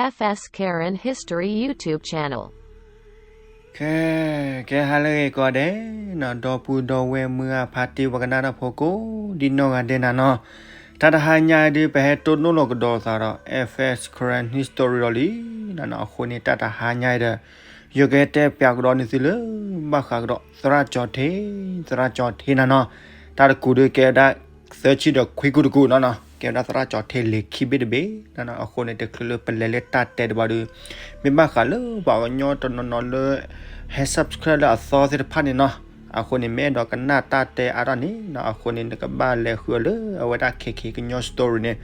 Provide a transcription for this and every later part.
F S Karen History YouTube channel. ခဲ ကဲဟါလၢအဂ့ၤကိးဂၤဒဲးနီၤ, ဒီပုၢ်ဒီဝဲၢ်မုၢ်ဂၤ ဖါတံၢ်ပှၤကနၣ်တၢ်ဖိကိးဒ်နီၢ်ဂၤဒဲးနၤနီၤ, တၢ်တဟါညါအံၤဒုး ပဟဲတိၢ်နီၣ်လီၤကဒီးသးဒီး F S Karen History ဒီးလံနၤနီၤ. အဃိန့ၣ် တၢ်တဟါညါအံၤဒီး ယကဟဲတဲပၠးကဒီးန့ၢ်သုလၢ ဘၣ်ဃးကဒီးသရၣ်ကၠီၤထ့, သရၣ်ကၠီၤထ့နၤနီၤ. တၢ်တကူးဒုးကဲဝဲဒၣ် သၢဆံဒီးခွံကူတကူနီၤနီၤ, ကဲဝဲဒၣ်သရၣ်ကၠီၤထ့လံာ်ခံဘ့ၣ်တဘ့ၣ်နၤနီၤ. အဃိန့ၣ် တချုးလၢပလဲၤလၢတၢ်တဲတဘျီဒုး မ့ၢ်ဘၣ်ဃးလၢပှၤကညီတနီၤနီၤလၢ ဟဲ subscribe လၢအသီသ့ၣ်တဖၣ်န့ၣ်နီၤ, အဃိန့ၣ် မ့ၢ်အဲၣ်ဒိးကနၣ်တၢ်တဲအါထီၣ်န့ၣ်နီၤ, အဃိန့ၣ် နကဘၣ်လဲၤဃုအီၤလၢအဝဲဒၣ် ခဲခဲကညီ story န့ၣ်.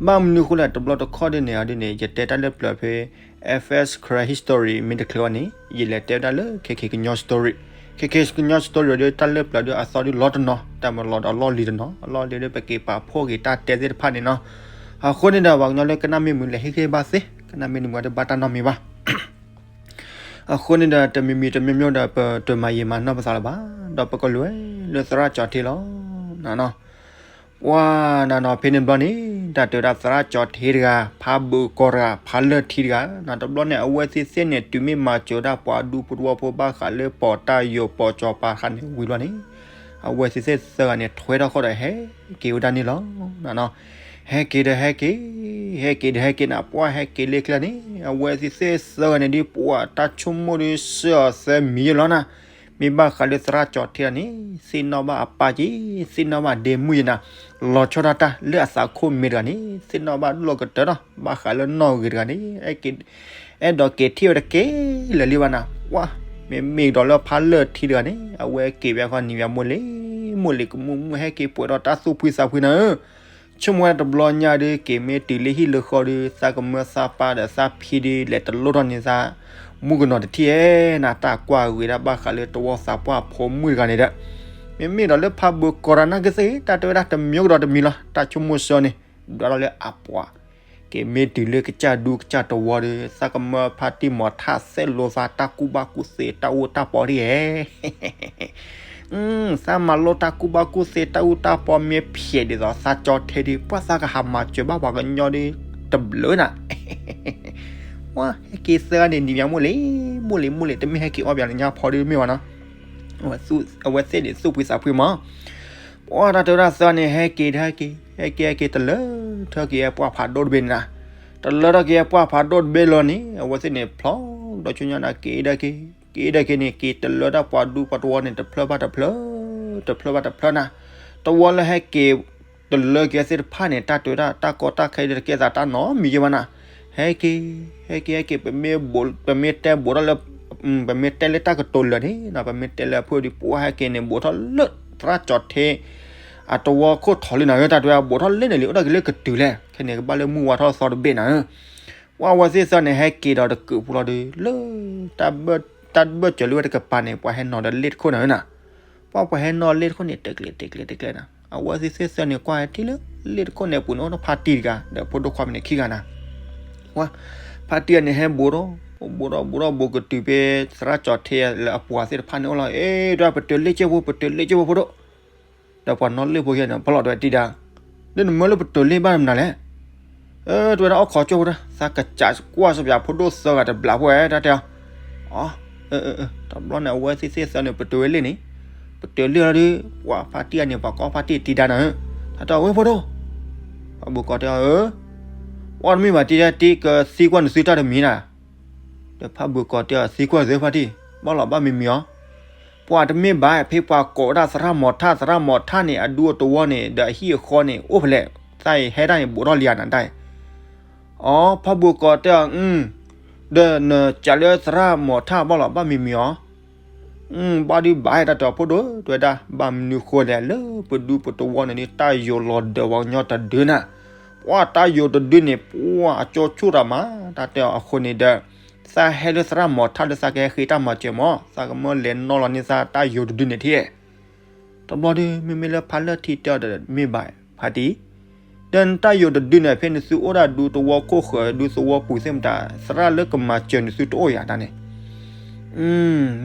ဘၣ်မနုၤအဃိလဲၣ် တဘျီတခီၣ်ဒ်န့ၣ်အီၤဒ်န့ၣ် ယတဲတၢ်လၢပျၢၤဖဲ F S Karen History မ့ၢ်တချုးဘၣ်န့ၣ် ယလဲၤတဲဝဲဒၣ်လၢ ခဲခဲကညီ story, ခဲခဲကညီ story ဒီးတၢ်လၢပျၢၤဒုးအသီဒုးလီၤတနီၤ, တၢ်မၤလီၤဒီးအလီၢ်လံၤတနီၤ, အလီၢ်လံၤဒုး ပက့ၤပာ်ဖှိၣ်က့ၤတၢ်တဲသ့ၣ်တဖၣ်န့ၣ်နီၤ. အဃိန့ၣ်ဒီး ပှၤကညီလၢကနၣ်မ့ၢ်မုာ်လဲၤဟ့ၣ်ဂံၢ်ဘၣ်သ့, ကနၣ်မ့ၢ်တမုာ်ဒီးဘၣ်တၢ်နီတမံၤဘၣ်. အဃိန့ၣ်ဒီး တမံၤမံၤတမံၤမံၤဒီး ပတမၤယံာ်မၤနီၢ်ပသးလၢၤဘၣ်, ဒီးပကလဲၤလၢသရၣ်ကၠီၤထ့လီၤနၤနီၤ. ပှၤနၤနီၤ ဖဲန့ၣ်တဘျီန့ၣ် တၢ်တဲဝဲဒၣ်သရၣ်ကၠီၤထ့တဂၤ, ဖးဘုးကီၤတဂၤ, ဖးလၢၢ်ထံတဂၤနၤ, တဘျီန့ၣ် အဝဲသ့ၣ်သ့ၣ်န့ၣ် တုၤမ့ၢ်မၤစၢၤဒၣ်ပှၤဒူဖိတဝီဖိ ဘၣ်ဃးလၢပိာ်တၢ်ယိာ်ပိာ်ကၠီၤပၤတခါန့ၣ်ဝံၤတဘျီန့ၣ် အဝဲသ့ၣ်သ့ၣ်သၢဂၤန့ၣ် ထွဲထီၣ်ဃီဒီးဟဲက့ၤဝဲဒၣ်န့ၣ်လီၤနၤနီၤ. ဟဲက့ၤဒီးဟဲက့ၤ, ဟဲက့ၤဒီးဟဲက့ၤနၤ, ပှၤဟဲက့ၤလၢကျဲန့ၣ် အဝဲသ့ၣ်သ့ၣ်သၢဂၤန့ၣ်ဒုး ပှၤတၢ်ဆိကမိၣ်ဒုး စၢအီၤသၢမံၤယဲလီၤနၤ. မ့ၢ်ဘၣ်ဃးလၢသရၣ်ကၠီၤထ့န့ၣ် သ့ၣ်နီၣ်ဘၣ်အပၢ်က့ၤ, သ့ၣ်နီၣ်ဘၣ်ဒ့မုၣ်ယဲနၤ, လီၤဆီဒၣ်တၢ်လၢအသးခိၣ်မဲာ်တဂၤန့ၣ် သ့ၣ်နီၣ်ဘၣ်ဒိၣ်လီၤကတၢၢ်ဒီး ဘၣ်ဃးလၢနီၢ်ဂ့ၤတဂၤန့ၣ် အဲၣ်ဒိးက့ၤထံၣ်ဝဲတက့ၢ်လၢၤလံဘၣ်နၤ. ပှၤ မ့မ့ၢ်ဒီးလၢဖးလၢၢ်ထံတဂၤန့ၣ် အဝဲက့ၤဝဲဃီနံၤဝဲမိၢ်လ့ၤ, မိၢ်လ့ၤကမူၣ်မူၣ် ဟဲက့ၤပှဲၤဒီးတၢ်သူၣ်ဖှံသးဖှံနၤဧၢ. ဆိကမိၣ်ဝဲတဘျီညါဒုး က့ၤမ့ၢ်တုၤလၢဟံၣ်လၢဃီဒုး သးကမၢသးပၢ်ဒီးသးဖံဒုး လဲၤတလိၣ်ထီၣ်န့ၢ်သး မူကနီၤတထံၣ်ဧဲနၤ. တၢ်ကွၢ်ဂ့ၤဒၣ်ဘၣ်ဃးလၢတဝီသးပှၢ်ဖိမုၣ်တဂၤန့ၣ်ဒီး မ့မ့ၢ်ဒီးလၢဖးဘုးကီၤတဂၤနာ်က့သ့ၣ်ဂ့ၤ တၢ်တဲဝဲဒၣ်တမံၤကဒီးတမံၤလီၤ. တၢ်ဆိကမိၣ်စၢန့ၣ် ဒွးထီၣ်လၢအပှၤ က့ၤမ့ၢ်တုၤလၢကစၢ်ဒူကစၢ်တဝီဒီး သးကမၢဖါတံၢ်မီၤထၣ်သဲးလိာ်သး တၢ်ကူၣ်ဘၣ်ကူၣ်သ့ တၢ်အူတၢ်ပီဒ်ဧဲ. သးမၤလိတၢ်ကူၣ်ဘၣ်ကူၣ်သ့ တၢ်အူတၢ်ပီမ့ၢ်ဖျဲးဒ်သိးသးကၠီၤထ့ဒီး ပှၤသးကဟးမၤစၢၤဘၣ်ပှၤကညီဒီးတဘျုးနၤ. ပှၤဟဲက့ၤသၢဂၤန့ၣ် နံၤညါမိၢ်လ့ၤ, မိၢ်လ့ၤ မိၢ်လ့ၤ တမ့ၢ်ဟဲက့ၤအီၣ်ပှၤညါဖီဒုးမ့ၢ်ဘၣ်နီၤ. အဝဲသ့ၣ်န့ၣ်သူၣ်ဖှံသးဖှံမး. ပှၤတၢ်တဲဝဲဒၣ်သၢဂၤန့ၣ် ဟဲက့ၤတဟဲက့ၤ ဟဲက့ၤဟဲက့ၤ တလၢထၢက့ၤပှၢ်ဖးဒိၣ်တဘ့ၣ်န့ၣ်နၤ. တလၢထၢက့ၤပှၢ်ဖးဒိၣ်တဘ့ၣ်လီၤန့ၣ် အဝဲသ့ၣ်န့ၣ်ဖျီဒီးဆူညါနၤ က့ၤဒၣ်က့ၤ က့ၤဒၣ်က့ၤန့ၣ် က့ၤတလၢတၢ်ပှၤဒူပှၤတဝီန့ၣ် တဖျၢၣ်ဘၣ်တဖျၢၣ် တဖျၢၣ်ဘၣ်တဖျၢၣ်နၤ. တဝီလၢဟဲက့ၤ တလၢက့ၤသ့ၣ်တဖၣ်န့ၣ် တၢ်တဲဝဲဒၣ် တၢ်ကီတၢ်ခဲဒုးတကဲသးတၢ်နီတမံၤယဲဘၣ်နၤ. ဟဲက့ၤ ဟဲက့ၤ ဟဲက့ၤ ပမ့ၢ် ပမ့ၢ်တဲဘူးထီၣ်လၢ ပမ့ၢ်တဲလၢတၢ်ကတိၤလၢာ်န့ၣ် ပမ့ၢ်တဲလၢအဖုၣ်ဒုး ပှၤဟဲက့ၤန့ၣ် ဘူးထီၣ်လၢသရၣ်ကၠီၤထ့ အတဝီခိၣ်ထီၣ်လံနၤဧၢ. တၢ်တဲဝဲဘူးထီၣ်လၢန့ၣ်လံ အိၣ်ဒၣ်က့ၤလၢကတုၤလဲၣ် ခဲန့ၣ် ကဘၣ်လၢမုၢ်ဝါထီၣ်သီတဘ့ၣ်နၤဧၢ. ပှၤအဝဲသ့ၣ်သၢန့ၣ် ဟဲက့ၤဒီးတကုးဖိလီၤဒုး လၢ တၢ်ဘၢၣ်စၢၤလၢဝဲတကပၤန့ၣ် ပှၤဟဲနီၤဒီးလ့ၣ်တခိၣ်နၤဧၢနၤ. ပှၤပှၤဟဲနီၤလ့ၣ်တခိၣ်န့ၣ် တကျဲၤတကျဲၤတကျဲၤနၤ. အဝဲသ့ၣ်သၢန့ၣ် ကွၢ်ဟဲထံၣ်လၢလ့ၣ်တခိၣ်န့ၣ် ပူၤန့ၣ်အိၣ်ထီၣ်ဖါတံၢ်တဂၤ ဒီးဖိဒိၣ်ခွါမုၣ်န့ၣ်ခံဂၤနၤ. ပှၤ ဖါတံၢ်န့ၣ်ဟဲဘူးထီၣ် ဘူးထီၣ်ဘူးထီၣ်ဘူးကတုၤဖဲသရၣ်ကၠီၤထ့လၢအပှၤသ့ၣ်တဖၣ်န့ၣ်အိၣ်လီၤ. အ့ ဒွဲ ပတုၤလ့ၣ်ကၠိဖိ ပတုၤလ့ၣ်ကၠိဖိ ဖိဒိၣ် ဒီးပှၤနီၣ်လ့ၣ်ဖိယဲန့ၣ် ဖီလီၤတဲဝဲတံၢ်ဒၣ် လၢနမၢလၢပတုၤလ့ၣ်ဘၣ်မနုၤလဲၣ်. အၢ တဲဝဲဒၣ်အီၣ်ခိးကၠိဖိဒၣ် သးကစးကွၢ်စပျးဖိဒိၣ်သၢဂၤတဘျးဖိဝဲ တၢ်တဲအီၤ. အီ တဘျီန့ၣ် အဝဲသ့ၣ်သၢန့ၣ် ပတုၤဝဲလ့ၣ်န့ၣ် ပတုၤလ့ၣ်လီၤဒုး ပှၤဖါတံၢ်အန့ၣ် ပှၤကီၢ်ဖါတံၢ်တံၢ်ဒၣ်နၤဧၢ. တၢ်တဲအီၤဝဲဖိဒိၣ် ဖးဘိကီးတဲအီၤဧၢ အီၣ်တမ့ၢ်ဘၣ်တံၢ်ဒၣ် တံၢ်ကသံကွၢ်နသုတၢ်တမံၤနၤ. ဒီးဖးဘိကီးတဲအီၤ သံကွၢ်သုဖါတံၢ် ဘၣ်လီၤဘၣ်မံၤမံၤအီၤ ပှၤတမ့ၢ်ဘၣ် ဖဲပှၤကိးဝဲဒၣ်သရၣ်မီၤထၣ် သရၣ်မီၤထၣ်န့ၣ် အဒူအတဝီန့ၣ် ဒီးအဟံၣ်အဃီန့ၣ် အိၣ်ဖဲလဲၣ် သးအံၤဟဲတၢ်န့ၣ် ဘူးထီၣ်လံဧါနၤတၢ်အံၤ. အီ ဖးဘိကီးတဲအီၤ အ ဒီးနစးလၢသရၣ်မီၤထၣ်ဘၣ်လီၤ ဘၣ်မံၤမံၤအီၤ. ဘၣ်ဒုးဘၣ်ဟဲတၢ်တဲအီၤဖိဒိၣ် တဲဝဲဒၣ် ဘၣ်မနုၤဃိလဲၣ် လၢပဒူပတဝီန့ၣ်ဒုး တၢ်ယိာ်လီၤဒၢးပှၤကညီတဒုနၤ. ပှၤတၢ်ယိာ်တဒုန့ၣ် ပှၤအကၠိဆိၣ်တၢ်မး တၢ်တဲအီၤအဃိန့ၣ်ဒီး သးဟဲလၢသရၣ်မီၤထၣ်လၢသးကဟဲဃ့တၢ်မၤစၢၤမး သးကမၢလဲၤနီၣ်လီၤန့ၢ်သးတၢ်ယိာ်တဒုန့ၣ်ထံၣ် တဘျီဒုး မ့မ့ၢ်လၢဖးလၢထံတဲအီၤဒီးမ့ၢ်ဘၣ်ဖါတံၢ်, ဒီးနတၢ်ယိာ်တဒုန့ၣ် ဖဲနသုအိၣ်ဒၣ်ဒူသဝီခိၣ်ဃၢၤ ဒူသဝီပူၤသ့ၣ်မတၤ သရၣ်လၢကမၤစၢၤနသုတအိၣ်ယၤတၢ်န့ၣ်,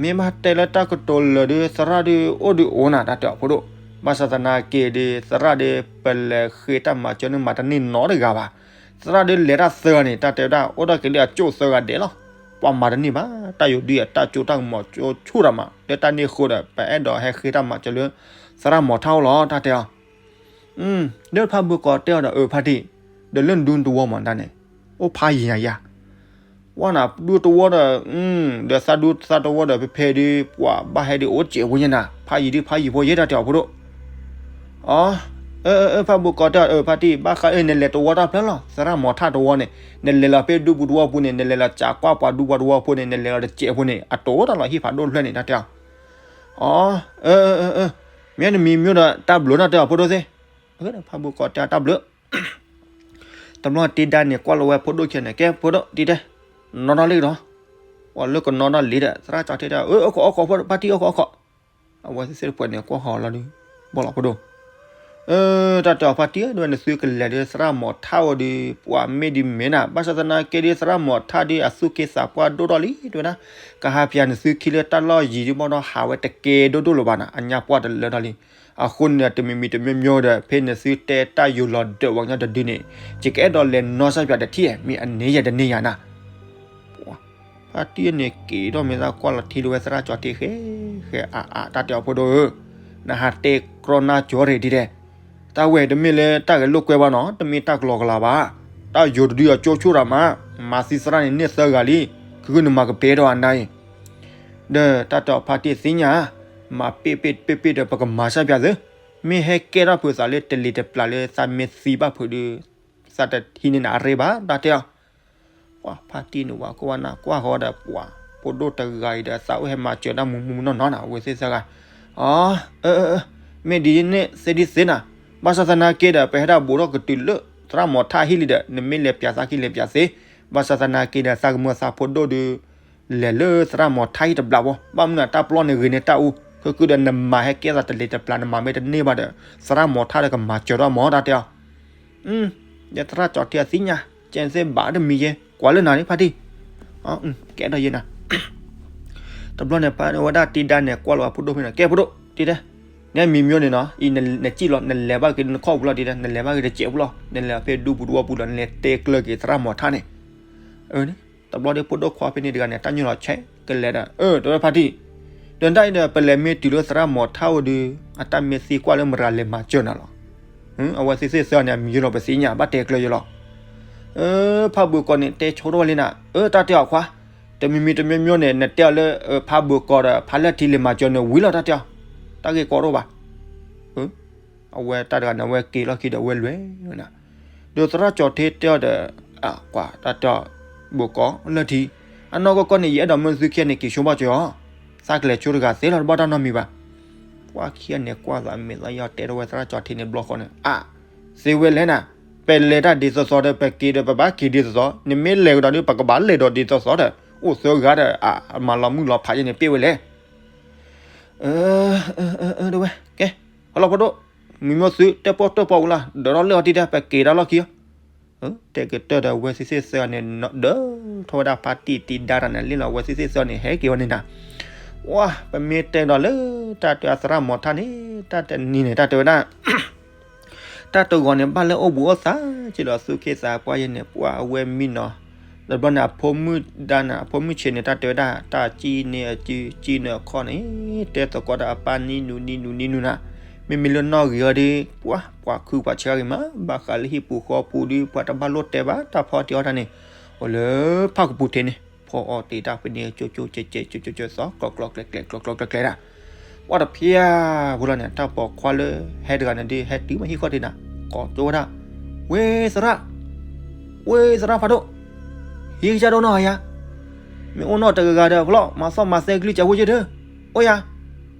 မ့ၢ်ဘၣ်တဲလၢတၢ်ကတိၤလၢာ်ဒုး သရၣ်ဒုးအိၣ်ဒုးအိၣ်နၤ တၢ်တဲအီၤဖိဒိၣ်, ဘၣ်ဆၣ်သနာ်က့ဒီး သရၣ်ဒီး ပလဲၤဃ့တၢ်မၤစၢၤန့ၣ် မၤတန့ၢ်နီတဂၤဘၣ်. သရၣ်ဒုးလဲၤတၢ်သၢဂၤန့ၣ် တၢ်တဲဝဲဒၣ် အိၣ်ဒီးက့ၤလၢအကၠိၣ်သၢဂၤဒဲးလီၤ. ပှၤမၤတန့ၢ်ဘၣ်, တၢ်ယိၤဒုးအတၢ်ကၠိတၢ်ကမီၤကၠိဆူၣ်တၢ်မး လၢတၢ်န့ၣ်အဃိဒီး ပအဲၣ်ဒိးဟဲဃ့တၢ်မၤစၢၤလၢ သရၣ်မီၤထၣ်အိၣ်လီၤ တၢ်တဲအီၤ. ဒီးဖးဘုးကိးတဲအီၤဒီး အၢ ဖါတံၢ်, ဒီးလၢနဒူတဝီမးဒၣ်န့ၣ် အိၣ်ဖးယံၤယၤယၤ ဝဲနၤဒူတဝီဒီး ဒီးသးဒူသးတဝီဒီး ဖဲဖဲဒုး ပှၤဘၣ်ဟဲဒုးအိၣ်စဲးဖိညါနၤ, ဖးယံၤဒုးဖးယံၤဖိယဲၢ်တၢ်တဲအီၤဖိဒိၣ်. အၢ အၢ ဖးဘုးကိးတဲအီၤ အၢ ဖါတံၢ် ဘၣ်ဃးအၢ နလဲၤတဝီတၢ်ဖျၢၣ်လီၤ, သရၣ်မီၤထၣ်တဝီန့ၣ် နလဲၤလီၤဖဲဒူပူၤတဝီပူၤန့ၣ် နလဲၤလီၤစးကွၢ်ပှၤဒူပှၤတဝီဖိန့ၣ် နလဲၤလီၤတစဲးဖိန့ၣ် အတိၢ်တၢ်လီၤဟံၣ်ဖးဒိၣ်တဖျၢၣ်န့ၣ် တၢ်တဲအီၤ. အၢ အၢ အၢ အၢ မ့ၢ်နမံၤမ့ၢ်ဒီး တၢ်ဘျုးနီၢ်တဲအီၤဖိဒိၣ်သ့ၣ်. ဖးဘုးကိးတဲအီၤတၢ်ဘျုး တဘျီတ့ဒါန့ၣ် ကွၢ်လီၤဝဲဖိဒိၣ်ခံဂၤန့ၣ် ကဲဖိဒိၣ် တံၤတဲ, နီၢ်နီၢ်လံဒီး, ပှၤလၢကနီၢ်နီၢ်လံဒီး သရၣ်ကၠီထံတဲ အိၣ်ခိးအိၣ်ခိး ဖါတံၢ်အိၣ်ခိးအိၣ်ခိး, အဝဲသ့ၣ်သ့ၣ်တဖၣ်န့ၣ် ကွၢ်ဃီၤလီၤဒုး, ဘီၣ်လီၤဖိဒိၣ်, တၢ်တဲအီၤဖါတံၢ်ဧၢ ဒ်ဝဲနသုကလဲၤဒုးသရၣ်မီၤထၣ်အိၣ်ဒုး ပှၤမ့ၢ်ဒုးမ့ၢ်နၤ ဘၣ်ဆၣ်သနာ်က့ဒုး သရၣ်မီၤထၣ်ဒုး အသူၣ်က့သးပှၢ်ဒိၣ်ထီၣ်လံ တဲဝဲဒၣ်, ကဟးပၠးနသုခံလၢတၢ်လီၢ်ယံၤဒုး ဘၣ်ဒီးဟးဝဲတကဲဒိၣ်ဒိၣ်လၢၤဘၣ်နၤ အညါပှၢ်တလၢထီၣ်လံ အဃိန့ၣ်ဒီး တမံၤမံၤတမံၤမံၤဒီး ဖဲနသုတဲတၢ်ယိၤလီၤဒၢးဝဲညီတဒုန့ၣ် ယကအဲၣ်ဒိးလဲၤနီၢ်စၢ်ပၠးတထံၣ် မ့ၢ်အန့ၢ်ယဲတန့ၢ်ယၤနၤ. ဖါတံၢ်န့ၣ်က့ၤထီၣ်မ့ၢ်သးကွၢ်လီၤထံလၢဝဲသရၣ်ကၠီထံဃဲဃဲအါအါ တၢ်တဲအီၤဖိဒိၣ်ဧၢ, နဟးတဲကြီနါကၠီရ့ၣ်ဒ်တဲ, တၢ်ဝဲတမ့ၢ်လၢတၢ်ဂဲၤလိာ်ကွဲဘၣ်နီၤ တမ့ၢ်တၢ်ကလီကလီဘၣ်, တၢ်ယိၤတဒုအကၠိဆိၣ်တၢ်မး, မၤသံသရၣ်န့ၣ်န့ၢ်သၢဂၤလံ, ခုခုနမၤကပဲာ်ဒီးအနါအံၤ ဒီးတၢ်တဲအီၤဖါတံၢ်သ့ၣ်ညါ, မၤပ့ၣ်ပ့ၣ်ပ့ၣ်ပ့ၣ်ဒီး ပကမၤစၢ်ပၠးသု, မ့ၢ်ဟဲကဲထီၣ်ဖုးသးလၢတလံၤတပျၢ်လၢသးမ့ၢ်သံဘၣ်ဖုးဒီး, သးတဟံးန့ၢ်နၤအရ့ဘၣ် တၢ်တဲအီၤ. ပှၤဖါတံၢ်န့ၣ်ဝဲကိးဝဲနၤကွၢ်ဃီဒီး ပှၤဖိဒိၣ်တဂၤအံၤဒီး သးအိၣ်ဟဲမၤစၢၤတၢ်မူမူနီၢ်နီၢ်နၤ အဝဲသ့ၣ်သၢဂၤ, အၢ အၢ အၢ မ့ၢ်ဒ်န့ၣ်သ့ဒ်သ့နၤ, ဘၣ်ဆၣ်သနာ်က့ဒီး ပဟဲဒၣ်ဘူးထီၣ်ကတုၤလၢသရၣ်မီၤထၣ်ဟံၣ်လံဒီး နမ့ၢ်လဲၤပၠးသးခံလဲၤပၠးသ့, ဘၣ်ဆၣ်သနာ်က့ဒီး သးကမၢသးဖိဒိၣ်ဒုး လဲၤလၢသရၣ်မီၤထၣ်ဟံၣ်တဘျီဘၣ်, ဘၣ်မနုၤတၢ်ပျီန့ၣ်ဂ့ၤန့ၢ်တၢ်အူ, ခုခုဒီးနမၤဟဲကဲသးတလံၤတပျၢ် နမၤမ့ၢ်တန့ၢ်ဘၣ်ဒီး သရၣ်မီၤထၣ်ဒီးကမၤစၢၤထီၣ်မး တၢ်တဲအီၤ. ဒီးသရၣ်ကၠီထံအသ့ၣ်ညါ, ကဲသ့ၣ်ဘၣ်တမံၤယဲ, ကွၢ်လၢနၤန့ၣ်ဖါတံၢ်, ကဲဒီးယဲနၤ တဘျီန့ၣ် ဖါဝဲဒၣ်တံၤဒါန့ၣ် ကွၢ်လီၤဝဲဖိဒိၣ်ဖဲန့ၣ် ကဲဖိဒိၣ် တံၤတဲ, နမံၤမ့ၢ်န့ၣ်နီၤ အံၤနစံၣ်လီၤ နလဲၤဘၣ်က့ၤနခီၣ်ပူၤလီၤ တံၤတဲ နလဲၤဘၣ်က့ၤတစဲးဖိလီၤ နလဲၤဖဲဒူပူၤတဝီပူၤလီၤ နလဲၤတဲကျၢၤက့ၤသရၣ်မီၤထၣ်န့ၣ်, တဘျီဒီးဖိဒိၣ်ခွါဖဲန့ၣ်တဂၤန့ၣ် တၢ်ညိၣ်လီၤဆဲးကလဲၤဒီး အၢ တဝဲဖါတံၢ်, ဒီးတၢ်အံၤဒီး ပလဲၤမ့ၢ်တုၤလၢသရၣ်မီၤထၣ်အိၣ်ဒုး အတၢ်မ့ၢ်သံကွၢ်လၢမတၤလဲၤမၤစၢၤနၤလီၤ. အဝဲသ့ၣ်သ့ၣ်သၢန့ၣ် အမံၤယဲလီၤ ပသ့ၣ်ညါ ဘၣ်တဲကျၢၤယဲလီၤ. ဖးဘိးကီးန့ၣ် တဲဆိထီၣ်ဝဲလံနၤ, အၢ တၢ်တဲအီၤခွါ, တမံၤမံၤတမံၤမံၤန့ၣ် နတဲအီၤလၢ ဖးဘိးကီးဒီး ဖးလၢထံလံၤမၤစၢၤန့ၣ် ဝံၤလီၤ တၢ်တဲအီၤ, တၢ်ဂ့ၢ်ကီဒိၣ်ဘၣ်. အဝဲတၢ်တဂၤန့ၣ် အဝဲက့ၤလီၢ်ခံဒီး အဝဲလွဲၢ်ဝဲနၤ, ဒီးသရၣ်ကၠီၤထံတဲအီၤဒီး ကွၢ် တၢ်တဲအီၤ ဘိးကီးလၢထံ, အနီၢ်ကီၢ်ကီၢ်န့ၣ် ယအဲၣ်ဒိးမၢသုခံဂၤန့ၣ် က့ၤဆိဘၣ်ကၠီၤအီၤ, သးကလဲၤဆိတဂၤသ့လီၤ တဘၣ်တၢ်နီတမံၤဘၣ်. ပှၤခံဂၤန့ၣ်ကွၢ်သးမဲာ်သၣ်ယီၤတဲထီၣ်ဝဲသရၣ်ကၠီၤထံန့ၣ်ဘျီဃီန့ၣ် အါ, သ့ဝဲလဲၣ်နၤ, ပလဲၤတၢ်ဒ်သိးသိးဒီး ပက့ၤဒီးပဘၣ်က့ၤဒ်သိးသိး, နမ့ၢ်လဲၤကဒီးဒီး ပကဘၣ်လဲၤဒီးဒ်သိးသိးဒီး အိၣ်သၢဂၤဒီး အမၤလီၤမုၢ်လီၤဖးယဲန့ၣ် ပ့ၣ်ဝဲလဲၣ် အၢ အၢ အၢ တဝဲ ကဲ ဟီလီၤဖိဒိၣ်, မံၤမိၢ်သု တၢၣ်ပီၣ်တၢၣ်ပီၣ်ဝံၤလီၤ ဒၢးထီၣ်လၢအီၤတံၤဒီး ပက့ၤတၢ်လီၢ်ခံအီၤ, တဲကတၢၢ်ဒီး အဝဲသ့ၣ်သ့ၣ်သၢန့ၣ် ဒၢးထီၣ်ဝဲဒၣ်ဖါတံၢ်တံၤဒါတၢ်န့ၣ်လံလီၤ အဝဲသ့ၣ်သ့ၣ်သၢန့ၣ် ဟဲက့ၤဝဲန့ၣ်နၤ, ဝါ ပမ့ၢ်တဲဒီးလၢ တၢ်တဲအီၤသရၣ်မီၤထၣ်န့ၣ် တၢ်တနံၤန့ၣ် တၢ်တဲဝဲဒၣ် တၢ်တဂီၤန့ၣ် ဘၣ်လၢအိၣ်ဘူးအိၣ်သး က့ၤဒီးသူၣ်က့သးပှၢ်ယဲန့ၣ် ပှၤအဝဲမံနီၤ, ဒီးဘျီန့ၣ် အဖိမုၣ်ဒါန့ၣ် အဖိမုၣ်ဆံးန့ၣ် တၢ်တဲဝဲဒၣ် တၢ်ကံၣ်န့ၢ်အစု ကံၣ်န့ၢ်အခီၣ်န့ၣ် တဲသကိးတၢ်အပၢ်နံၤနူၤနံၤနူၤနံၤနူၤနၤ, မ့မ့ၢ်လၢနီၣ်ဂံၢ်အီၤဒီး ပှၤ ပှၤခုပှၤဆၢဂ့ၤမး ဘၣ်ဃးလၢဟံၣ်ပူၤဃီပူၤဒီး ပှၤတဘၣ်လိၣ်တဲဘၣ် တၢ်ဖီအီၣ်တ့ၢ်အီၣ်တၢ်န့ၣ် အိၣ်လၢဖၣ်ကပူၤထံးန့ၣ် ဖီအီၣ်တ့ၢ်တၢ်ဖဲန့ၣ် ကၠိကၠိကဲကဲ ကၠိကၠိကဲသီ ကျီကျီကျဲကျဲ ကျီကျီကျဲကျဲဒၣ် ပှၤတဖျၢၣ်ဖိလီၤန့ၣ် တၢ်ပိာ်ခွါလၢဟဲတဂၤန့ၣ်ဒုး ဟဲတုၤမ့ၢ်ဟံၣ်ဃီတ့ၢ်နၤ ကိးကၠိဝဲဒၣ်, ဝ့သရၣ်, ဝ့သရၣ်ဖးဒိၣ်, ဟံၣ်ကစၢ်ဒိၣ်နီၢ်ဧါယၤ, မ့ၢ်အိၣ်နီၢ်တဂၤဂၤဒီးဖျီၣ် မၤသီၣ်မၤသဲကလုၢ်ကၢဖိယ့ၢ်ဒၢ, အိၣ်ယၤ,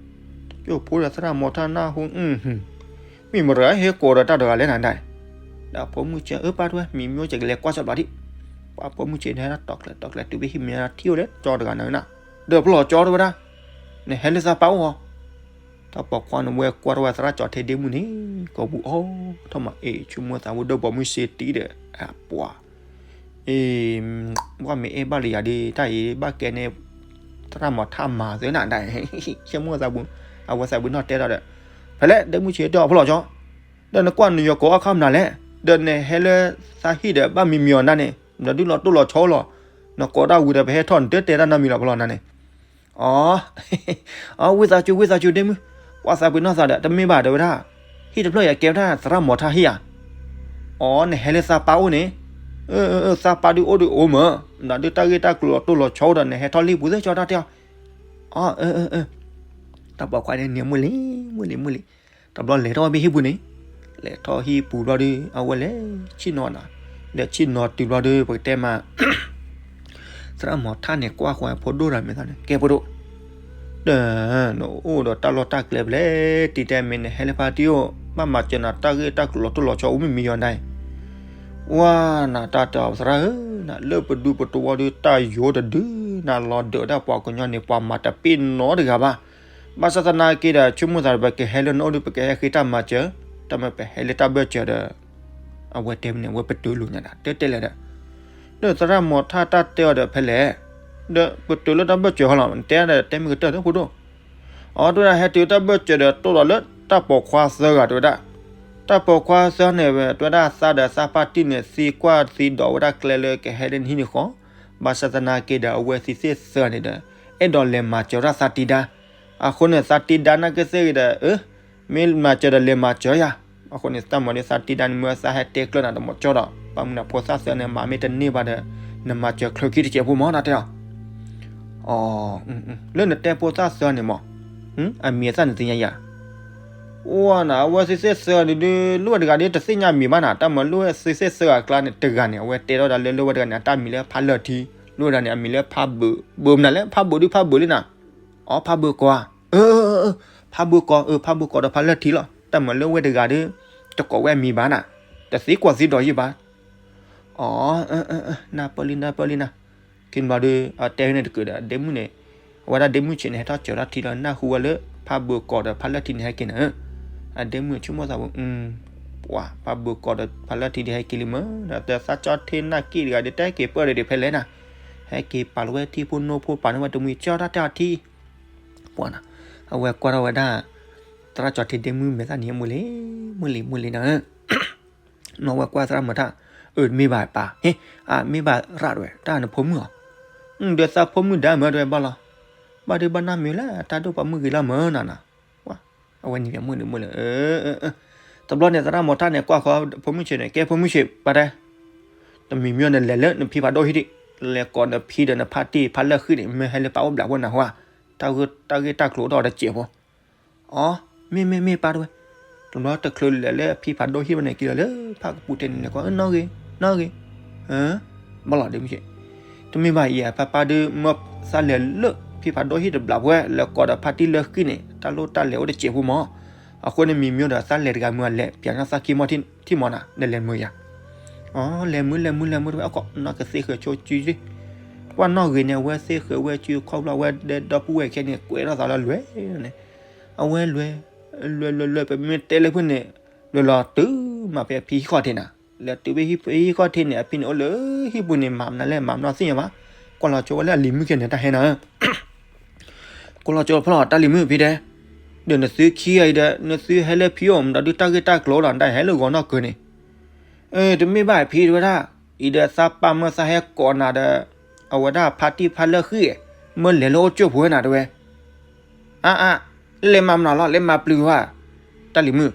ကၠိဖိဒီးသရၣ်မီၤထၣ်နၢ်ဟူ မ့ၢ်မတၤဟဲကိးဒီးတၢ်တဂၤလဲၣ်နၤဒၣ်, ဒီးဖိမုၣ်ဆံး အၢ ပၢ်တဝဲ မံၤမ့ၢ်အိၣ်ကလဲၤကွၢ်စီပျးဒံး, ပှၤဖိမုၣ်ဆံးန့ၣ် ဟဲတီၤကျဲၤတီၤကျဲၤတုၤဖဲဟံၣ်မ့ၢ်ထံၣ်အိၣ်လၢကၠီတဂၤန့ၣ်နၤ, ဒီးဖျီၣ်ကၠီတဝဲဒၣ်, နဟဲလၢသးပၢ်အိၣ်ဟီ တၢ်ပိာ်ခွါန့ၣ် ဝဲကွၢ်ထီၣ်ဝဲသရၣ်ကၠီၤထံဒ့မုၢ်န့ၣ် ကိာ်ပူၤအိၣ်ထီၣ်မး အ့ၣ် ဆိကမိၣ်သးဝဲဒၣ်ပိာ်မုၣ်စ့တံၢ်ဒီး အပှၤ, အ့ၣ်, ဘၣ်မ့ၢ်အဲၣ်ဘၣ်လၢယၤဒီး တၢ်အံၤဘၣ်ကဲန့ၣ် သရၣ်မီၤထၣ်မၤသ့နၤဒၣ်, ဆိကမိၣ်သးဝဲ အဝဲသးဝံၤနီၣ်တဲထီၣ်ဒီး ဖဲလဲၣ် ဒ့မုၢ်ဆံးတဲအီၤဖျီၣ်ကၠီၤ, ဒီးနကွၢ်နယီၤကိးအီၣ်ခါမနုၤလဲၣ် ဒီးနဟဲလၢသးဟံၣ်ဒီးဘၣ်မံမံအီၤနၤန့ၣ် ဒီးဒုးလီၤတိၢ်လီၤဆီလီၤ, နကိးတၢ်ဝံၤဒီးပဟဲထီၣ်နတတဲတၢ်နီတမံၤလီၤဖဲလီၤနၤန့ၣ်. အီ အီ ဝံသးစူၤ ဝံသးစူၤဒ့မုၣ်, ကွၢ်သးပ့ၤနီၣ်သးဒီး တမ့ၢ်ဘၣ်တဲဝဲဒၣ်, ဟံၣ်တဖျၢၣ်အံၤကဲဝဲဒၣ်သရၣ်မီၤထၣ်ဟံၣ်ဧါ. အီ နဟဲလၢသးပၢ်အိၣ်န့ၣ်, သးပၢ်ဒုးအိၣ်ဒုးအိၣ်မး, ဒီးဒုးတၢ်ဂ့ၢ်တၢ်ကျိၤလီၤတိၢ်လီၤဆီဒီး နဟဲထီၣ်လံာ်ပူၤသ့ၣ်ကၠီတၢ်တဲအီၤ. အီ အၢ အၢ အၢ တၢ်ပိာ်ခွါန့ၣ်န့ၣ်မုၢ်လံ မုၢ်လံ မုၢ်လံ, တဘျီလဲၤထီၣ်ဝဲဖဲဟံၣ်ပူၤန့ၣ်, လဲၤထီၣ်ဟံၣ်ပူၤဘျီဒီး အဝဲလဲၤဆ့ၣ်နီၤနၤ, ဒီးဆ့ၣ်နီၤတုၤဘျီဒီး ပကတဲမး သရၣ်မီၤထၣ်န့ၣ် ကွၢ်ဃီဖိဒိၣ်ဒီးမဲာ်သၣ်န့ၣ် ကဲဖိဒိၣ်, ဒီး နအိၣ်ဒီးတၢ်လီၢ်တၢ်ကျဲဖဲလဲၣ်, တံၤတဲမ့ၢ်နဟဲလၢဖါတံၢ်အိၣ် ဘၣ်မၤစၢၤနၤတၢ်ဂ့ၢ်တၢ်ကျိၤလီၤတိၢ်လီၤဆီအိၣ်မ့ၢ်မံယီၤဒၣ်အံၤ, ဝါနၤတၢ်တဲအီၤသရၣ်ဧၢ, နလၢပဒူပတဝီဒီးတၢ်ယိၤတဒု နလီၤဒုးဒၣ်ပှၤကညီန့ၣ် ပှၤမၤတပ့ၢ်နီတဂၤဘၣ်. ဘၣ်ဆၣ်သနာ်က့ဒီး ဆိကမိၣ်သးဒီး ပကဟဲလၢနအိၣ်ဒီး ပကဟဲဃ့တၢ်မၤစၢၤ, တၢ်မ့ၢ်ပဟဲလၢတၢ်ဘၢၣ်စၢၤဒီး အဝဲတဲမ့ၢ်န့ၣ် အဝဲပတုၤလိာ်ညါဒၣ် တဲတဲလဲၣ်ဒီး, ဒီးသရၣ်မီၤထၣ်တၢ်တဲအီၤဒီးဖဲလဲၣ်, ဒီးပတုၤလၢတၢ်ဘၢၣ်စၢၤဟီလီၤ နတဲဒီးတဲမ့ၢ်ကတၢၢ်ဒီးဖိဒိၣ်, အီ တဲဝဲဒၣ်ဟဲတုၤတၢ်ဘၢၣ်စၢၤဒီး တိၢ်လီၤလၢတၢ်ပိာ်ခွါသၢဂၤတဲဝဲဒၣ်, တၢ်ပိာ်ခွါသၢန့ၣ် တဲဝဲဒၣ်သးဒီးသးပၢ်တံၢ်န့ၣ် သံကွၢ်သံဒိးဝဲဒၣ်ကျဲလၢကဟဲလၢနဟံၣ်န့ၣ်ဃီ, ဘၣ်ဆၣ်သနာ်က့ဒီး အဝဲသ့ၣ်သၢန့ၣ်ဒီး အဲၣ်ဒိးလဲၤမၤစၢၤဒၣ်သးတံၢ်ဒါ, အဃိန့ၣ် သးတံၢ်ဒါနာ်က့သ့ၣ်ဂ့ၤဒီး အၢ မ့ၢ်မၤစၢၤဒီးလဲၤမၤစၢၤယၤ, အဃိန့ၣ် တၢ်မၤဒီးသးတံၢ်ဒါန့ၣ် မ့ၢ်သးဟဲတဲကျၢၤနၤဒီးမၤစၢၤဒီး ဘၣ်မနုၤဖိသၣ်သၢန့ၣ် မၤမ့ၢ်တန့ၢ်ဘၣ်ဒီး နမၤစၢၤချၢခံတစဲးဖိမး နတဲအီၤ အီ လၢနတဲဖိသၣ်သၢန့ၣ်မး, အမံၤအသၣ်န့ၣ်သ့ၣ်ညါယၤ, အိၣ်နၤ အဝဲသ့ၣ်သၢန့ၣ်ဒုး လိၣ်ဝဲတဂၤဒုးတသ့ၣ်ညါမံၤဘၣ်နၤ, တၢ်မၤလိၣ်ဝဲသ့ၣ်သၢအကျါန့ၣ် တဂၤန့ၣ် အဝဲတဲထီၣ်ဒၣ်လၢလိၣ်ဝဲတဂၤန့ၣ် အတၢ်မံၤလၢဖါလၢၢ်ထံ, လိၣ်ဝဲဒၣ်န့ၣ် အမံၤလၢဖါဘုး, ဘုးမနုၤလဲၣ် ဖါဘုးဒုးဖါဘုးလံနၤ, အီ ဖါဘုးကီးဧါ, အၢ ဖါဘုးကီး အၢ ဖါဘုးကီးဒီးဖါလၢၢ်ထံလီၤ, တၢ်မၤလိၣ်ဝဲတဂၤဒုး တကိးဝဲအမံၤဘၣ်နၤ, တသ့ကွၢ်သ့ဒီးယံၣ်ဘၣ် အီ နၢ်ပၢၢ်လံ နၢ်ပၢၢ်လံနၤ, ခ့ဘျီဒီး အတဲန့ၣ်တကုာ်ဒီး ဒ့မုၣ်န့ၣ်, အဝဲဒၣ်ဒ့မုၣ်ဆံးန့ၣ် ဟဲထီၣ်စၢၤထီၣ်ထံလီၤ နၢ်ဟူဝဲလၢ ဖါဘုးကီးဒီးဖါလၢၢ်ထံန့ၣ်ဟဲက့ၤနၤ, အဒ့မုၣ်ဆိကမိၣ်သးဝဲ, ပှၤ ဖါဘုးကီးဒီးဖါလၢၢ်ထံဒုးဟဲက့ၤလံမး, ဒီးသးကၠီထ့နၢ်က့ၣ်တဂၤဒုး တဟဲက့ၤပၢၢ်ဒီးဖဲလဲၣ်နၤ, ဟဲက့ၤပာ်လီၤဝဲထံဖိနိဖိပာ်န့ၢ်ဝဲတမှံၤကၠီတၢ်တဲအီၤထံ ပှၤနၤ, အဝဲကွၢ်ထီၣ်ဝဲဒၣ် သရၣ်ကၠီထ့ဒ့မုၣ်မဲာ်သၣ်န့ၣ် မုၢ်လံ, မုၢ်လံ မုၢ်လံနၤ, နီၢ်ဝဲကွၢ်သရၣ်မုၣ်တၢ်, အၢ တမ့ၢ်ဘၣ်ပၢ်, ဟ့ၣ်, အမ့ၢ်ဘၣ်ရၣ်တဝဲ တၢ်နဖိမုၣ်အီၤ, ဒီးသးဖိမုၣ်ဒါမၢတဝဲဘၣ်လီၤ, ဘၣ်ဒုးဘၣ်နၢ်မ့ၢ်လၢ တၢ်ဒိၣ်ပှၤမုၣ်ဂ့ၤလီၤမၢနၤနၤ, အဝဲန့ၣ်မုၣ်လံ မုၣ်လံ, တဘျီန့ၣ် သရၣ်မီၤထၣ်န့ၣ် ကွၢ်ဃီဖိမုၣ်ဆံးန့ၣ် ကဲဖိမုၣ်ဆံး ပၢ်တဲ တမံၤမ့ၢ်နလဲၤလၢနဖံဖးဒိၣ်ဟံၣ်ဒံး, လဲၤကိးနဖံဒီးနဖါတံၢ်ဖါလၢၢ်ဃံန့ၣ် မ့ၢ်ဟဲလၢပၢ်အိၣ်ဘျးဝဲနၤဟါ, တၢ်ဂ့ၢ်တၢ်ကျိၤအိၣ်ဒီးတစဲးဖိ, အီ မ့ၢ်မ့ၢ်မ့ၢ်ပၢ်တဝဲ, တဘျီတချုးလဲၤလၢအဖံဖးဒိၣ်ဟံၣ်ဝဲန့ၣ် က့ၤလီၤလၢဖးကပူၤတဲန့ၣ် လဲၤကွၢ် နီၢ်ဂ့ၤ, နီၢ်ဂ့ၤ, ဘၣ်လီၤဒ့မုၣ်ဆံး, တမ့ၢ်ဘၣ်အံၤ ဖါပၢ်ဒုးမၢသးလဲၤလၢဖံဖးဒိၣ်ဟံၣ်တဘျးဝဲ လဲၤကိးဒီးဖါတံၢ်လၢၢ်ဃံန့ၣ် တၢ်လိၣ်တၢ်လဲၤအိၣ်တစဲးဖိမး, အဃိန့ၣ်မံၤမ့ၢ်ဒီးသးလဲၤတဂၤမုၢ်အလဲၤ ပျးညါသးခံမီၢ်ထံၣ်မီၢ်နၤ နလဲၤမုာ်ယၤ, အီ လဲၤမုာ် လဲၤမုာ် လဲၤမုာ်တဝဲ အကိးနီၢ်ကသ့ဃၢၤဆိကံ, ကွၢ်နီၢ်ဂ့ၤန့ၣ် အဝဲသ့ဃၢၤဝဲစုခီဖျိဝဲဒီပုၢ်ဝဲၢ်ခဲန့ၣ် ကွဲးထီၣ်သးလၢလွဲၢ်န့ၣ်, အဝဲလွဲၢ်, လွဲၢ်လွဲၢ်လွဲၢ် ပမ့ၢ်တဲလၢဖုၣ်န့ၣ်, လွဲၢ်လီၤတုၤမးဖဲအဖံဟံၣ်ခီၣ်ထံးနၤ, လဲၤတုၤဖဲဟံၣ်ခီၣ်ထံးန့ၣ် အဖံန့ၣ်အိၣ်လၢဟံၣ်ပူၤန့ၣ် မၤမနုၤလဲၣ် မၤမနုၤသ့ၣ်ညါဘၣ်, ကွၢ်လီၤကၠိဝဲလၢအလံၤမုၣ်ခဲန့ၣ် တၢ်ဟဲနၤ ကွၢ်လီၤကၠိဖီလီၤ တၢ်လံၤမုၣ်ဖံတဲ, ဒီးနသုခံဂၤအံၤဒီး နသုဟဲလၢဖံအိၣ် မတၤဒုးတၢ်ဂ့ၢ်တၢ်ကျိၤလီၤ နတၢ်ဟဲလၢဂီၤနီၢ်ကၢၤန့ၣ်, တမ့ၢ်ဘၣ်ဖံတဝဲဒၣ်, အံၤဒီးသးပၢ်မၢသးဟဲကိးနၤဒီး အဝဲဒၣ်ဖါတံၢ်ဖါလၢၢ်ဃံ, မၢလဲၤလၢအိၣ်ကၠိဖိနၤတဝဲ အါအါ, လဲၤမၤမနုၤလီၤ လဲၤမၤပျုၤဝဲ, တၢ်လံၤမုၣ်,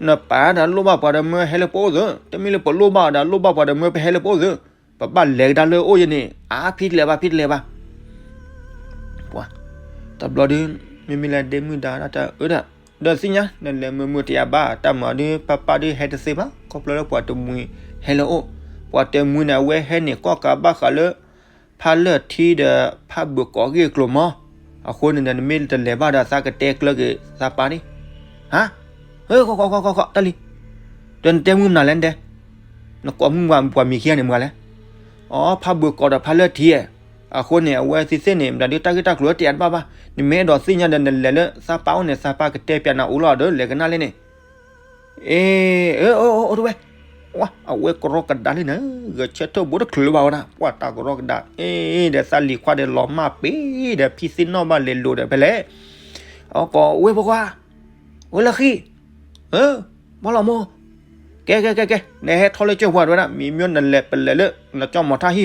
နပာ်ဒီးလိၣ်ဘၣ်ပှၤဒီးမၢဟဲလၢပအိၣ်သု, တမ့ၢ်လၢပလိၣ်ဘၣ်ဒီးလိၣ်ဘၣ်ပှၤဒီးမၢပဟဲလၢပအိၣ်သု, ပဘၣ်လဲၤကဒါလၢအိၣ်ယဲန့ၣ် အါဖံတလဲၤဘၣ် ဖံတလဲၤဘၣ်, ပှၤ, တဘျီဒီး, မ့မ့ၢ်လၢဒ့မုၣ်ဒါတၢ်အၢဒၣ်, ဒီးသ့ၣ်ညါ နလဲၤမုာ်မုာ်တယၤဘၣ် တၢ်မၤဒုး ဖါပၢ်ဒုးဟဲတသ့ဘၣ် ခီဖျိလၢပှၤတမှံၤဟဲလၢအိၣ်, ပှၤတမှံၤန့ၣ် အဝဲဟဲန့ၣ်ကီၢ်ကးဘၣ်ဃးလၢ ဖါလၢၢ်ထံဒီးဖါဘုးကိးဂ့ၢ်ကျိၤမး, အဃိန့ၣ်ဒီး နမ့ၢ်တလဲၤဘၣ်ဒီးသးကတဲကျၢၤက့ၤသးပၢ်န့ၣ်, ဟါ, ဃီဃီဃီဃီ တၢ်လံၤ, ဒီးနတဲမုၢ်မနုၤလဲၣ်နတဲ, နကိးမုၢ်ပှၤမံၤခံဂၤန့ၣ်မနုၤလဲၣ်, အီ ဖါဘုးကိးဒီးဖါလၢၢ်ထံဧါ, အဃိန့ၣ် အဝဲသ့ၣ်သ့ၣ်န့ၣ် မတၤဒုးတၢ်ဂ့ၢ်တၢ်ကျိၤတယၤတဘၣ်ဘၣ်, နမ့ၢ်အဲၣ်ဒိးသ့ၣ်ညါဒီး နလဲၤလၢသးပၢ်အိၣ်န့ၣ် သးပၢ်ကတဲပျးနၤအိၣ်လီၤဒီး လဲၤကနၣ်လၢန့ၣ် အ့ အိၣ်တဝဲ, ဝါ အဝဲကရီကဒါလံနၤ, ဂဲၤဆၢထၢၣ်ဘိတချုးလၢၤဘၣ်ဝဲဒၣ် ပှၤတၢ်ကရီကဒါ, အ့ ဒီးသးလံၤခွါဒီးလီၤမၢ်ပ့ၤဒီး ဖံသ့ၣ်နီၣ်ဘၣ်လဲၤလိၤဒီးဖဲလဲၣ်, အကိးဝဲဖိခွါ, ဝဲလၢဃံ, ဘီလီၤမိၢ်, ကဲကဲကဲကဲ နဟဲထီၣ်လၢကၠိၢ်ပှၤတဝဲဒၣ် မ့ၢ်မ့ၢ်နလဲၤပလဲၤလၢ နကၠီမီၤထၣ်ဟံၣ်ဟီ,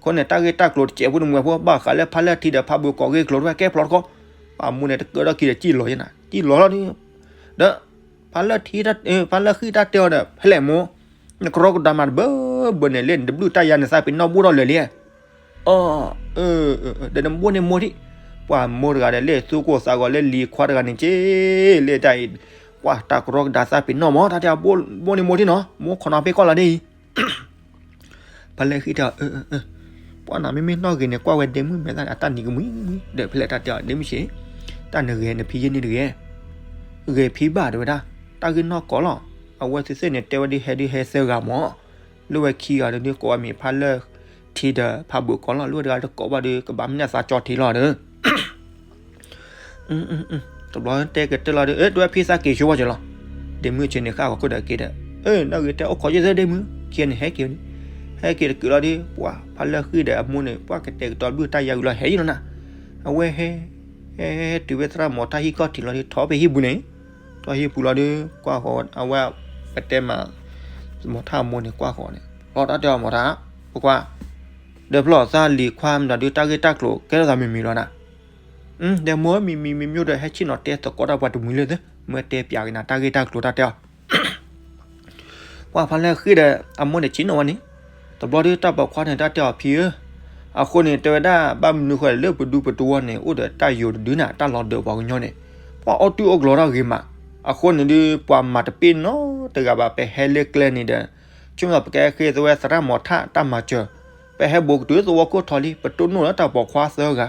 အဃိန့ၣ် တၢ်ဂ့ၢ်တၢ်ကျိၤတစဲးဖိတမှဲၤဖိ ဘၣ်ဃးလၢဖါလၢၢ်ထံဒီးဖါဘိးကီးဂ့ၢ်ကျိၤတဝဲ ကဲဖျိးတခီ, ပှၤမိၢ်န့ၣ်တကၢထီၣ်ခံဒီး စံၣ်လီၤယဲနၤ စံၣ်လီၤလီၤဒီး, ဒီး ဖါလၢၢ်ထံ ဖါလၢၢ်ဃံၣ်တၢ်တဲအီၤဒီး ဖဲလဲၣ်မိၢ်, နကရီကဒါမးတဘၢဘၢန့ၣ် လၢနတဘျုးတၢ်ယါန့ၣ် သးပ့ၤနီၣ်ဘိၣ်ထီၣ်လၢာ်လံ အီ, ဒီးနဘိၣ်န့ၢ်မိၢ်ထံၣ်, ပှၤမိၢ်တဂၤဒီး လၢသူၣ်ကိၢ်သးဂီၤလၢလံၤခွါတဂၤန့ၣ်က့, လၢတၢ်အံၤ, ပှၤတၢ်ကရီကဒါသးပ့ၤနီၣ်မး တၢ်တဲအီၤ ဘိၣ်န့ၢ်မိၢ်ထံၣ်နီၤ မိၢ်ခိးနီၤဖဲကီၢ်လီၤဒ်အံၤ, ဖါလၢၢ်ဃံၣ်တဲအီၤ, ပှၤနီၤ မ့မ့ၢ်နီၢ်ဂ့ၤန့ၣ် ကွၢ်ဝဲဒဲမုၣ်မဲာ်သၣ်န့ၣ် အတၢ်နံၤကမှံမှံ, ဒီးဖဲလဲၣ်တၢ်တဲအီၤ ဒဲမုၣ်ဆံး, တၢ်နဂဲၤနဖံယဲၢ်န့ၣ်တဂဲၤ, ဂဲၤဖံဘၣ်တဝဲဒၣ်, တၢ်ဂ့ၢ်နီၢ်ကီၢ်လီၤ, အဝဲသ့ၣ်သ့ၣ်န့ၣ် တဲဝဲဒ်ဟဲဒ်ဟဲသၢဂၤမး လၢဝဲခံဂၤဒီး ကိးဝဲမ့ၢ်ဖါလၢၢ်ထံဒီးဖါဘိးကီးလီၤ, လၢဝဲတဂၤတကိးဘၣ်ဒီး ကဘၣ်မ့ၢ်န့ၣ်သးကၠီထံလီၤဒီး, တဘျီတဲကတၢၢ်လီၤဒီး အၢ တဝဲဖံသးက့ၤဆိဝဲကၠီလီၤ, ဒဲမုၣ်ဆ့န့ၣ်ဃၣ်ဂီၤခိၣ်ဒီးက့ၤဒီး, အၢ နီၢ်ဂ့ၤတဲအိၣ်ခိးယဲၢ်သၢဒဲမုၣ်, ခံဂၤန့ၣ်ဟဲက့ၤန့ၣ်, ဟဲက့ၤတကုးလီၤဒီး ပှၤဖါလၢၢ်ဃံၣ်ဒီးအမိၢ်န့ၣ် ပှၤကတဲာ်ကတီၤဘျုးတၢ်ယါဝံၤလီၤ ဟဲယံၤလီၤနၤ, အဝဲဟဲ ဟဲတုၤဝဲသရၣ်မီၤထၣ်ဟံၣ်ခီၣ်ထံးလီၤဒီး ထီၣ်ဖဲဟံၣ်ပူၤန့ၣ်, ထီၣ်ဟံၣ်ပူၤလီၤဒီး ကွၢ်ဃီၤအဝဲ ပတဲမး မီၤထၣ်အမိၢ်န့ၣ် ကွၢ်ဃီၤန့ၣ် လီၤတၢ်တဲအီၤမီၤထၣ်, ပကွၢ်, ဒီးဖျီၣ်သးလံၤခွါမတၤဒုး တၢ်ဂ့ၢ်တၢ်ကျိၤကဲထီၣ်သးမံၤမံၤလီၤနၤ, ဒီးမိၢ်မံၤမံၤမံၤမံၤဒီး ဟဲဆ့ၣ်နီၤတဲသကိးတၢ်ပှၤတမှံၤလၢသ့, မ့ၢ်တဲပၠးက့ၤနၤ တၢ်ဂ့ၢ်တၢ်ကျိၤတၢ်တဲအီၤ ပှၤဖါလၢၢ်ဃံၣ်ဒီး အမိၢ်န့ၣ်ဆ့ၣ်နီၤဝဲန့ၣ်, တဘျီဒီးတၢ်ပိာ်ခွါန့ၣ် တၢ်တဲအီၤဖံဧၢ, အဃိန့ၣ် တဲဝဲဒၣ် ဘၣ်မနုၤဃိလၢပဒူပတဝီန့ၣ် အိၣ်ဒီးတၢ်ယိာ်တဒုနၤ တၢ်လီၤဒၢးပှၤကညီန့ၣ်, ပှၤအီၣ်တူၢ်အီၣ်ကျီၤထီၣ်ဂ့ၤမး, အဃိန့ၣ်ဒီး ပှၤမၤတပ့ၢ်နီတဂၤဘၣ် ပဟဲလၢကျဲန့ၣ်ဒီး, ဆိကမိၣ်ပကဟဲဃ့သဝဲသရၣ်မီၤထၣ်တၢ်မၤစၢၤ, ပဟဲဘိးကတုၤသဝီခိၣ်ထီလံ ပတိၢ်နီၣ်လၢတၢ်ပိာ်ခွါသၢဂၤ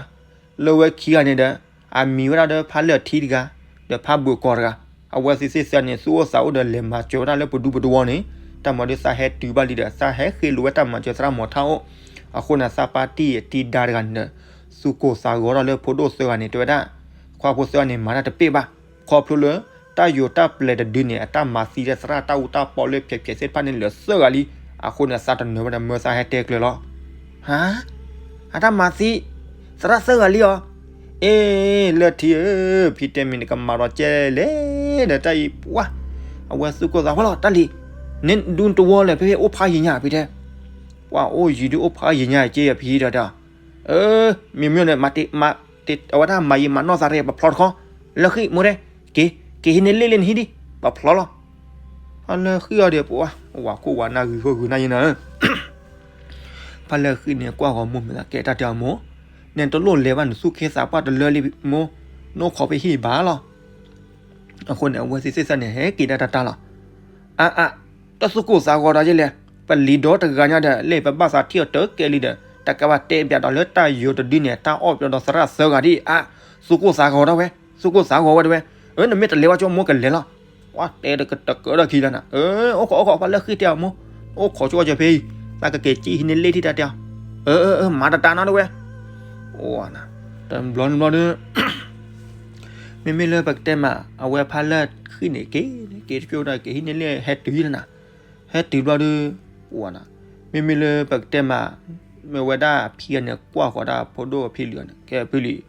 လၢဝဲခံဂၤန့ၣ်ဒီး, အမံၤဝဲဒၣ်ဒီးဖါလၢၢ်ထံတဂၤ, ဒီးဖါဘိးကီးတဂၤ, အဝဲသ့ၣ်သ့ၣ်သၢန့ၣ် သူၣ်အိၣ်သးအိၣ်ဒီးလဲၤမၤစၢၤဝဲဒၣ်လၢ ပဒူပတဝီန့ၣ်, တၢ်မၤဒီးသးဟဲတုၤဘၣ်လံဒီး သးဟဲဃ့လိာ်ဝဲတၢ်မၤစၢၤသရၣ်မီၤထၣ်အိၣ်, အဃိန့ၣ် သးပၢ်တံၢ်တံၢ်ဒါတဂၤန့ၣ်ဒီး, သူၣ်ကိၢ်သးဂီၤထီၣ်လၢဖိဒိၣ်သၢဂၤန့ၣ် တဲဝဲဒၣ်, ခွါဖိသၢဂၤန့ၣ် မၤတၢ်တပ့ၢ်ဘၣ်, ခီဖျိလၢ တၢ်ယိာ်တၢ်ပျဲၤတဒုန့ၣ် အတၢ်မၤသံဒီးသရၣ်တၢ်အူတၢ်ပီလၢဖျဲးဖျဲးသ့ၣ်တဖၣ်န့ၣ် လၢာ်သၢဂၤလံ, အဃိန့ၣ် သးတနၢၤဘၣ်ဒီး မၢသးဟဲတဲကျၢၤလီၤ, ဟါ, အတၢ်မၤသံ, သရၣ်သၢဂၤလံအီၤ, အ့ လၢၢ်ထံဧၢ, ဖံတဲမ့ၢ်နကမၤဒီးကဲလဲၣ်ဒီးတၢ်အံၤပှၢ်, အဝဲသူၣ်ကိၢ်သးဝဲလီၤ တၢ်လံၤ, နဒူတဝီလၢ ဖဲဖဲအိၣ်ဖးယံၤညါဖံတဲ, ပှၤအိၣ်ယံၤဒုးအိၣ်ဖးယံၤညါက့ယဖံဒီး, အၢ, မ့မ့ၢ်န့ၣ် မၤတ့, အဝဲဒၣ်မၤယံၤမၤနီၢ်သးရဲ ပဖျီတခီ, လၢဃံၣ်မိၢ်တဲ, က့ၤ, က့ၤဟံးန့ၢ်လ့ၣ်လ့ၣ်နဟံၣ်ဒံး, ပဖျီလီၤ, ဖါလၢၢ်ဃံၣ်အီၤဒီးပှၤ, ဝၤခိၣ်ဝၤနၢ်ဂ့ၤဃိဂ့ၤနၢ်ယံၤနၤ ဖါလၢၢ်ဃံၣ်န့ၣ် ကွၢ်ဃီၤမိၢ်မ့ၢ်သးကဲတၢ်တဲအီၤမိၢ်, နတလိၣ်လဲၤဘၣ်နသူၣ်ခ့သးပှၢ်တလၢလံမိၢ်, နအိၣ်ခိးဖဲဟံၣ်ဘၣ်လီၤ, အဃိန့ၣ် အဝဲသ့ၣ်သ့ၣ်သၢန့ၣ် ဟဲက့ၤဒၣ်တၢ်တၢ်လီၤ, အါအါ, တၢ်သူၣ်ကိၢ်သးဂီၤဒီးယဲလဲၣ်, ပလံၤဒီတဂၤညါဒီး လၢပဘၣ်သးထံၣ်အီၤတကဲလံဒီး တကးဘၣ်တဲပၠးဒီးလၢတၢ်ယိာ်တဒုန့ၣ် တၢ်အီၣ်ပျီဒီးသရၣ်သၢဂၤဒ်အံၤ, အါ, သူၣ်ကိၢ်သးဂီၤဒီးဝဲ, သူၣ်ကိၢ်သးဂီၤဝဲတဝဲ, အၢ နမ့ၢ်တလဲၤဝဲကၠိမိၢ်ကလဲၤလီၤ, ပှၤတဲတကတကၢဒီးခံလီၤနၤ, အၢ အိၣ်ခိးအိၣ်ခိး ဖါလၢၢ်ဃံၣ်တဲအီၤမိၢ်, အိၣ်ခိးကၠိကၠီဖဲအံၤ, သးကက့ၤကံၣ်ဟံးန့ၢ်လ့ၣ်ထံၣ်တၢ်တဲအီၤ, အၢ အၢ အၢ မၤတတးနီတဝဲ, အိၣ်နၤ, တဘျီနဘျီဒီး မ့မ့ၢ်လၢပကတဲမး အဝဲဖါလၢၢ်ဃံၣ်န့ၣ် က့ၤ, က့ၤတကၠိဒီး က့ၤဟံးန့ၢ်လ့ၣ်ဟဲတုၤယဲလီၤနၤ, ဟဲတုၤဘျီဒီး, အိၣ်နၤ, မ့မ့ၢ်လၢပကတဲမး, မ့ၢ်ဝဲဒၣ်ဖံဂၤန့ၣ် ကွၢ်ဃီၤဒၣ်ဖိဒိၣ်ဖံလံၤန့ၣ် ကဲဖံလံၤ,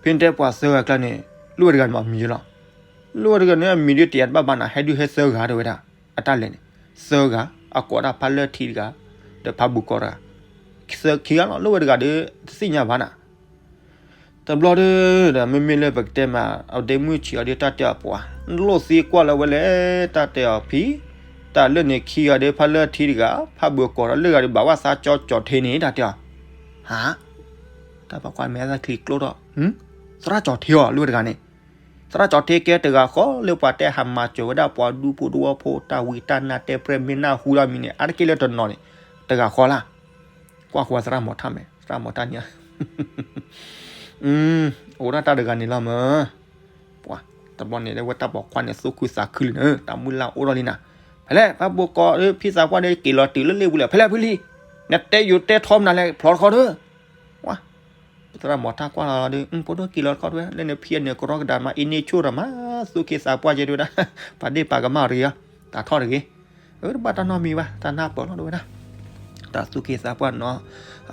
ဖံတဲပှၤသၢဂၤကျါန့ၣ်, လၢဝဲတဂၤန့ၣ်မးမံၤလီၤ, လၢဝဲတဂၤန့ၣ် အမံၤဒုးတယၤတဘၣ်ဘၣ်နၤ ဟဲဒုးဟဲသၢဂၤတဝဲဒၣ်, အတၢ်လဲၤန့ၣ်, သၢဂၤ, အကိးဒၣ်ဖါလၢၢ်ထံတဂၤ, ဒီးဖါဘိးကီးတဂၤ, သၢခံဂၤလီၤ လၢဝဲတဂၤဒီး, တသ့ၣ်ညါဘၣ်နၤ တဘျီဒီး ဒီးမ့မ့ၢ်လၢပကတဲမး အဒဲမုၢ်ဆံးအီၤဒီးတၢ်တဲအီၤပှၤ, နလိၣ်သံကွၢ်လၢဝဲလဲၣ် တၢ်တဲအီၤဖံ, တၢ်လၢန့ၣ်ခံဂၤဒီးဖါလၢၢ်ထံတဂၤ, ဖါဘိးကီးဒီးလၢဂၤဒီးဘၣ်ဝဲသးကၠီကၠီထ့န့ၣ် တၢ်တဲအီၤ, ဟါ, တၢ်ပိာ်ခွါမဲာ်သၣ်ချံကျိထီၣ်, သရၣ်ကၠီထ့အီၤလၢဝဲတဂၤန့ၣ်, သရၣ်ကၠီထ့ကဲတဂၤဃီလၢပှၤတဲဟးမၤစၢၤဝဲဒၣ်ပှၤဒူဖိတဝီဖိတၢ်ဝံတၢ်နါတဲပြဲၢ်မ့ၢ်နၢ်ဟူဒီးမံၤန့ၣ် အါတက့ၢ်လၢတနီၤန့ၣ်, တဂၤဃီလၢ် ကွၢ်ဃီၤသရၣ်မီၤထၣ်မဲာ် သရၣ်မီၤထၣ်န့ၣ်, အိၣ်ဒၣ်တၢ်တဂၤန့ၣ်လီၤမၢ်, ပှၤ, တဘျီန့ၣ် လၢဝဲတၢ်ပိာ်ခွါန့ၣ် သူၣ်ခုသးခုလံန့ၣ် တၢ်မုၢ်လၢ်အိၣ်ထီၣ်လံနၤ, ဖဲလဲၣ် ဖါဘိးကီးဒီး ဖံသးပှၢ်ဒီး က့ၤလီၤတုၤလၢလ့ၣ်ပူၤလဲၣ် ဖဲလဲၣ်ဖုလံ, နတဲယိၤတဲထီမနုၤလဲၣ် ဖျီတခီဒီး, ပှၤ, သရၣ်မီၤထၣ်ကွၢ်လီၤဒီး ဖိဒိၣ်က့ၤလီၤတခီတဝဲ လၢန့ၣ်ဖံန့ၣ် ကရီကဒါမး အ့န့ၢ်ဆိၣ်ဒီးမး သူၣ်က့သးပှၢ်ကဲတဝဲဒၣ်, ပာ်ဒ့ၣ်ပာ်ကမၣ်တဂ့ၤ, တၢ်ထီၣ်တဂ့ၤ, အတဘၣ်တၢ်နီတမံၤဘၣ် တၢ်နၢ်ပၢၢ်လီၤတဝဲဒၣ်, တၢ်သူၣ်က့သးပှၢ်နီၤ,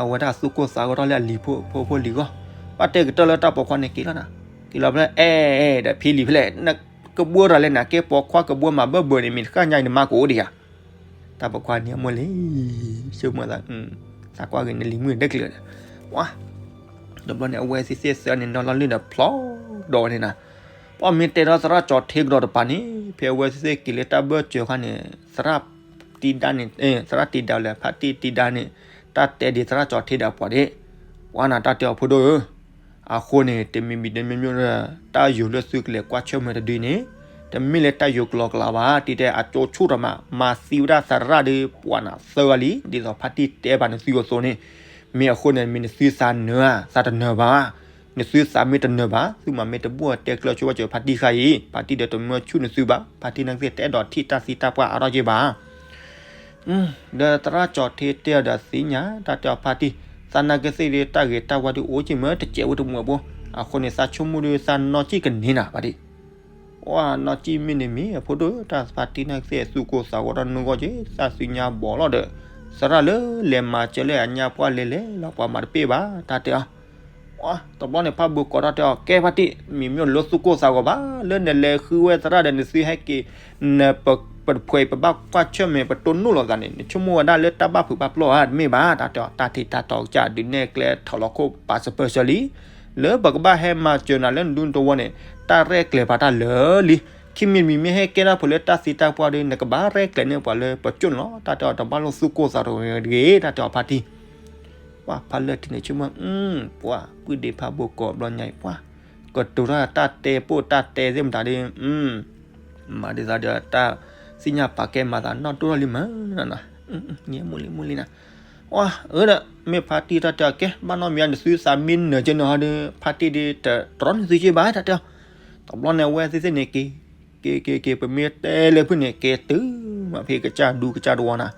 အဝဲဒၣ်သူၣ်ကိၢ်သးဂီၤထီၣ်လၢအလံၤဖိဖိလံၤဂီၢ်, ဘၣ်တဲကတၢၢ်လၢတၢ်ပိာ်ခွါန့ၣ်က့ၤလီၤနၤ, က့ၤလီၤဖဲလဲၣ် အဲၣ် ဒီးဖံလံၤဖဲလဲၣ် နကဘှီတၢ်လဲၣ်နၤ ကဲပိာ်ခွါကဘှီမၤဘၢဘၢန့ၣ် မ့ၢ်တဃၣ်ညါအံၤနမါကအိၣ်ဒံးဧါ တၢ်ပကွၢ်န့ၣ်အမိၢ်လံ, ဆိကမိၣ်သး, သးကွၢ်ဂ့ၤန့ၣ်လံၤမုၣ်တကျၢၤဒီး, ပှၤ, တဘျီန့ၣ် အဝဲသ့ၣ်သ့ၣ်သၢန့ၣ် နီၢ်လီၤလၢဒီးဖျီဒီးဝဲန့ၣ်နၤ, ပှၤမ့ၢ်တဲဒီးသရၣ်ကၠီၤထ့ကဒီးတပၤန့ၣ် ဖဲအဝဲသ့ၣ်သ့ၣ်က့ၤလၢတၢ်ဘၢၣ်စၢၤခါန့ၣ် သရၣ်တံဒါန့ၣ်, သရၣ်တံဒါလဲၣ် ဖါတံၢ်တံဒါန့ၣ် တၢ်တဲဒ်သရၣ်ကၠီၤထ့ဒီးပှၤဒၣ်, ပှၤနၤတၢ်တဲအီၤဖိဒိၣ်ဧၢ အဃိန့ၣ် တမံၤမံၤတမံၤမံၤဒီး တၢ်ယိၤလၢသုကလဲၤကွၢ်ဆၢၣ်မဲာ်တဒုန့ၣ် တမ့ၢ်လၢတၢ်ယိၤကလီကလီဘၣ်, တံတဲအကၠိဆူၣ်တမး မၤသံဝဲဒၣ်သရၣ်ဒီးပှၤနၤသၢဂၤလံ, ဒ်သိးဖါတံၢ်တဲဘၣ်နသုအသိးန့ၣ်, မ့ၢ်အဃိန့ၣ် မ့ၢ်နသုသးနၢၤဧါ, သးတနၢၤဘၣ်, နသုသးမ့ၢ်တနၢၤဘၣ် သုမၤမ့ၢ်တဘူၣ်တဲကျၢၤဆိဝဲစၢၤဖါတံၢ်ဃါအံၤ ဖါတံၢ်ဒီးတမၢဆူၣ်နသုဘၣ်, ဖါတံၢ်နာ်က့သ့ၣ်တအဲၣ်ဒိးထံၣ်တၢ်သံတၢ်ပှၢ်အါထီၣ်က့ဘၣ် ဒီးသရၣ်ကၠီၤထ့တဲအီၤဒီးသ့ၣ်ညါ တၢ်တဲအီၤဖါတံၢ်, သးနာ်က့သ့ၣ်ဒီးတၢ်ဂ့ၤတၢ်ဝါဒုးအိၣ်က့မ့ၢ်တစဲးဝဲတမူအပူၤ, အဃိန့ၣ် သးဆိကမိၣ်ဒီးသးနီၢ်ကံၣ်ကန့ၢ်နၤဖါတံၢ်, ပှၤနီၢ်ကံၣ်မ့ၢ်န့ၣ်မ့ၢ်အဖိဒိၣ် တၢ်ဖါတံၢ်နာ်က့သ့ၣ်သူၣ်ကိၢ်သးဂီၤဒီးနုာ်ဂီၢ်က့ၤ သးသ့ၣ်ညါဘီၣ်လီၤဒီး, သရၣ်လၢလဲၤမၤစၢၤလၢအညါပှၢ်လဲၤလဲၤလီၤပှၤမၤတပ့ၢ်ဘၣ် တၢ်တဲအီၤ တဘျီန့ၣ် ဖးဘိကိးတၢ်တဲအီၤ ကဲဖါတံၢ် မ့မ့ၢ်လိၣ်သူၣ်ကိၢ်သးဂီၤဘၣ် လၢနလဲၤဃုဝဲသရၣ်ဒီးနသုဟဲက့ၤ, နပဖှဲးပဘၣ်ကွၢ်ဆၢၣ်မဲာ်ပတိၢ်နီၣ်လိာ်သးန့ၣ် နဆိကမိၣ်ဝဲဒၣ်လၢတၢ်ဘၣ်ဖုးဘၣ်ပျီၢ်ဧါ တမ့ၢ်ဘၣ် တၢ်တဲအီၤ တၢ်ထံၣ်တၢ်တီကစၢ်ဒုးနဲၣ်ကျဲထီၣ်လီၤခိၣ်ပာ်စပၢၤစၢၤလံ, လၢပကဘၣ်ဟဲမၤစၢၤနၤလၢနဒူတဝီန့ၣ် တၢ်ရဲၣ်ကျဲၤပာ်တၢ်လၢာ်လံ, ခံမံၤတမံၤမ့ၢ်ဟဲကဲထီၣ်ဖိးလၢတၢ်သံတၢ်ပှၢ်ဒီး နကဘၣ်ရဲၣ်ကျဲၤန့ၢ်ပှၤလၢပကၠိၣ်န့ၣ်လီၤ တၢ်တဲအီၤ တဘၣ်လိၣ်သူၣ်ကိၢ်သးဂီၤတဂ့ၤ တၢ်တဲအီၤဖါတံၢ် ပှၤဖးလၢထံန့ၣ်ဆိကမိၣ်, ပှၤ ပုၢ်ဒ့ဖးဘိကိးဘျီညါအံၤ ပှၤ ကတိၤတၢ်တၢ်တဲပိၢ်တၢ်တဲသ့ၣ်မတၤဒီး, မၤဒ်သိးဒီးတၢ်သ့ၣ်ညါပာ်ကဲမၤသးနီၢ်တိၢ်ထီၣ်လံမး, မူလံမူလံနၤ, အၢဒီး မ့ၢ်ဖါတံၢ်တၢ်တဲအီၤကဲ ဘၣ်နီတမံၤနသုသးမ့ၢ်နၢၤကဲန့ၣ်ဟီဒီး ဖါတံၢ်ဒီးတတြီနသုက့ဘၣ် တၢ်တဲအီၤ, တဘျီန့ၣ် အဝဲသ့ၣ်သ့ၣ်န့ၣ်က့ၤ က့ၤက့ၤက့ၤ ပမ့ၢ်တဲလၢဖုၣ်န့ၣ် က့ၤတုၤမးဖဲကစၢ်ဒူကစၢ်တဝီနၤ,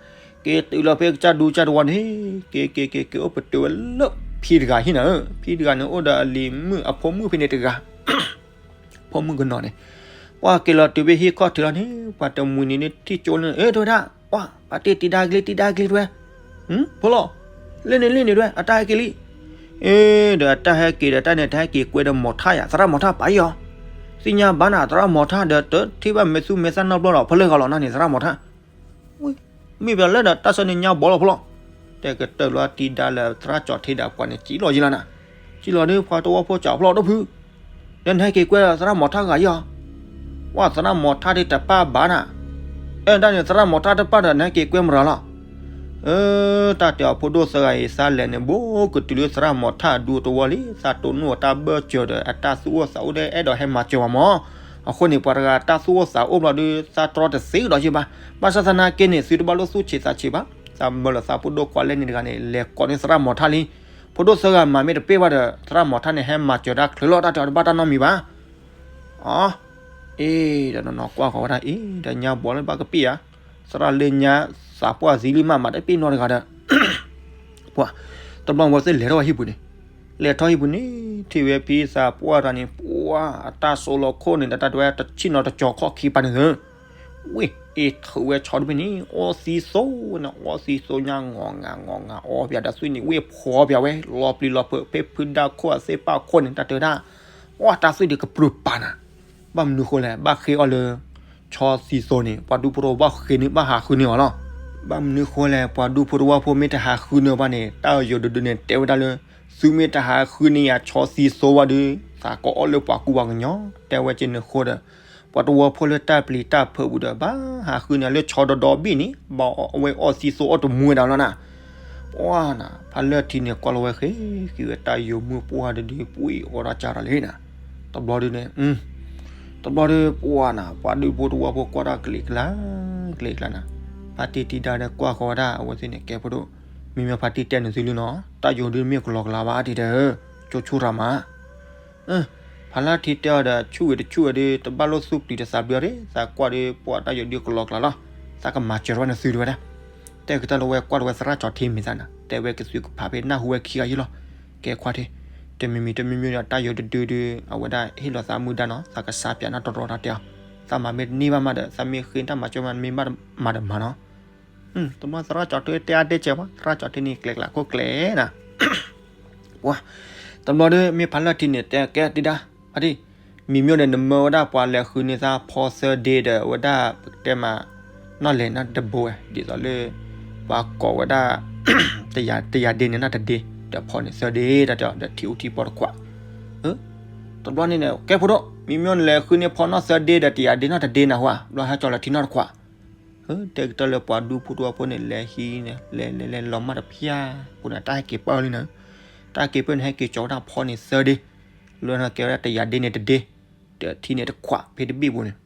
က့ၤတုၤလီၤဖဲကစၢ်ဒူကစၢ်တဝီန့ၣ်, က့ၤက့ၤက့ၤက့ၤအိၣ်ပတုာ်ဝဲလၢဖံတဂၤဟံၣ်နၤဧၢ, ဖံတဂၤန့ၣ်အိၣ်ဒီးအလံၤမုၣ်အဖိမုၣ်ဖဲန့ၣ်တဂၤ, ဖိမုၣ်ကနီၤန့ၣ်, ပှၤက့ၤလီၤတုၤဖဲဟံၣ်ခီၣ်ထံးလီၤန့ၣ် ပှၤတမှံၤန့ၣ်န့ၣ်ထံၣ်ကၠိလၢ အၢ တဲဝဲဒၣ်, ပှၤ ပှၤတံၢ်တံဒါကလံတံဒါကလံတဲဝဲ, ဖိလီၤ, လၢန့ၣ်လၢန့ၣ်တဲဝဲ အတၢ်ဟဲက့ၤလံ အ့ ဒီးအတၢ်ဟဲက့ၤဒီးတၢ်န့ၣ် တၢ်ဟဲက့ၤကွဲဒီးမီၤထၣ်ယၤ သရၣ်မီၤထၣ်ပာ်အီၤ, သ့ၣ်ညါဘၣ်နၤ သရၣ်မီၤထၣ်ဒီးတထံၣ်ဘၣ်မဲာ်သူမဲာ်သၣ်နီတဘျီလီၤ ဖဲလဲၣ်ဂီၤလီၤနၤန့ၣ် သရၣ်မီၤထၣ်, မ့ၢ်ပှၤလၢဒီးတၢ်ဆၢန့ၣ်ညါဘီလီၤဖိလီၤ, တဲကတၢၢ်လီၤတံဒါလၢသရၣ်ကၠီၤထ့ဒီးပှၤန့ၣ် ကံလီၤယံလီၤနၤ, ကံလီၤဒီးပှၤတဝီဖိကၠီၤဖျီၣ်ဒိၣ်ဖု ဒီးနဟဲက့ၤကွဲဒီးသရၣ်မီၤထၣ်ဂၤယီၤ, ပှၤသရၣ်မီၤထၣ်ဒ်တပၢ်ဘၣ်နၤ, အဲၣ်ဒၣ်န့ၣ် သရၣ်မီၤထၣ်တပၢ်ဒီးနဟဲက့ၤကွဲမရၤလီၤ, အၢ တၢ်တဲအီၤဖိဒိၣ်သၢဂၤအံၤ သးလဲၤန့ၣ် ဘူးကတုၤလၢသရၣ်မီၤထၣ်အဒူတဝီလံ, သးတိၢ်နီၣ်အတၢ်ဘၢၣ်စၢၤဒီးအတၢ်သူၣ်အိၣ်သးအိၣ်ဒီးအဲၣ်ဒိးဟဲမၤစၢၤဝဲမး, အဃိန့ၣ် ပှၤတဂၤတၢ်သူၣ်အိၣ်သးအိၣ်ဘျီဒီး သးတြီတသ့ကဒီးက့ဘၣ်, ဘၣ်ဆၣ်သနာ်က့န့ၣ် သုတဘၣ်လိၣ်သူၣ်ဆံးသးဆံးဘၣ်, သးမၢလီၤသးဖိဒိၣ်ကွၢ်လဲၣ်န့ၣ်တဂၤန့ၣ် လဲၤကိးန့ၢ်သရၣ်မီၤထၣ်လံ, ဖိဒိၣ်သၢဂၤမၤမ့ၢ်တပ့ၢ်ဘၣ်ဒီး သရၣ်မီၤထၣ်န့ၣ် ဟဲမၤစၢၤတၢ်ချုးလီၤ တၢ်တဲအီၤတဘၣ်တၢ်နီတမံၤဘၣ်, အ အ့ ဒီးနီၢ်နီၢ်ကွၢ်ဃီၤဝဲဒၣ်အံၤ ဒီးညါဘီလၢဘၣ်ကပ့ၢ်ဧါ, သရၣ်လၢညါသးပှၢ်သံလံမး မၤတပ့ၢ်နီတဂၤဒီး, ပှၤ တဘျီဝဲသ့ၣ်လဲၤထီၣ်ဝဲဟံၣ်ပူၤန့ၣ်, လဲၤထီၣ်ဟံၣ်ပူၤန့ၣ် ထံၣ်ဝဲဖံသးပှၢ်တဂၤန့ၣ် ပှၤ အတၢ်စိလီၤခိၣ်န့ၣ် ဒီးတၢ်တဲဝဲတဆံၣ်နီၤတကၠီၤခီၣ်ခံပၤန့ၣ်သၢ ဝ့ၢ် အ့ၣ်ထုးဝဲဆီတဘ့ၣ်န့ၣ် အီသံသိန့ၣ် အီသံသိညါ ငီၢ်ငါငီၢ်ငါ အီပၠးဒီးသွံၣ်န့ၣ် ဝ့ၢ်ဖှီပၠးဝဲ လီၤပျံၤလီၤဖုး ဖဲဖုဒါခိၣ်အသ့ၣ်ပၣ်ခိၣ်န့ၣ် တၢ်တဲဝဲဒၣ် အီတၢ်သွံၣ်ဒုးကပြုၢ်ပာ်နၤ, ဘၣ်မနုၤဃိလဲၣ် ဘၣ်ဃ့အီၣ်လၢ ဆီသံသိန့ၣ် ပှၤဒူဖိတဝီဖိဘၣ်ဃ့န့ၢ် ဘၣ်ဟးဃုန့ၢ်အီၤလီၤ. ဘၣ်မနုၤဃိလဲၣ် ပှၤဒူဖိတဝီဖိမ့ၢ်တဟးဃုန့ၢ်အီၤဘၣ်န့ၣ် တၢ်ယိၤဒုးဒုးန့ၣ် တဲဝဲဒၣ်လၢ သုမ့ၢ်တဟးဃုန့ၢ်ယၤဆီသံသိဘၣ်ဒီး သးကအီၣ်လၢပှၤကူပှၤကညီ တဲဝဲက့ၤန့ၣ်အဃိဒီး ပှၤတဝီဖိလၢတၢ်ပျံၤတၢ်ဖုးပူၤဒီး ဘၣ်ဟးဃုန့ၢ်လၢဆီဒီဒီဘ့ၣ်န့ၣ် ဘၣ်အဝဲအီၣ်သံသိအီၣ်တမူဝဲဒၣ်လီၤနၤ. ပှၤနၤ ဖးလၢထံန့ၣ် ကွၢ်လီၤဝဲဃ့ ဃ့ဝဲတၢ်ယိၤမုၣ်ပှၢ်တဒု ပှံၤအီၣ်တၢ်ကၢ်ထီၣ်လံနၤ. တဘျီဒုန့ၣ် တဘျီဒု ပှၤနၤ ပှၤဒူဖိတဝီဖိကွၢ်တၢ်ကလံၤကျါ ကလံၤကျါနၤ. ဖါတံၢ်တံၤဒါဒီးကွၢ်ဃီၤဝဲဒၣ်အဝဲသ့ၣ်န့ၣ် ကဲဖိဒိၣ် မ့မ့ၢ်ဖါတံၢ်တဲနသုလံနီၤ တၢ်ယိၤဒုမ့ၢ်ကလီကလီဘၣ်ဒ်တဲဧၢ ကၠိဆိၣ်ထီၣ်မး ဖးလၢထံတဲအီၤဒီး ဆူၣ်ဝံၤတဆူၣ်ဝံၤဒီး တဘၣ်လိၣ်သူၣ်ပျံၤတသးပျံၤအီၤဒၣ် သးကွၢ်ဒီးပှၤတၢ်ယိၤဒုကလီကလီလီၤ. သးကမၤစၢၤထီၣ်ဝဲနသုတဝဲဒၣ်. တဲကတၢၢ်လၢဝဲကွၢ်လီၤဝဲသရၣ်ကၠီၤထံမ့ၢ်သးနၤ တဲဝဲကသုကဖးဖဲနၢ်ဟူဝဲခံဂၤယုၢ်လီၤ. ကဲခွါထံ တမံၤမံၤတမံၤမံၤဒီး တၢ်ယိၤတဒုဒု အဝဲဒၣ်ဟ့ၣ်လီၤသးမုၢ်ဒါနီၤ သးကစးပၠးနၢ်တရီတၢ်တဲအီၤ သးမၤမ့ၢ်တန့ၢ်ဘၣ်မးဒီး သးမ့ၢ်ဃ့တၢ်မၤစၢၤမး မ့ၢ်ဘၣ်မၤဒီးမၤနီၤ. တဘျီသရၣ်ကၠီၤထံတဲအါတဲကဲပှၤ သရၣ်ကၠီၤထံန့ၣ် ကျဲကျးခိၣ်ကျဲနၤ ပှၤ တဘျီဒီး မ့ၢ်ဖးလၢထံန့ၣ် တဲကဲတံၤဒါ ဖါတံၢ် မံၤမ့ၢ်ဒီး နမၢဝဲဒၣ်ပှၤလဲၤဃုန့ၢ်သး ဖီသၢဒ့ဒီး အဝဲဒၣ်ပကတဲမး နီၢ်လဲၤန့ၣ်တဘိဝဲ ဒ်သိးလၢ ပှၤကိးဝဲဒၣ် တယၤဒ့န့ၣ်နီၢ်တဒ့ ဒီးဖီန့ၢ်သၢဒ့ တၢ်တဲအီၤ ဒီးထံအိၣ်ထံပီၢ်တခွး တဘျီန့ၣ်န့ၣ် ကဲဖိဒိၣ် မ့မ့ၢ်န့ၣ်လဲၤဃုန့ၢ်ဖီနီၢ်သၢဒ့ဒီးတယၤဒ့နီၢ်တဒ့နၤဟူဧါ ဘျီဟဲကၠီလီၤထံနီၢ်တခွး တဲကတၢၢ်လၢပှၤဒူဖိတဝီဖိန့ၣ် လဲၤဟံးန့ၣ် လဲၤလဲၤလဲၤလီၤမၢ်တဖၠၣ် အဃိန့ၣ် တၢ်ဟဲက့ၤပၢၢ်လံန့ၣ် တၢ်ဟဲက့ၤပၢၢ်န့ၣ် ဟဲက့ၤကၠီဝဲဒၣ်ဖီန့ၣ်သၢဒ့ လၢန့ၣ်ကဲဝဲဒၣ်တယၤဒ့န့ၣ်တဒ့ ဒီးထံန့ၣ်တခွးဖဲတဘ့ၣ်ပူၤန့ၣ်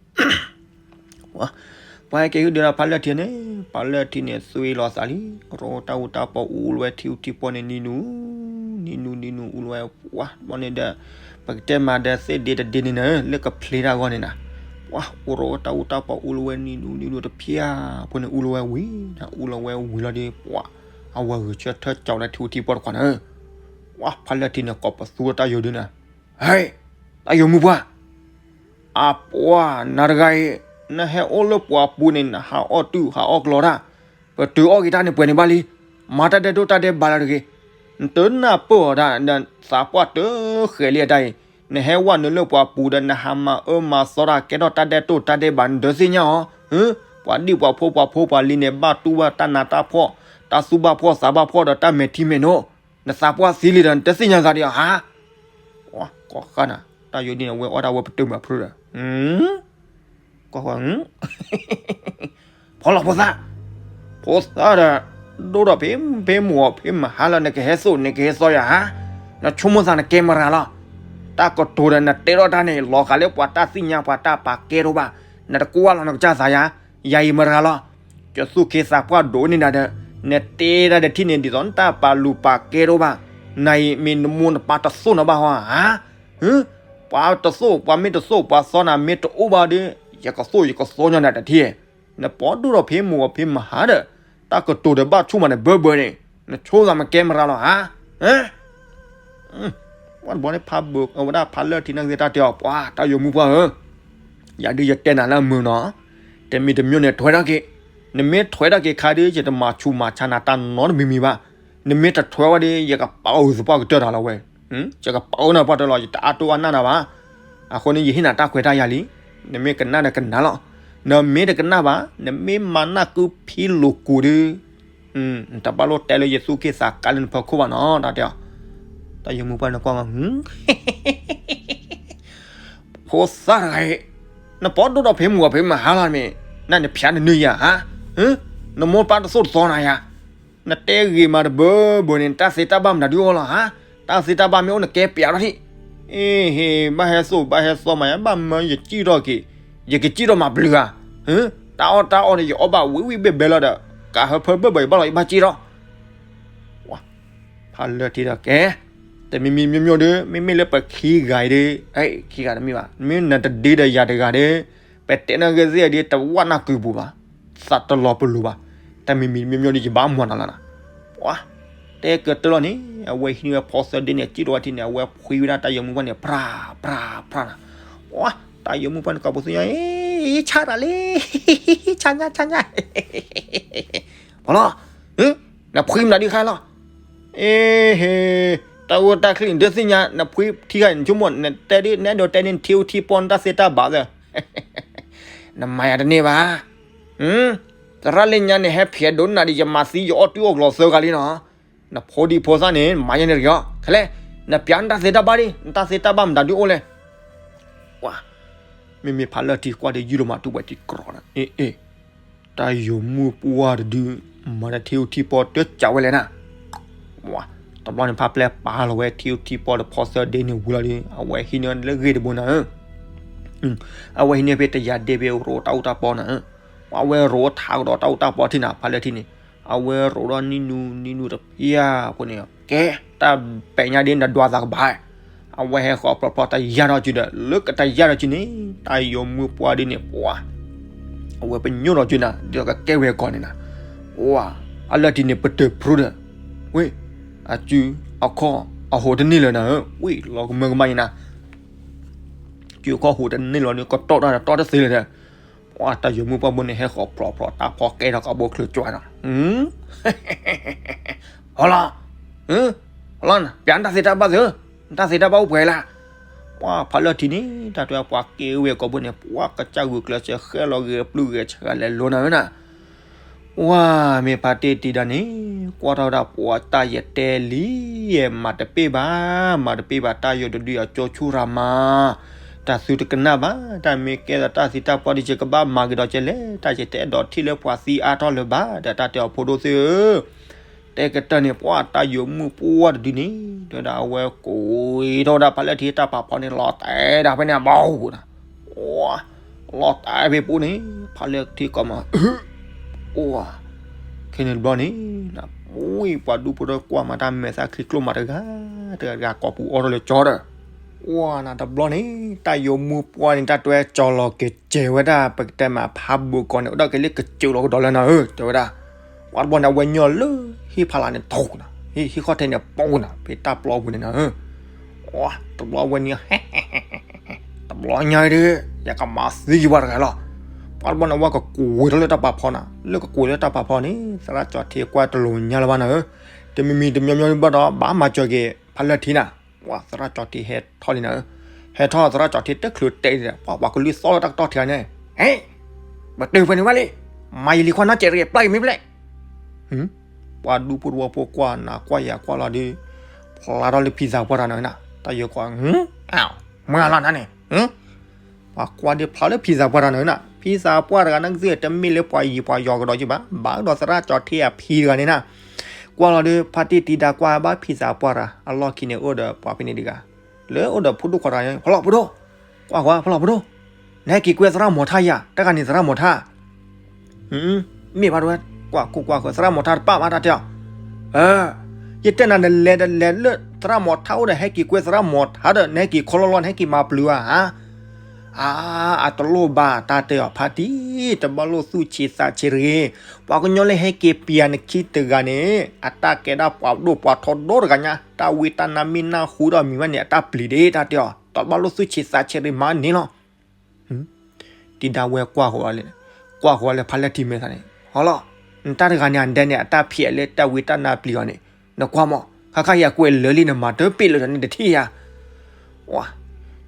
ပှၤဟဲက့ၤဟုဒီးဖးလၢထံန့ၣ် ဖးလၢထံန့ၣ် သွံလီၤသးလံ ရိတၢ်အူတၢ်ပီအူလီၤဝဲထံအိၣ်ထံပီၢ်န့ၣ် နံၤနူၤ နံၤနူၤ နံၤနူၤ အူလီၤဝဲ ပှၤဘျီန့ၣ်ဒီး ပကတဲမၤဒီးသ့ၣ်ဒ့တဒ့န့ၣ်န့ၣ် လၢကဖျ့တၢ်အဂီၢ်န့ၣ်နၤ ပှၤအိၣ်ရိတၢ်အူတၢ်ပီအူလီၤဝဲနံၤနူၤ နံၤနူၤတဖၠၣ် ဖိန့ၣ်အူလီၤဝဲဝံၤ အူလီၤဝဲဝံၤလီၤဒီး ပှၤ အဝဲဂဲၤဆၢထၢၣ်ကၠီဝဲဒၣ်ထံအိၣ်ထံပီၢ်တခွးန့ၣ် ပှၤဖးလၢထံန့ၣ် ကိးပသူတၢ်ယိၤဒုန့ၣ် ဟဲ တၢ်ယိၤမုၣ်ပှၢ် အပှၤ နၤတဂၤအံၤ နဟဲအိၣ်လၢပှၤပူၤန့ၣ် နဟးအီၣ်တုၤဟးအီၣ်ကျီတၢ် ပတုၤအီၣ်က့ၤတၢ်န့ၣ်ပှဲၤန့ၣ်ဘၣ်လံ မၤတၢ်ဒဲးတိၢ်တၢ်ဒဲးဘးလၢတဂ့ၤ နတနၢ်ပၢၢ်အီၤတၢ် နသးပှၢ်တဃဲးလံအတၢ်အံၤ နဟဲဝဲနုာ်လၢပှၤပူၤဒီး နဟးမၤအၢမၤသီတၢ် ကဲထီၣ်တၢ်ဒဲးတိၢ်တၢ်ဒဲးဘး နဒၢးသ့ၣ်ညါအီၤ ပှၤဒံၣ်ပှၤဖိပှၤဖိပှၤလံၤန့ၣ် ဘၣ်တူၢ်ဘၣ်တၢ်နးတၢ်ဖှီၣ် တၢ်သူၣ်ဘၣ်ဖှီၣ်သးဘၣ်ဖှီၣ်ဒီးတၢ်မဲာ်ထံမဲာ်နိ နသးပှၢ်သံလံဒီး နတသ့ၣ်ညါသးဒံးဧါ ဟါ ကိးဃၣ်နၤ တၢ်ယိၤဒုန့ၣ် ဝဲအီၣ်ဒၣ်ဝဲပတုာ်မးဖုဒီး ကွၢ်ကွၢ် ဖီလီၤဖိသၣ်, ဖိသၣ်ဒီး ဒိၣ်ထီၣ်ဖဲ ဖဲမုၢ်ဂီၤဖဲမဟါလီၤ နကဟဲသိၣ် နကဟဲသီယၤဧါ, နဆိကမိၣ်သးနကဲမရၤလီၤ. တၢ်ကတိၤဒီးနတဲထီၣ်တၢ်န့ၣ် လီၤဂာ်လၢပှၤတၢ်သ့ၣ်ညါပှၤတၢ်ပာ်ကဲတအိၣ်ဘၣ်, နတကွၢ်လီၤနကစၢ်သးယၤ, ယၤအံၤမရၤလီၤ. ကသူၣ်က့သးပှၢ်ဒိၣ်န့ၢ်နၤဒီး နတဲတၢ်ဒီးထံၣ်န့ၣ် ဒ်သိးနတၢ်ပာ်လုၢ်ပာ်ကဲတအိၣ်ဘၣ်, နၤအံၤမ့ၢ်နမိၢ်နပၢ်တသိၣ်နဘၣ်ဟီဧါ. ပှၤတသိၣ် ပှၤမ့ၢ်တသိၣ် ပှၤသီနၤမ့ၢ်တအိၣ်ဘၣ်ဒီး ယကသိၣ်ယကသီညီနၤတထံၣ်, နပိာ်ဒိၣ်ထီၣ်ဖဲမုၢ်ဂီၤဖဲမဟါဒီး တၢ်ကတိၤဒီးဘၣ်ဆိၣ်မးန့ၣ်ဘၢဘၢန့ၣ် နဆိကမိၣ်သးမကဲမရၤလီၤဧါ. ပှၤတဘျီန့ၣ်ဖးဘၢ အဝဲဒၣ်ဖးလၢထံန့ၣ်ဂ့ၤတၢ်တဲအီၤ ပှၤတၢ်ယိၤမုၣ်ပှၢ်ဧၢ, ယၤဒုးယတဲနၤလၢအမုာ်နီၤ, တမံၤတမံၤန့ၣ်ထွဲထီၣ်က့ၤ, နမ့ၢ်ထွဲထီၣ်က့ၤခါဒီး ယတမၤဆူးမၤဆါနၤတၢ်နီတမံၤမံၤဘၣ်, နမ့ၢ်တထွဲဝဲဒီး ယကပာ်အီၣ်ဂုၤသပှၢ်ကတၢၢ်တၢ်လီၤဝဲ, ယကပာ်အီၣ်နၤပှၢ်တၢၢ်လီၤ ယတအါတိအါနၢ်နၤဘၣ်. အဃိန့ၣ် ယဟ့ၣ်နၤတၢ်ခွဲးတၢ်ယာ်လံ, နမ့ၢ်ကနၣ်ဒီးကနၣ်လီၤ, နမ့ၢ်တကနၣ်ဘၣ် နမ့ၢ်မၤနၢ်ကုဖံလိာ်ကူးဒီး နတဘၣ်လိၣ်တဲလၢယသူၣ်က့သးကါလၢနဖီခိၣ်ဘၣ်နီၤ တၢ်တဲအီၤ, တၢ်ယိၤမုၣ်ပှၢ်န့ၣ်ကွၢ်မး ဖိသၣ်တဂၤအံၤ, နပိာ်ဒိၣ်ထီၣ်ဖဲမုၢ်ဂီၤဖဲမဟါလီၤမ့ၢ်, နနဖျါနနုာ်ယၤဧါ, နမိၢ်ပၢ်တသိၣ်တသီနၤယၤ, နတဲဂ့ၤမးတဘၢဘၢန့ၣ် တၢ်သ့တၢ်ဘၣ်မတၤဒုးအိၣ်လီၤဧါ, တၢ်သ့တၢ်ဘၣ်မ့ၢ်အိၣ်နကဲပျးထီၣ်ထံၣ်, အ့ဟ့ ဘၣ်ဟဲသိၣ်ဘၣ်ဟဲသီမးယၤ ဘၣ်မၢယကံၣ်ထီၣ်က့ၤ, ယကကံၣ်ထီၣ်မၤပျုၤဧါ, တၢ်အီၣ်တၢ်အီန့ၣ် ယအီၣ်ဘၣ်ဝံၤဝံၤဘဲဘဲလီၤဒီး ကးဟၢဖၢဘၢဘၢယဘၣ်လီၤယဘၣ်ကံၣ်ထီၣ် ဖးလၢထံဒီးကဲ, တမံၤမံၤမ့ၢ်မ့ၢ်ဒီး မ့မ့ၢ်လၢပခံဂၤအံၤဒီး, ခံဂၤတမ့ၢ်ဘၣ်, မ့ၢ်နတဒ့ဒီးယၤတဂၤဒီး, ပတဲနဂ့ၤသ့ၣ်ဒီး တဝၣ်နၢ်ကုာ်ပူၤဘၣ်, သးတလီၤပလိာ်ဘၣ်, တမံၤမံၤမ့ၢ်မ့ၢ်ဒီး ယဘၣ်မၤနၤလီၤနၤ, ပှၤ, တဲကတၢၢ်လီၤန့ၣ် အဝဲဟံးန့ၢ်ဝဲဖီသၢဒ့န့ၣ် ကံၣ်ထီၣ်ဝဲထံန့ၣ် အဝဲဖှံဝဲဒၣ်တၢ်ယိၤမုၣ်ပှၢ်န့ၣ် ဖြး, ဖြး, ဖြးနၤ, ပှၤ, တၢ်ယိၤမုၣ်ပှၢ်န့ၣ် ကိးပသူညါ, ဆါတၢ်လံ, ဆါညါ, ဆါညါ ဖီလီၤ, နဖှံမနုၤဒုးခါလီၤ, အ့ဟ့, တၢ်အိၣ်တၢ်ချံၣ်နဒၢသ့ၣ်ညါ နဖှံထံခါအံၤ နဆိကမိၣ် နတဲဒ် နအဲၣ်ဒိးတဲဒ်နထံအိၣ်ထံပီၢ်နတၢ်သ့တၢ်ဘၣ်သၢ, နမၤယၤတန့ၢ်ဘၣ်, သရၣ်လၢညါန့ၣ် ဟဲဖျဲးဒိၣ်နၤဒီး ယမၤသံယအီၣ်တုၤအီၣ်ကျီၤသၢဂၤလံနီၤ, နဖိဒံဖိသၣ်န့ၣ် မၤယၤန့ၣ်တဂ့ၤအီၤ, ခဲလဲၣ်, နပျးနတၢ်သ့တၢ်ဘၣ်ဒ် နတၢ်သ့တၢ်ဘၣ်မတၤဒုးအိၣ်လဲၣ် ပှၤ, မ့မ့ၢ်ဖးလၢထံကွၢ်ဒီး ယုၢ်လီၤမးတူၢ်ဝဲတံၤကြီၤနၤ, အ့ အ့ တၢ်ယိၤမုၣ်ပှၢ်တဒု မၤတၢ်ထံအိၣ်ထံပီၢ်တစးဝဲလဲၣ်နၤ, ပှၤ, တဘျီန့ၣ် ဖးပျဲပာ်လီၤဝဲထံအိၣ်ထံပီၢ်ဒီးဖီသၢဒ့န့ၣ်ဝံၤလီၤဒီး အဝဲဟံးန့ၢ်လၢဂ့ၢ်တဘိနၤဧၢ အဝဲဟံးန့ၢ်ဖဲတယၤဒ့ဖဲရိတၢ်အိၣ်တၢ်ပီၢ်နၤဧၢ, ပှၤဝဲရိထးကဒီးတၢ်အိၣ်တၢ်ပီၢ်ထံၣ်နၤ ဖးလၢထံန့ၣ်, အဝဲရိဒီးနံၣ်နူနံၣ်နူတဖၠၣ်ဖိန့ၣ်ကဲ, တၢ်ပဲာ်ညါဒ်နဒွးသးကဘၣ်, အဝဲဟဲဃီၤဖျိးဖျိးတယၢ်ထီၣ်စုဒီး လၢကတယၢ်ထီၣ်စုန့ၣ် တၢ်ယိၤမုၣ်ပှၢ်ဒ်န့ၣ် ပှၤ အဝဲပညိၣ်ထီၣ်စုနၤ ဒ်သိးကကဲဝဲကီးန့ၣ်နၤ, ပှၤ, အလၢထံန့ၣ်ပတၢၢ်ဖုဒီး, ဝ့ၢ်, အစုအခီၣ်အဟိးတန့ၢ်လၢၤနၤဧၢ, ဝ့ၢ်လီၤကမၢကမၣ်ယနၤ စုအခီၣ်ဟိးတန့ၢ်လီၤန့ၣ် ကတီၢ်တၢ်ဒီးတီၢ်တသ့လၢၤဒီး, ပှၤတၢ်ယိၤမုၣ်ပှၢ်ဘိန့ၣ် ဟဲဃီၤဖျိးဖျိးတၢ်ဖီကဲထီၣ်ကဘိချၢကွၢ်နီၤ, ဟီလီၤ, ဟီလီၤ ပျးနတၢ်သ့တၢ်ဘၣ်သု, နတၢ်သ့တၢ်ဘၣ်အိၣ်ပှဲၤလၢ်, ပှၤဖးလၢထံန့ၣ် တၢ်တဲပှၤကဲဝဲကီးဘိန့ၣ် ပှၤကစၢ်ဂုာ်ကျဲးစၢးဃဲလီၤဂ့ၤပျုၢ်ဂ့ၤဆှးလဲၤလိၤနၤဝဲနၤ ဝါ မ့ၢ်ဖါတံၢ်တံာ်ဒါန့ၣ် ကွၢ်ထီၣ်ဝဲဒၣ်ပှၤတၢ်ယတဲလံ, မၤတပ့ၢ်ဘၣ်, မၤတပ့ၢ်ဘၣ် တၢ်ယိးတဒုအကၠိဆူၣ်ရၤမၤ, တၢ်သုတကနၣ်ဘၣ်, တၢ်မ့ၢ်ကဲဒီးတၢ်သံတၢ်ပှၢ်ဒီး ယကဘၣ်မၤက့ၤဒီးကဲလဲၣ်, တၢ်ယတအဲၣ်ဒိးထံၣ်လၢပှၤသံအါထီၣ်လၢၤဘၣ်, ဒီးတၢ်တဲအီၤဖိဒိၣ်သ့ၣ်ဧၢ တဲကတၢၢ်န့ၣ် ပှၤတၢ်ယိးမုၢ်ပှၢ်တဒုန့ၣ် တဲဝဲဒၣ်အဝဲကိးထီၣ်ဝဲဒၣ်ဖါလၢထံတၢ်ပာ်ဖီန့ၣ် လီၤတဲာ်ဒၣ်ဖဲန့ၣ်အဘီပူၤနီၤ, လီၤတဲာ်ဖဲပူၤန့ၣ် ဖါလၢထံကိးမး အိၣ်, ခဲန့ၣ်တဘျီန့ၣ် ဝံၤပှၤဒူဖိဒီးကွၢ်မၤတၢ်မဲာ်သၣ်ချံကျိၣ်မးတဂၤ, တဂၤတဂၤကိးပူၤအိၣ်ထီၣ်လၢကၠီဒီး, ဝါနၤတဘျီန့ၣ် တၢ်ယိးမုၢ်ပှၢ်န့ၣ် တၢ်တွဲကၠီလီၤကစဲၤဝဲဒၣ် ပကတဲမးဖးဘိးကီးန့ၣ် အိၣ်ဒီးက့ၤလၢကစၢးလီၤကဒီးလၢနၤဧၢ တဲဝဲဒၣ်, ပှၤတဘျီန့ၣ် အဝဲညီလၢဟံၣ်ဖီလာ်န့ၣ်တိၢ်နီၤ, ဟံၣ်ဃီၣ်ထဲန့ၣ်ပိာ်နီၤ ဖဲတၢ်ပျီပူၤန့ၣ်နၤဧၢ, တဘျီဝဲန့ၣ် တဘျီညါဒီး ယကမၤသံယံၤပှၤတဂၤလီၤ, ပှၤတဘျီန့ၣ် အဝဲကကွဲးထီၣ်လၢတၢ်ပာ်ဖီနီၤ, လၢကကွဲးလၢတၢ်ပာ်ဖီန့ၣ် သရၣ်ကၠီထံကွၢ်တလိၤညါလၢၤဘၣ်နၤဧၢ, တမံၤမံၤတမံၤမံၤဘၣ်ဒီး ဘၣ်မၤစၢၤက့ၤဖါလၢထံနၤ, ပှၤသရၣ်ကၠီထံဟဲထီၣ်လံနၤဧၢ, ဟဲထီၣ်သရၣ်ကၠီထံတချုးတဲဒ်ဒီး ပှၤပှၤကလုၢ်သီၣ်လၢတၢ်ကတီၢ်ထံဂၤန့ၣ်, ဟဲ, ပတုာ်ဖဲန့ၣ်ဝဲလံ, မၤယလံၤခွါနီၢ်ကဲးတဂ့ၤ ပျၢ်က့ၤမ့ၢ်ဖျဲၣ် ပှၤဒူဖိတဝီဖိကွၢ်နၤကွၢ်ယၤကွၢ်လီၤဒီး, ဖျါထီၣ်လၢဖံသးပှၢ်တဂၤန့ၣ်နၤ, တၢ်ယိးကွၢ်, မၤလီၤနၤန့ၣ်, ပှၤကွၢ်ဒီးဖျါလၢဖံသးပှၢ်တဂၤန့ၣ်နၤ, ဖံသးပှၢ်တဂၤန့ၣ်ကသ့ၣ်တမ့ၢ်လၢပှၤယံၤပှၤယီၤကဒီးက့ဘၣ်, ဘၣ်ဒီးသရၣ်ကၠီထံအဖံတဂၤန့ၣ်နၤ, ကွၢ်လီၤဒီး ဖါတံၢ်တံာ်ဒါကွၢ်ဘၣ်ဖံသးပှၢ်တဂၤ, အလီၢ်ခံန့ၣ်အိၣ်ဒီးပှၤဖဲန့ၣ်တဂၤ, လၢအိၣ်ဒီးဖိဒိၣ်ခွါတဂၤန့ၣ် ဖီလီၤဖိဒိၣ်, ကွၢ်ကွၢ် ဖီလီၤဖိဒိၣ်, နဟဲက့ၤကွဲသရၣ်မီၤထါယၤ, တဂၤန့ၣ်သရၣ်မီၤထါ မ့ၢ်ဘၣ်တဝဲ, ကွၢ်ကိၢ်ကွၢ်ဃၢၤ သရၣ်မီၤထါတပာ်ဘၣ်တၢ်တဲအီၤ, ယတဲနၤနလဲၤတလဲၤလၢသရၣ်မီၤထါအိၣ်ဒီး ဟဲက့ၤကွဲသရၣ်မီၤထါဒီး နဟဲက့ၤခီလီၤလီၤ နဟဲက့ၤမၤပျုၤဧါ, အါ, အတလိၣ်ဘၣ်တၢ်တဲအီၤ ဖါတံၢ်, တဘၣ်လိၣ်သူၣ်ဆံးသးဆံးတဂ့ၤ, ပှၤကညီလၢဟဲက့ၤပျုၤနခံတဂၤန့ၣ် အတၢ်ကဲဒၣ်ပှၤဒိၣ်ပှၤထီဒိၣ်တဂၤညါ, တၢ်ဝံတၢ်နါမ့ၢ်နၢ်ဟူဒီးမံၤမးန့ၣ် အတၢ်ပျံၤဒၣ်တၢ်တဲအီၤ, တဘၣ်လိၣ်သူၣ်ဆံးသးဆံးတဂ့ၤမးန့ၣ်လီၤ. တံာ်ဒါဝဲကွၢ်ဃီၤလၢ, ကွၢ်ဃီၤလၢဖါလၢထံမဲာ်သးန့ၣ်, ဟီလီၤ, နတၢ်တဂၤန့ၣ် အဒဲန့ၣ် အတၢ်ဖံးအီၤလၢတၢ်ဝံတၢ်နါပျံၤအီၤန့ၣ်, နကွၢ်မး, ခါခါယကွဲးလၢာ်လံ နမၤတပ့ၢ်လၢာ်ဒီးန့ၣ်တထံၣ်ယၤ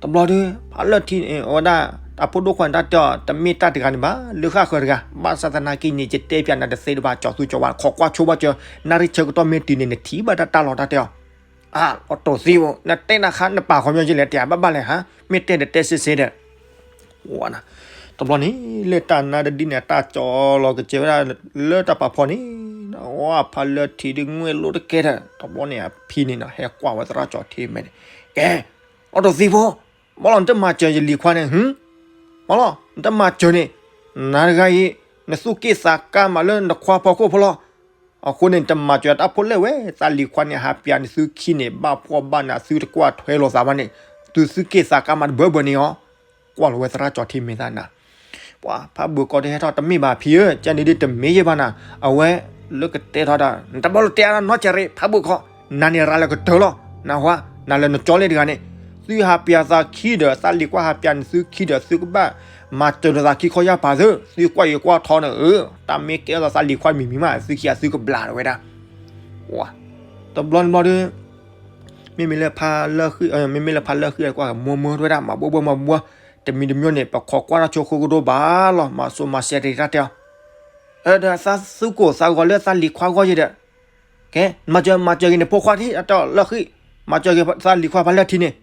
တဘျီဒီး ဖါလၢထံန့ၣ် အဝဲဒၣ် တၢ်ဖိဒိၣ်ခွါန့ၣ် တၢ်တဲအီၤ တမ့ၢ်တၢ်တဂၤန့ၣ်ဘၣ်, လၢဃၣ်ဃၢၤတဂၤ, ဘၣ်ဆၣ်သနာ်က့န့ၣ် ယတဲပၠးနၤတသ့တဘၣ်, ကၠီသူကၠီဝါ ခိးကွၢ်ဆိဘၣ်စၢၤ, နၣ်ရံၣ်ဆၢကတီၢ်မ့ၢ်တုၤန့ၣ် နထံၣ်ဘၣ်တၢ်တၢ်လီၤ တၢ်တဲအီၤ, အါ, အီၣ်တိၢ်သံဖိ, နတဲနၤခါ နပာ်ခီပညီယလဲၣ် တဲဘၣ်ဘၣ်လဲၣ်ဟါ, မ့ၢ်တဲဒီးတဲစ့စ့ဒီး တဘျီန့ၣ် လၢတၢ်နါတဒုန့ၣ် အတၢ်ကၠီလီၤကစဲၤဝဲဒၣ်လၢတၢ်ပာ်ဖီန့ၣ်, ဝါ ဖါလၢထံဒုးငွဲၣ်လိာ်တကဲဒီး တဘျီန့ၣ် အဖံန့ၣ်နီၤ ဟဲကွၢ်ဝဲသရၣ်ကၠီထံမဲာ်န့ၣ်, ကဲ, အီၣ်တိၢ်သံဖိ, မ့ၢ်လီၤ နတမၤစၢၤယလံၤခွါန့ၣ်, မ့ၢ်လီၤ နတမၤစၢၤန့ၣ်, နၤတဂၤအံၤ နသူၣ်က့ၣ်သးကါမးလၢနခွါဖီခိၣ်ဖိလီၤ. အဃိန့ၣ် တမၤစၢၤတၢ်ဖိလဲၣ်ဝဲ, သးလံၤခွါန့ၣ် ဟးပျးနသုခံန့ၣ် ဘၣ်ဖှီၣ်ဘၣ်နး သုတကွၢ်ထွဲလိာ်သးဘၣ်န့ၣ်, သုသုၣ်က့ၣ်သးကါမးတဘၢဘၢန့ၣ်အီၤ, ကွၢ်လီၤဝဲသရၣ်ကၠီထံမဲာ်သးနၤ, ပှၤဖးဘိးကီးတဟဲထီၣ် တမ့ၢ်ဘၣ်ဖံဧၢ, ကန့ၣ်ဒ်တမ့ၢ်ယဲၢ်ဘၣ်နၤ, အဝဲလၢကတဲထီၣ်တၢ် နတဘၣ်လိာ်တဲအါနီတစဲးရ့ၣ် ဖးဘိးကီး, နၤန့ၣ်ရၤလၢကတၢၢ်လီၤ, နၢ်ဟူဧါ, နၤလၢနကၠီလ့ၣ်တဂၤန့ၣ်, သုဟးပျးသးခံဒီး သးလံၤခွါဟးပျးနသုခံဒီး သုကဘၣ်မၤစၢၤလိာ်သးခံခီယၢ်ပၤသု, သုကွၢ်ယိၤကွၢ်ထီန့ၣ်ဧၢ, တၢ်မ့ၢ်ကဲထီၣ်သးလံၤခွါမံၤမံၤမး သုခံဂၤသုကဘျးလီၤဝဲဒၣ်, တဘျီတဘျီဒီး မ့မ့ၢ်လၢဖါလၢဃံၢ်, မ့မ့ၢ်လၢဖါလၢဃံၢ်ကွၢ်မူမူတဝဲဒၣ် မၤဘှီဘှီမၤဘှီ, တမံၤတမံၤန့ၣ် ပခိးကွၢ်တၢ်ဆိဃုကဒိဘၣ်လီၤ, မၤစိမၤစဲတဂ့ၤတၢ်တဲအီၤ, ဒီးသးသူၣ်ကိၢ်သးဂီၤလၢသးလံၤခွါဂီၢ်ယဲဒီး, ကဲ, မၤစၢၤ မၤစၢၤက့ၤန့ၣ်ဖိခွါထံၣ် အတၢ်လၢဃံၢ်, မၤစၢၤက့ၤသးလံၤခွါဖါလၢထံန့ၣ်,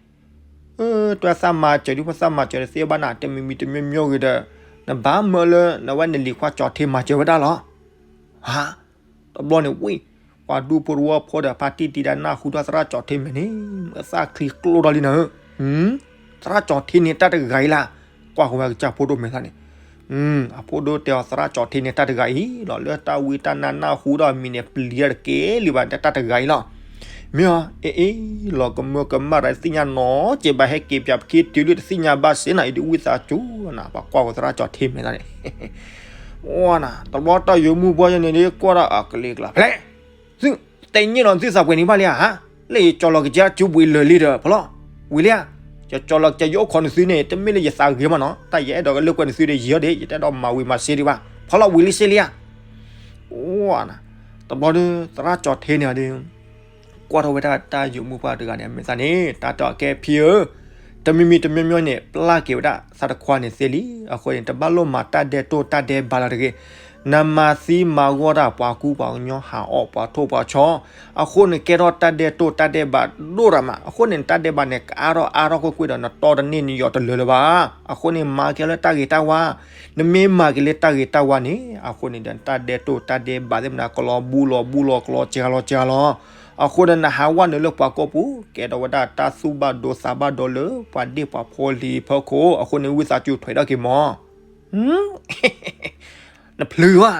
တွဲသးမၤစၢၤဒ်ဖိသးမၤစၢၤတသ့ဘၣ်နၤ တမံၤမံၤတမံၤမံၤဂ့ၤဒီး, နဘၣ်မၢလၢနဝဲနလံၤခွါကၠီထံမၤစၢၤဝဲဒၣ်လီၤ. ဟါ, တဘျီန့ၣ်ဝံၤ, ပှၤဒူဖိတဝီဖိဒီးဖါတံၢ်တံာ်ဒါနၢ်ဟူထီၣ်သရၣ်ကၠီထံမဲာ်န့ၣ်, မ့ၢ်သၣ်ချံကျိထီၣ်လံနၤဧၢ, သရၣ်ကၠီထံန့ၣ်တၢ်တဂၤအံၤလၢ်, ကွၢ်ဃီၤဝဲကစၢ်ဖိဒိၣ်မဲာ်သၣ်န့ၣ်, အဖိဒိၣ်တဲအီၤသရၣ်ကၠီထံန့ၣ်တၢ်တဂၤအံၤလီၤ, လၢတၢ်ဝံတၢ်နါနၢ်ဟူထီၣ်မံၤန့ၣ် ပျံၤတၢ်တကဲလံဘၣ် တၢ်တဂၤအံၤလီၤ. မ့ၢ်အီၤ, အ့ၣ်အ့ၣ်, လီၤကမၢကမၣ်တၢ်တသ့ၣ်ညါနီတစဲးဘၣ် ဟဲက့ၤပၠးပခံတုၤလၢတသ့ၣ်ညါဘၣ်စ့ၢ်နၤ အံၤဒုးဝံသးစူၤနၤ ပှၤကွၢ်ဃီၤသရၣ်ကၠီထံမဲာ်သၣ်န့ၣ် ဝါနၤ, တဘျီတၢ်ယိၤမုၢ်ဘှီယဲန့ၣ်ဒ်ကွၢ်ဒီးအကလံၤကျါ ဖဲလဲၣ်, သု, တဲန့ၣ်လီၤသုသးပှဲၤန့ၣ်ဘၣ်လံဧါ, လၢယကၠီလီၤကစၢ်စုပှ့ၤလၢာ်လံဒီး ဖီလီၤ, ဝံၤလံဧါ, ယကၠီလီၤကစၢ်ယအိၣ်ခိးနသုန့ၣ် တမ့ၢ်လၢယသးဂ့ၤမးနီၤ, တၢ်ယအဲၣ်ဒိးကလၢကွဲနသုဒီး ယဟီဒီး ယတအဲၣ်ဒိးမၤဝံၤမၤစ့ဒံးဘၣ်, ဖီလီၤဝံၤလံစ့လံဧါ, ဝါနၤ, တဘျီဒီး သရၣ်ကၠီထံန့ၣ်ဒီး ကွၢ်ထီၣ်ဝဲဒၣ်တၢ်ယိၤမုၢ်ပှၢ်တဂၤန့ၣ် အမဲာ်သၣ်န့ၣ် တၢ်တဲအီၤကဲဖံဧၢ, တမံၤမံၤတမံၤမံၤန့ၣ် ပျၢ်က့ၤဝဲဒၣ်သးတခွါန့ၣ်သ့လံ, အဃိန့ၣ် တဘၣ်လိၣ်မၤတၢ်ဒဲးတိၢ်တၢ်ဒဲးဘးလီၤတဂ့ၤ, နမၤသံမၤဂီၢ်တၢ်ပှၤကူပှၤကညီ ဟးအီၣ်ပှၤထိၣ်ပှၤဆီ, အဃိန့ၣ်ကဲထီၣ်တၢ်ဒဲးတိၢ်တၢ်ဒဲးဘးဒိၣ်တၢ်မး, အဃိန့ၣ် တၢ်ဒဲးဘးန့ၣ် ကအါထီၣ်အါထီၣ်ကွ့ၢ်ကွ့ၢ်ဒီး နတီတန့ၢ်နယီၤတလၢာ်လၢၤဘၣ်. အဃိန့ၣ် မၤက့ၤလၢတၢ်ဂ့ၤတၢ်ဝါ, နမ့ၢ်မၤက့ၤလၢတၢ်ဂ့ၤတၢ်ဝါန့ၣ် အဃိန့ၣ်ဒီး တၢ်ဒဲးတိၢ်တၢ်ဒဲးဘးသ့ၣ်မနုၤ ကလီၤဘူလီၤဘူလီၤကလီၤစှၤလီၤစှၤလီၤ. အဃိန့ၣ် နဟးဝဲနုာ်လၢပှၤကိာ်ပူၤ ကဲထီၣ်ဝဲဒၣ်တၢ်သူၣ်ဘၣ်ဒိသးဘၣ်ဒိလၢပှၤဒ့ၣ်ပှၤဖိလံၤဖီခိၣ်, အဃိန့ၣ် ဝံသးစူၤထွဲးထီၣ်က့ၤမး နပျုၢ်ဧါ,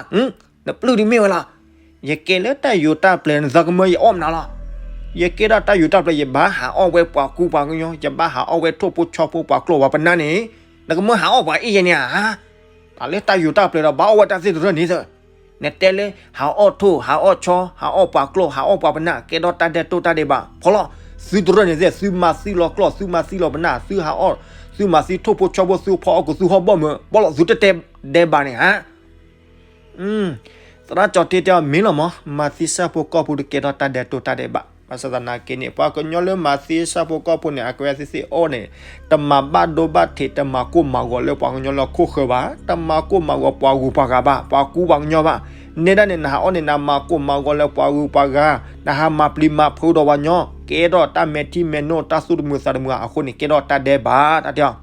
နပျုၢ်ဒ်မ့ၢ်ဝဲလီၤ. ယကဲလၢတၢ်ယိၤတၢ်ပျဲၤ နသးကမၢယအီၣ်မနုၤလီၤ. ယကဲထီၣ်တၢ်ယိၤတၢ်ပျဲၤ ယဘၣ်ဟးအီၣ်ဝဲပှၤကူပှၤကညီ, ယဘၣ်ဟးအီၣ်ဝဲထိၣ်ဖိဆီဖိပှၤကျိာ်ပှၤပနၢ်န့ၣ်, နကမၢဟးအီၣ်ပှၤအ့ၣ်ယဲန့ၣ်ဧါ. တၢ်လၢတၢ်ယိၤတၢ်ပျဲၤဒီး ဘၣ်အီၣ်ဝဲတၢ်သ့ၣ်တရၢၣ်န့ၣ်သၢ, နတဲလၢ ဟးအီၣ်ထိၣ် ဟးအီၣ်ဆီ ဟးအီၣ်ပှၤကျိာ် ဟးအီၣ်ပှၤပနၢ် ကဲထီၣ်တၢ်ဒဲးတိၢ်တၢ်ဒဲးဘး ဖီလီၤ. သုတရၢၣ်န့ၣ်သ့ၣ် သုမၤသံလီၤကျိာ် သုမၤသံလီၤပနၢ် သုဟးအီၣ် သုမၤသံထိၣ်ဖိဆီဖိ သုဖီအီၣ်ကူ သုဟီၣ်ဘီၣ်မုာ် ဘီလီၤ သုတတဲဒဲးဘးန့ၣ်ဧါ. သရၣ်ကၠီၣ်ထံတဲအီၤ မ့ၢ်လီၤမး, မၤသံဆၣ်ဖိကီၢ်ဖိဒီး ကဲထီၣ်တၢ်ဒဲးတိၢ်တၢ်ဒဲးဘး. ဘၣ်ဆၣ်သနာ်က့န့ၣ် ပှၤကညီလၢမၤသံဆၣ်ဖိကီၢ်ဖိန့ၣ် အကဝဲသ့ၣ်သ့ၣ်အီၤန့ၣ် တမၤဘၣ်ဒိဘၣ်ထံး တမၤကိၢ်မၤဂီၤလၢပှၤကညီလၢဟီၣ်ခိၣ်ဃၢၤဘၣ်, တမၤကိၢ်မၤဂီၤပှၤဂုၤပှၤဂၤဘၣ်, ပှၤကူပှၤကညီဘၣ်. နဲဒၣ်န့ၣ် နဟးအီၣ်န့ၣ် နမၤကိၢ်မၤဂီၤလၢပှၤဂုၤပှၤဂၤ, နဟးမၤပျံၤမၤဖုးဒီးပှၤကညီ, ကဲထီၣ်တၢ်မဲာ်ထံမဲာ်နိ တၢ်သူၣ်တမုာ်သးတမုာ် အဃိန့ၣ် ကဲထီၣ်တၢ်ဒဲးဘး တၢ်တဲအီၤ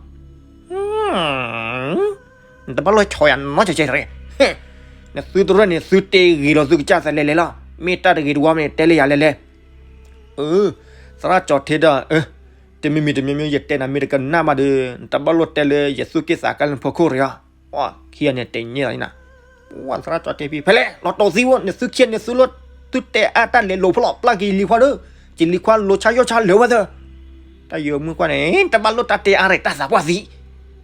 နတဘၣ်လိၣ်ဆီယၤနီတစဲးစဲးတဂ့ၤ. နသုတရၢၣ်န့ၣ် သုတဲဂ့ၤလီၤသုကစၢ်သးလဲၤလဲၤလီၤ. မ့ၢ်တၢ်တဂ့ၤတဝါမ့ၢ် တဲလၢယၤလဲၤလဲၤ. သရၣ်ကၠီၣ်ထံဒီး တမံၤမံၤတမံၤမံၤ ယတဲနၤမ့ၢ်တကနၣ်ဘၣ်ဒီး နတဘၣ်လိၣ်တဲလၢယသူၣ်က့ၣ်သးကါလၢနဖီခိၣ်တဂ့ၤ. ခံဂၤန့ၣ်တဲညါလီၤနၤ. ပှၤသရၣ်ကၠီၣ်ထံဖံဖဲလဲၣ် လီၤတိၢ်သံဖိ နသုခံဂၤန့ၣ်သုလၢ သုတဲအါတၢ်လဲၤလိာ်ဖိလီၤ ပျၢ်က့ၤယလံၤခွါဒီး ယလံၤခွါလိၤဆါယီၢ်ဆါလၢာ်ဝဲသၢ တၢ်ယိၤမုၣ်ကွၢ်န့ၣ် တဘၣ်လိၣ်တၢ်တဲအါရ့ၣ် တၢ်သးပှၢ်သံ,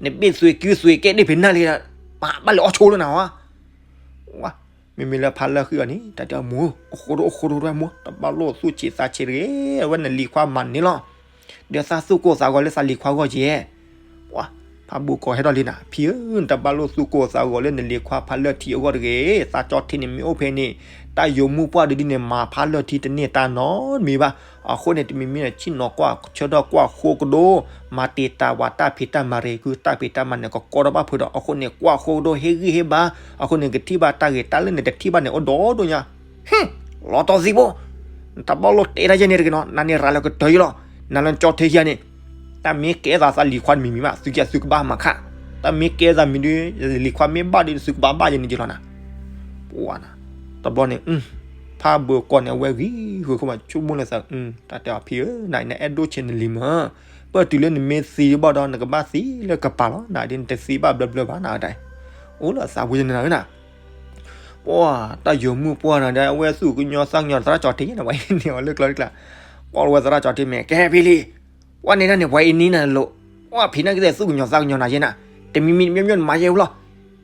နဘ့ၣ်သွံၣ်ကုသွံၣ်ကဲဒ့ၣ်ဖံးနၢ်လံ, ပဘၣ်လဲၤအီၣ်ဆိလၢနၤဝဲ. မ့မ့ၢ်လၢဖးလၢာ်ဃံအီၤန့ၣ် တၢ်တဲအီၤ မိၢ် အိၣ်ဃိတအိၣ်ဃိတဝဲမိၢ် တဘၣ်လိၣ်သူၣ်ဆံးသးဆံးတဂ့ၤ, အဝဲနလံၤခွါမၤန့ၢ်လီၤ. ဒီးသးသူၣ်ကိၢ်သးဂီၤလၢသးလံၤခွါဂီၢ်က့ၤ ပှၤ ဖးဘိၣ်ကီးဟဲထီၣ်လံနၤ ဖံဧၢ, နတဘၣ်လိၣ်သူၣ်ကိၢ်သးဂီၤလၢနလံၤခွါဖးလၢာ်ထံအဂီၢ်တဂ့ၤ. သးကၠီၣ်ထံန့ၣ်မ့ၢ်အိၣ်ဖဲန့ၣ် တၢ်ယိၤမုၣ်ပှၢ်ဒုဒ်န့ၣ် မၤဖးလၢာ်ထံတန့ၢ်တၢ်နီတမံၤဘၣ်. အဃိန့ၣ် တမံၤမံၤန့ၣ် ဆ့ၣ်နီၤကွၢ်ဆၢထၢၣ်ကွၢ်ဃိကဒိ မၤတံာ်တာ်ဝဲတၢ်ဖံးတၢ်မၤရ့ၣ် ကုတၢ်ဖံးတၢ်မၤန့ၣ် ကကီထီၣ်ဘၣ်ဖုးဒီး အဃိန့ၣ် ကွၢ်ဃိကဒိ ဟ့ၣ်ဂံၢ်ဟ့ၣ်ဘါ, အဃိန့ၣ် ကထံၣ်ဘၣ်တၢ်ဂ့ၤ တၢ်လၢနတထံၣ်ဘၣ်န့ၣ် အိၣ်ဒိၣ်ဒိၣ်ညါ. ဟ့ၣ်, လီၤတီၢ်သံးဖိ, နတဘၣ်လိၣ်တဲတၢ်ယဲၢ်န့ၣ်တဂ့ၤနီၤ, နၤန့ၣ်ရၤလၢကတၢၢ်ယံလီၤ, နၤလၢကၠီၣ်ထံယၤန့ၣ်, တၢ်မ့ၢ်ကဲသးသးလံၤခွါတမံၤမံၤဘၣ် သုကသုကဘၣ်မၤခး, တၢ်မ့ၢ်ကဲသးမံၤဒီး လံၤခွါမ့ၢ်ဘၣ်ဒီး သုကဘၣ်ဘၣ်ယဲၢ်န့ၣ်ယံလီၤနၤ. ပှၤနၤ, တဘျီန့ၣ် ဖးဘိၣ်ကီးန့ၣ် အဝဲဂံၢ်ဂုာ်ခိၣ်မး ဆိကမိၣ်လၢသး, တၢ်တဲအီၤဖံဧၢ, နအဲၣ်ဒိၣ်ဆံးနလံၤမး, ပတုၤလၢနမ့ၢ်သံဘၣ်ဒီး နကဘၣ်သံလၢကပၤလီၤ, နဒ်နတသံဘၣ်ဘျၢဘျၢဘၣ်နၤဒၣ်, အိၣ်လၢသးဝံၤန့ၣ်နၤ, ပှၤတၢ်ယိၤမုၣ်ပှၢ်နၤဒီး အဝဲသူၣ်ကညီၤသးကညီၤ သရၣ်ကၠီၣ်ထံန့ၣ် ပှၤအံၤန့ၢ်အီၤလၢကျီလၢကျါ, ကွၢ်လီၤဝဲသရၣ်ကၠီၣ်ထံမ့ၢ် ကဟဲဖံလံ, ပှၤန့ၣ်ဒၣ်န့ၣ် ပှၤအံၤန့ၢ်နၤလိၤ, ပှၤဖံန့ၣ်ကသ့ၣ်သူၣ်ကညီၤသးကညီၤနၤယဲၢ်နၤ, တမံၤမံၤတမံၤမံၤနမၤယဲၢ်ဝဲလီၤ,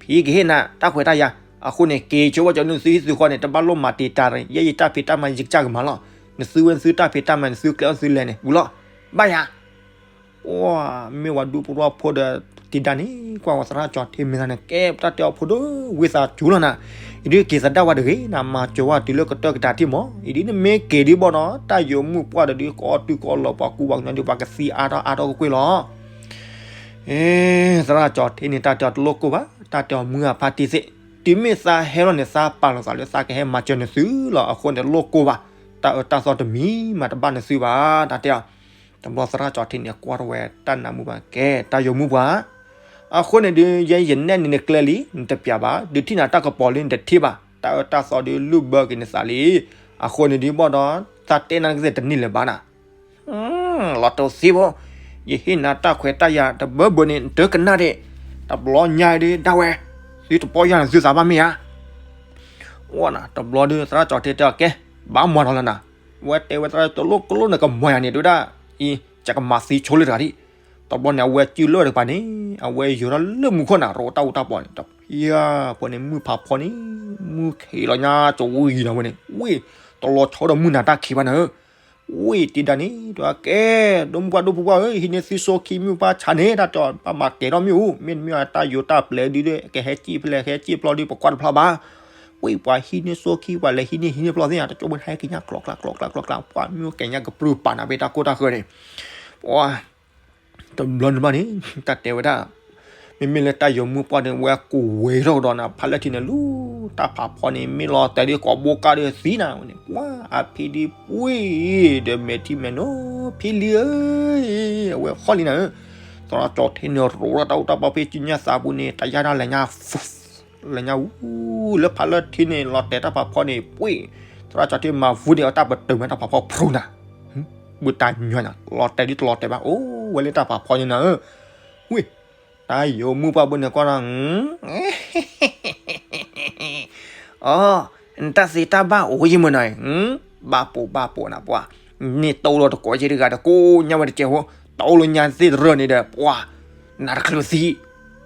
ဖံကဟ့ၣ်နၤ တၢ်ခွဲးတၢ်ယာ်, အဃိန့ၣ် က့ၤဆိဝဲကၠီနုၢ်သုဟံၣ်သုဃီန့ၣ် တဘၣ်လိၣ်မၤတံာ်တာ်, ယဲယတၢ်ဖံးတၢ်မၤယကစၢ်ကမၤလီၤ, နသုဝဲနသုတၢ်ဖံးတၢ်မၤ နသုကျဲအီၣ်သုလဲၤန့ၣ် ဝံၤလီၤ, ဘၣ်ယၤ ပှၤမ့ၢ်ဝဲဒူပရီၣ်ဖိဒီး တံၤဒါန့ၣ် ကွၢ်ဝဲသရၣ်ကၠီၣ်ထံမ့ၢ်သးန့ၣ် ကဲတၢ်တဲအီၤဖိဒိၣ် ဝံသးစူၤလီၤနၤ, အံၤဒ်က့ၤသဒၣ်ဝဲတဂ့ၤနၤ မၤစၢၤဝဲတုၤလၢကတၢၢ်ကတၢၢ်ထံၣ်မး, အံၤဒ်နမ့ၢ်က့ၤဒ်ဘၣ်နီၤ တၢ်ယိၤမုၣ်ပှၢ်ဒီးဒ် ကအီၣ်တုၤကအီၣ်လီၤ ပှၤကူပှၤကညီဒ် ပှၤကသံအါထီၣ်အါထီၣ်ကွ့ၢ်ကွ့ၢ်လီၤ. သရၣ်ကၠီၣ်ထံန့ၣ် တၢ်တဲအီၤတလိၣ်ကိၢ်ဘၣ်, တၢ်တဲအီၤမုၢ်ဂၤဖါတံၢ်သ့ၣ်, တုၤမ့ၢ်သးဟဲလီၤန့ၣ် သးပာ်လီၤသးလၢသးကဟဲမၤစၢၤနသုလီၤ, အဃိန့ၣ်လိၣ်ကိၢ်ဘၣ်, တၢ်အၢတၢ်သီတမံၤမးတဘၣ်နသုဘၣ်, တၢ်တဲအီၤ တဘျီသရၣ်ကၠီၣ်ထံန့ၣ် ကွၢ်ထီၣ်ဝဲတၢ်နးမုၢ်ပှၢ် ကဲ တၢ်ယိၤမုၣ်ပှၢ်, အဃိန့ၣ်ဒုး ယဲယနဲၣ်န့ၢ်နကျဲလံ နတပျးဘၣ်, ဒုးထံၣ်နၤတၢ်ကပီၤလံ နတထံၣ်ဘၣ်, တၢ်အၢတၢ်သီဒုးလုၢ်ဘၢက့ၤနသးလံ, အဃိန့ၣ်ဒုးဘၣ်ဒီး သးတဲနၤကသ့ၣ်တန့ၢ်လၢၤဘၣ်နၤ. လီၤတိၢ်သံးဖိ, ယဟ့ၣ်နၤတၢ်ခွဲးတၢ်ယာ်တဘၢဘၢန့ၣ် နတကနၣ်ဒံး, တဘျီညါဒုး ဒၣ်ဝဲ, သုတပီၢ်ယၢ်နသုသးဘၣ်မ့ၢ်ဧါ. ဝဲနၤ တဘျီဒုး သရၣ်ကၠီၣ်ထံတဲအီၤ ကဲ, ဘၣ်မၤဒီးလီၤနၤ, ဝဲတဲဝဲသရၣ် တလိၣ်ကလိၣ်နကမၤယၤန့ၣ် ဒုးဒၣ်အံၤ ယကမၤသံဆိလၢတဂၤဒံး. တဘျီန့ၣ် အဝဲစုလၢတကပၤန့ၣ် အဝဲယိၤထီၣ်လၢမူခိၣ်နၤ ရိးတၢ်အူတၢ်ပီၢ်န့ၣ် တဖျၢၣ်ဖိန့ၣ် မုၢ်ဖးဖီန့ၣ် မုၢ်ခံးလီၤညါ ကဝံၤဒီးဝဲန့ၣ် ဝ့ၢ် တလီၤဆီဒီးမုၢ်နၤတၢ်ခံးဘၣ်နၤဧၢ. ဝ့ၢ်တံၤဒါန့ၣ် တကဲ ဒိၣ်မုၢ်ပှၢ်ဒိၣ်ဖုပှၢ်ဧၢ, ဟံးန့ၢ်သုစိခံမုၢ်ပှၢ်ဆါန့ၣ် တၢ်တဲဘၣ်မၤကဲၤထီၣ်မ့ၣ်အူ, မ့တမ့ၢ်တၢ်ယိၤတၢ်ပျဲၤဒုး ကဟဲစံၣ်ဖဲလဲၣ် ဟဲစံၣ်ပျီဒုး ပကွၢ်တဖျီဘၣ်. ဝ့ၢ်ပှၤဟံးန့ၢ်စိခံ ပှၤလဲၤဟံးန့ၢ်ဟံးန့ၢ်ပျီသ့ၣ်ညါ တကၠိဝဲဟဲက့ၤညါ ကျီကျီကျီကျီကျီကျီ ပှၤမ့ၢ်ကဲၤညါကပြုၢ်ပာ်နၤဖဲတၢ်ကိၢ်တၢ်ဃၢၤန့ၣ် ပှၤ တဘျီန့ၣ်ဘၣ်န့ၣ် တၢ်တဲဝဲဒၣ် မ့မ့ၢ်လၢတၢ်ယိၤမုၣ်ပှၢ်န့ၣ် ဝဲကိးဝဲထီၣ်ကဒီးနၤ ဖးလၢထံန့ၣ် လူၤတၢ်ဖးဖီန့ၣ် မ့ၢ်လီၤတဲာ်ဒ်ကိးဘိကါဒီးသံနၤဝဲန့ၣ် ပှၤအဖံဒ်ပှ့ၤ ဒီးမဲာ်ထံမဲာ်နိ ဖံလံဧၢ, အဝဲဃီလံနၤဧၢ, သရၣ်ကၠီၤထ့န့ၣ် ရိးထီၣ်တၢ်အိၣ်တၢ်ပီဖဲကၠူညါသးပူၤန့ၣ် တယၢ်ဒၣ်လဲၤညါ လဲၤညါဝူ လၢဖးလၢထံန့ၣ် လီၤတဲာ်တၢ်ဖးဖီန့ၣ် ပှ့ၤ, သရၣ်ကၠီၤထ့မၤဝူဒံးအတၢ်ပတုာ်မ့ၢ်တၢ်ဖးဖီဖျိနၤ, ဘုတၢ်ညီနၤ လီၤတဲာ်ဒ်တလီၤတဲာ်ဘၣ် အိၣ်ဝဲလၢတၢ်ဖးဖီညါနၤဧၢ, ဝ့ၢ် တၢ်ယိၤမုၣ်ပှၢ်ဘိန့ၣ်ကွၢ်နီၤ, အီ, နတၢ်သ့တၢ်ဘၣ်အိၣ်ယံၤမ့ၢ်နီၤ, ဘၣ်ပိာ်ဘၣ်ပိာ်နၤပှၤ, န့ၣ်တိၢ်လီၤတကိးက့တဂၤဒီး ကိးညါဝဲတကဲးဖိ, တိၢ်လီၤညါသ့ၣ်တရၢၣ်န့ၣ်ဒီး ပှၤ, နတချုးသံ,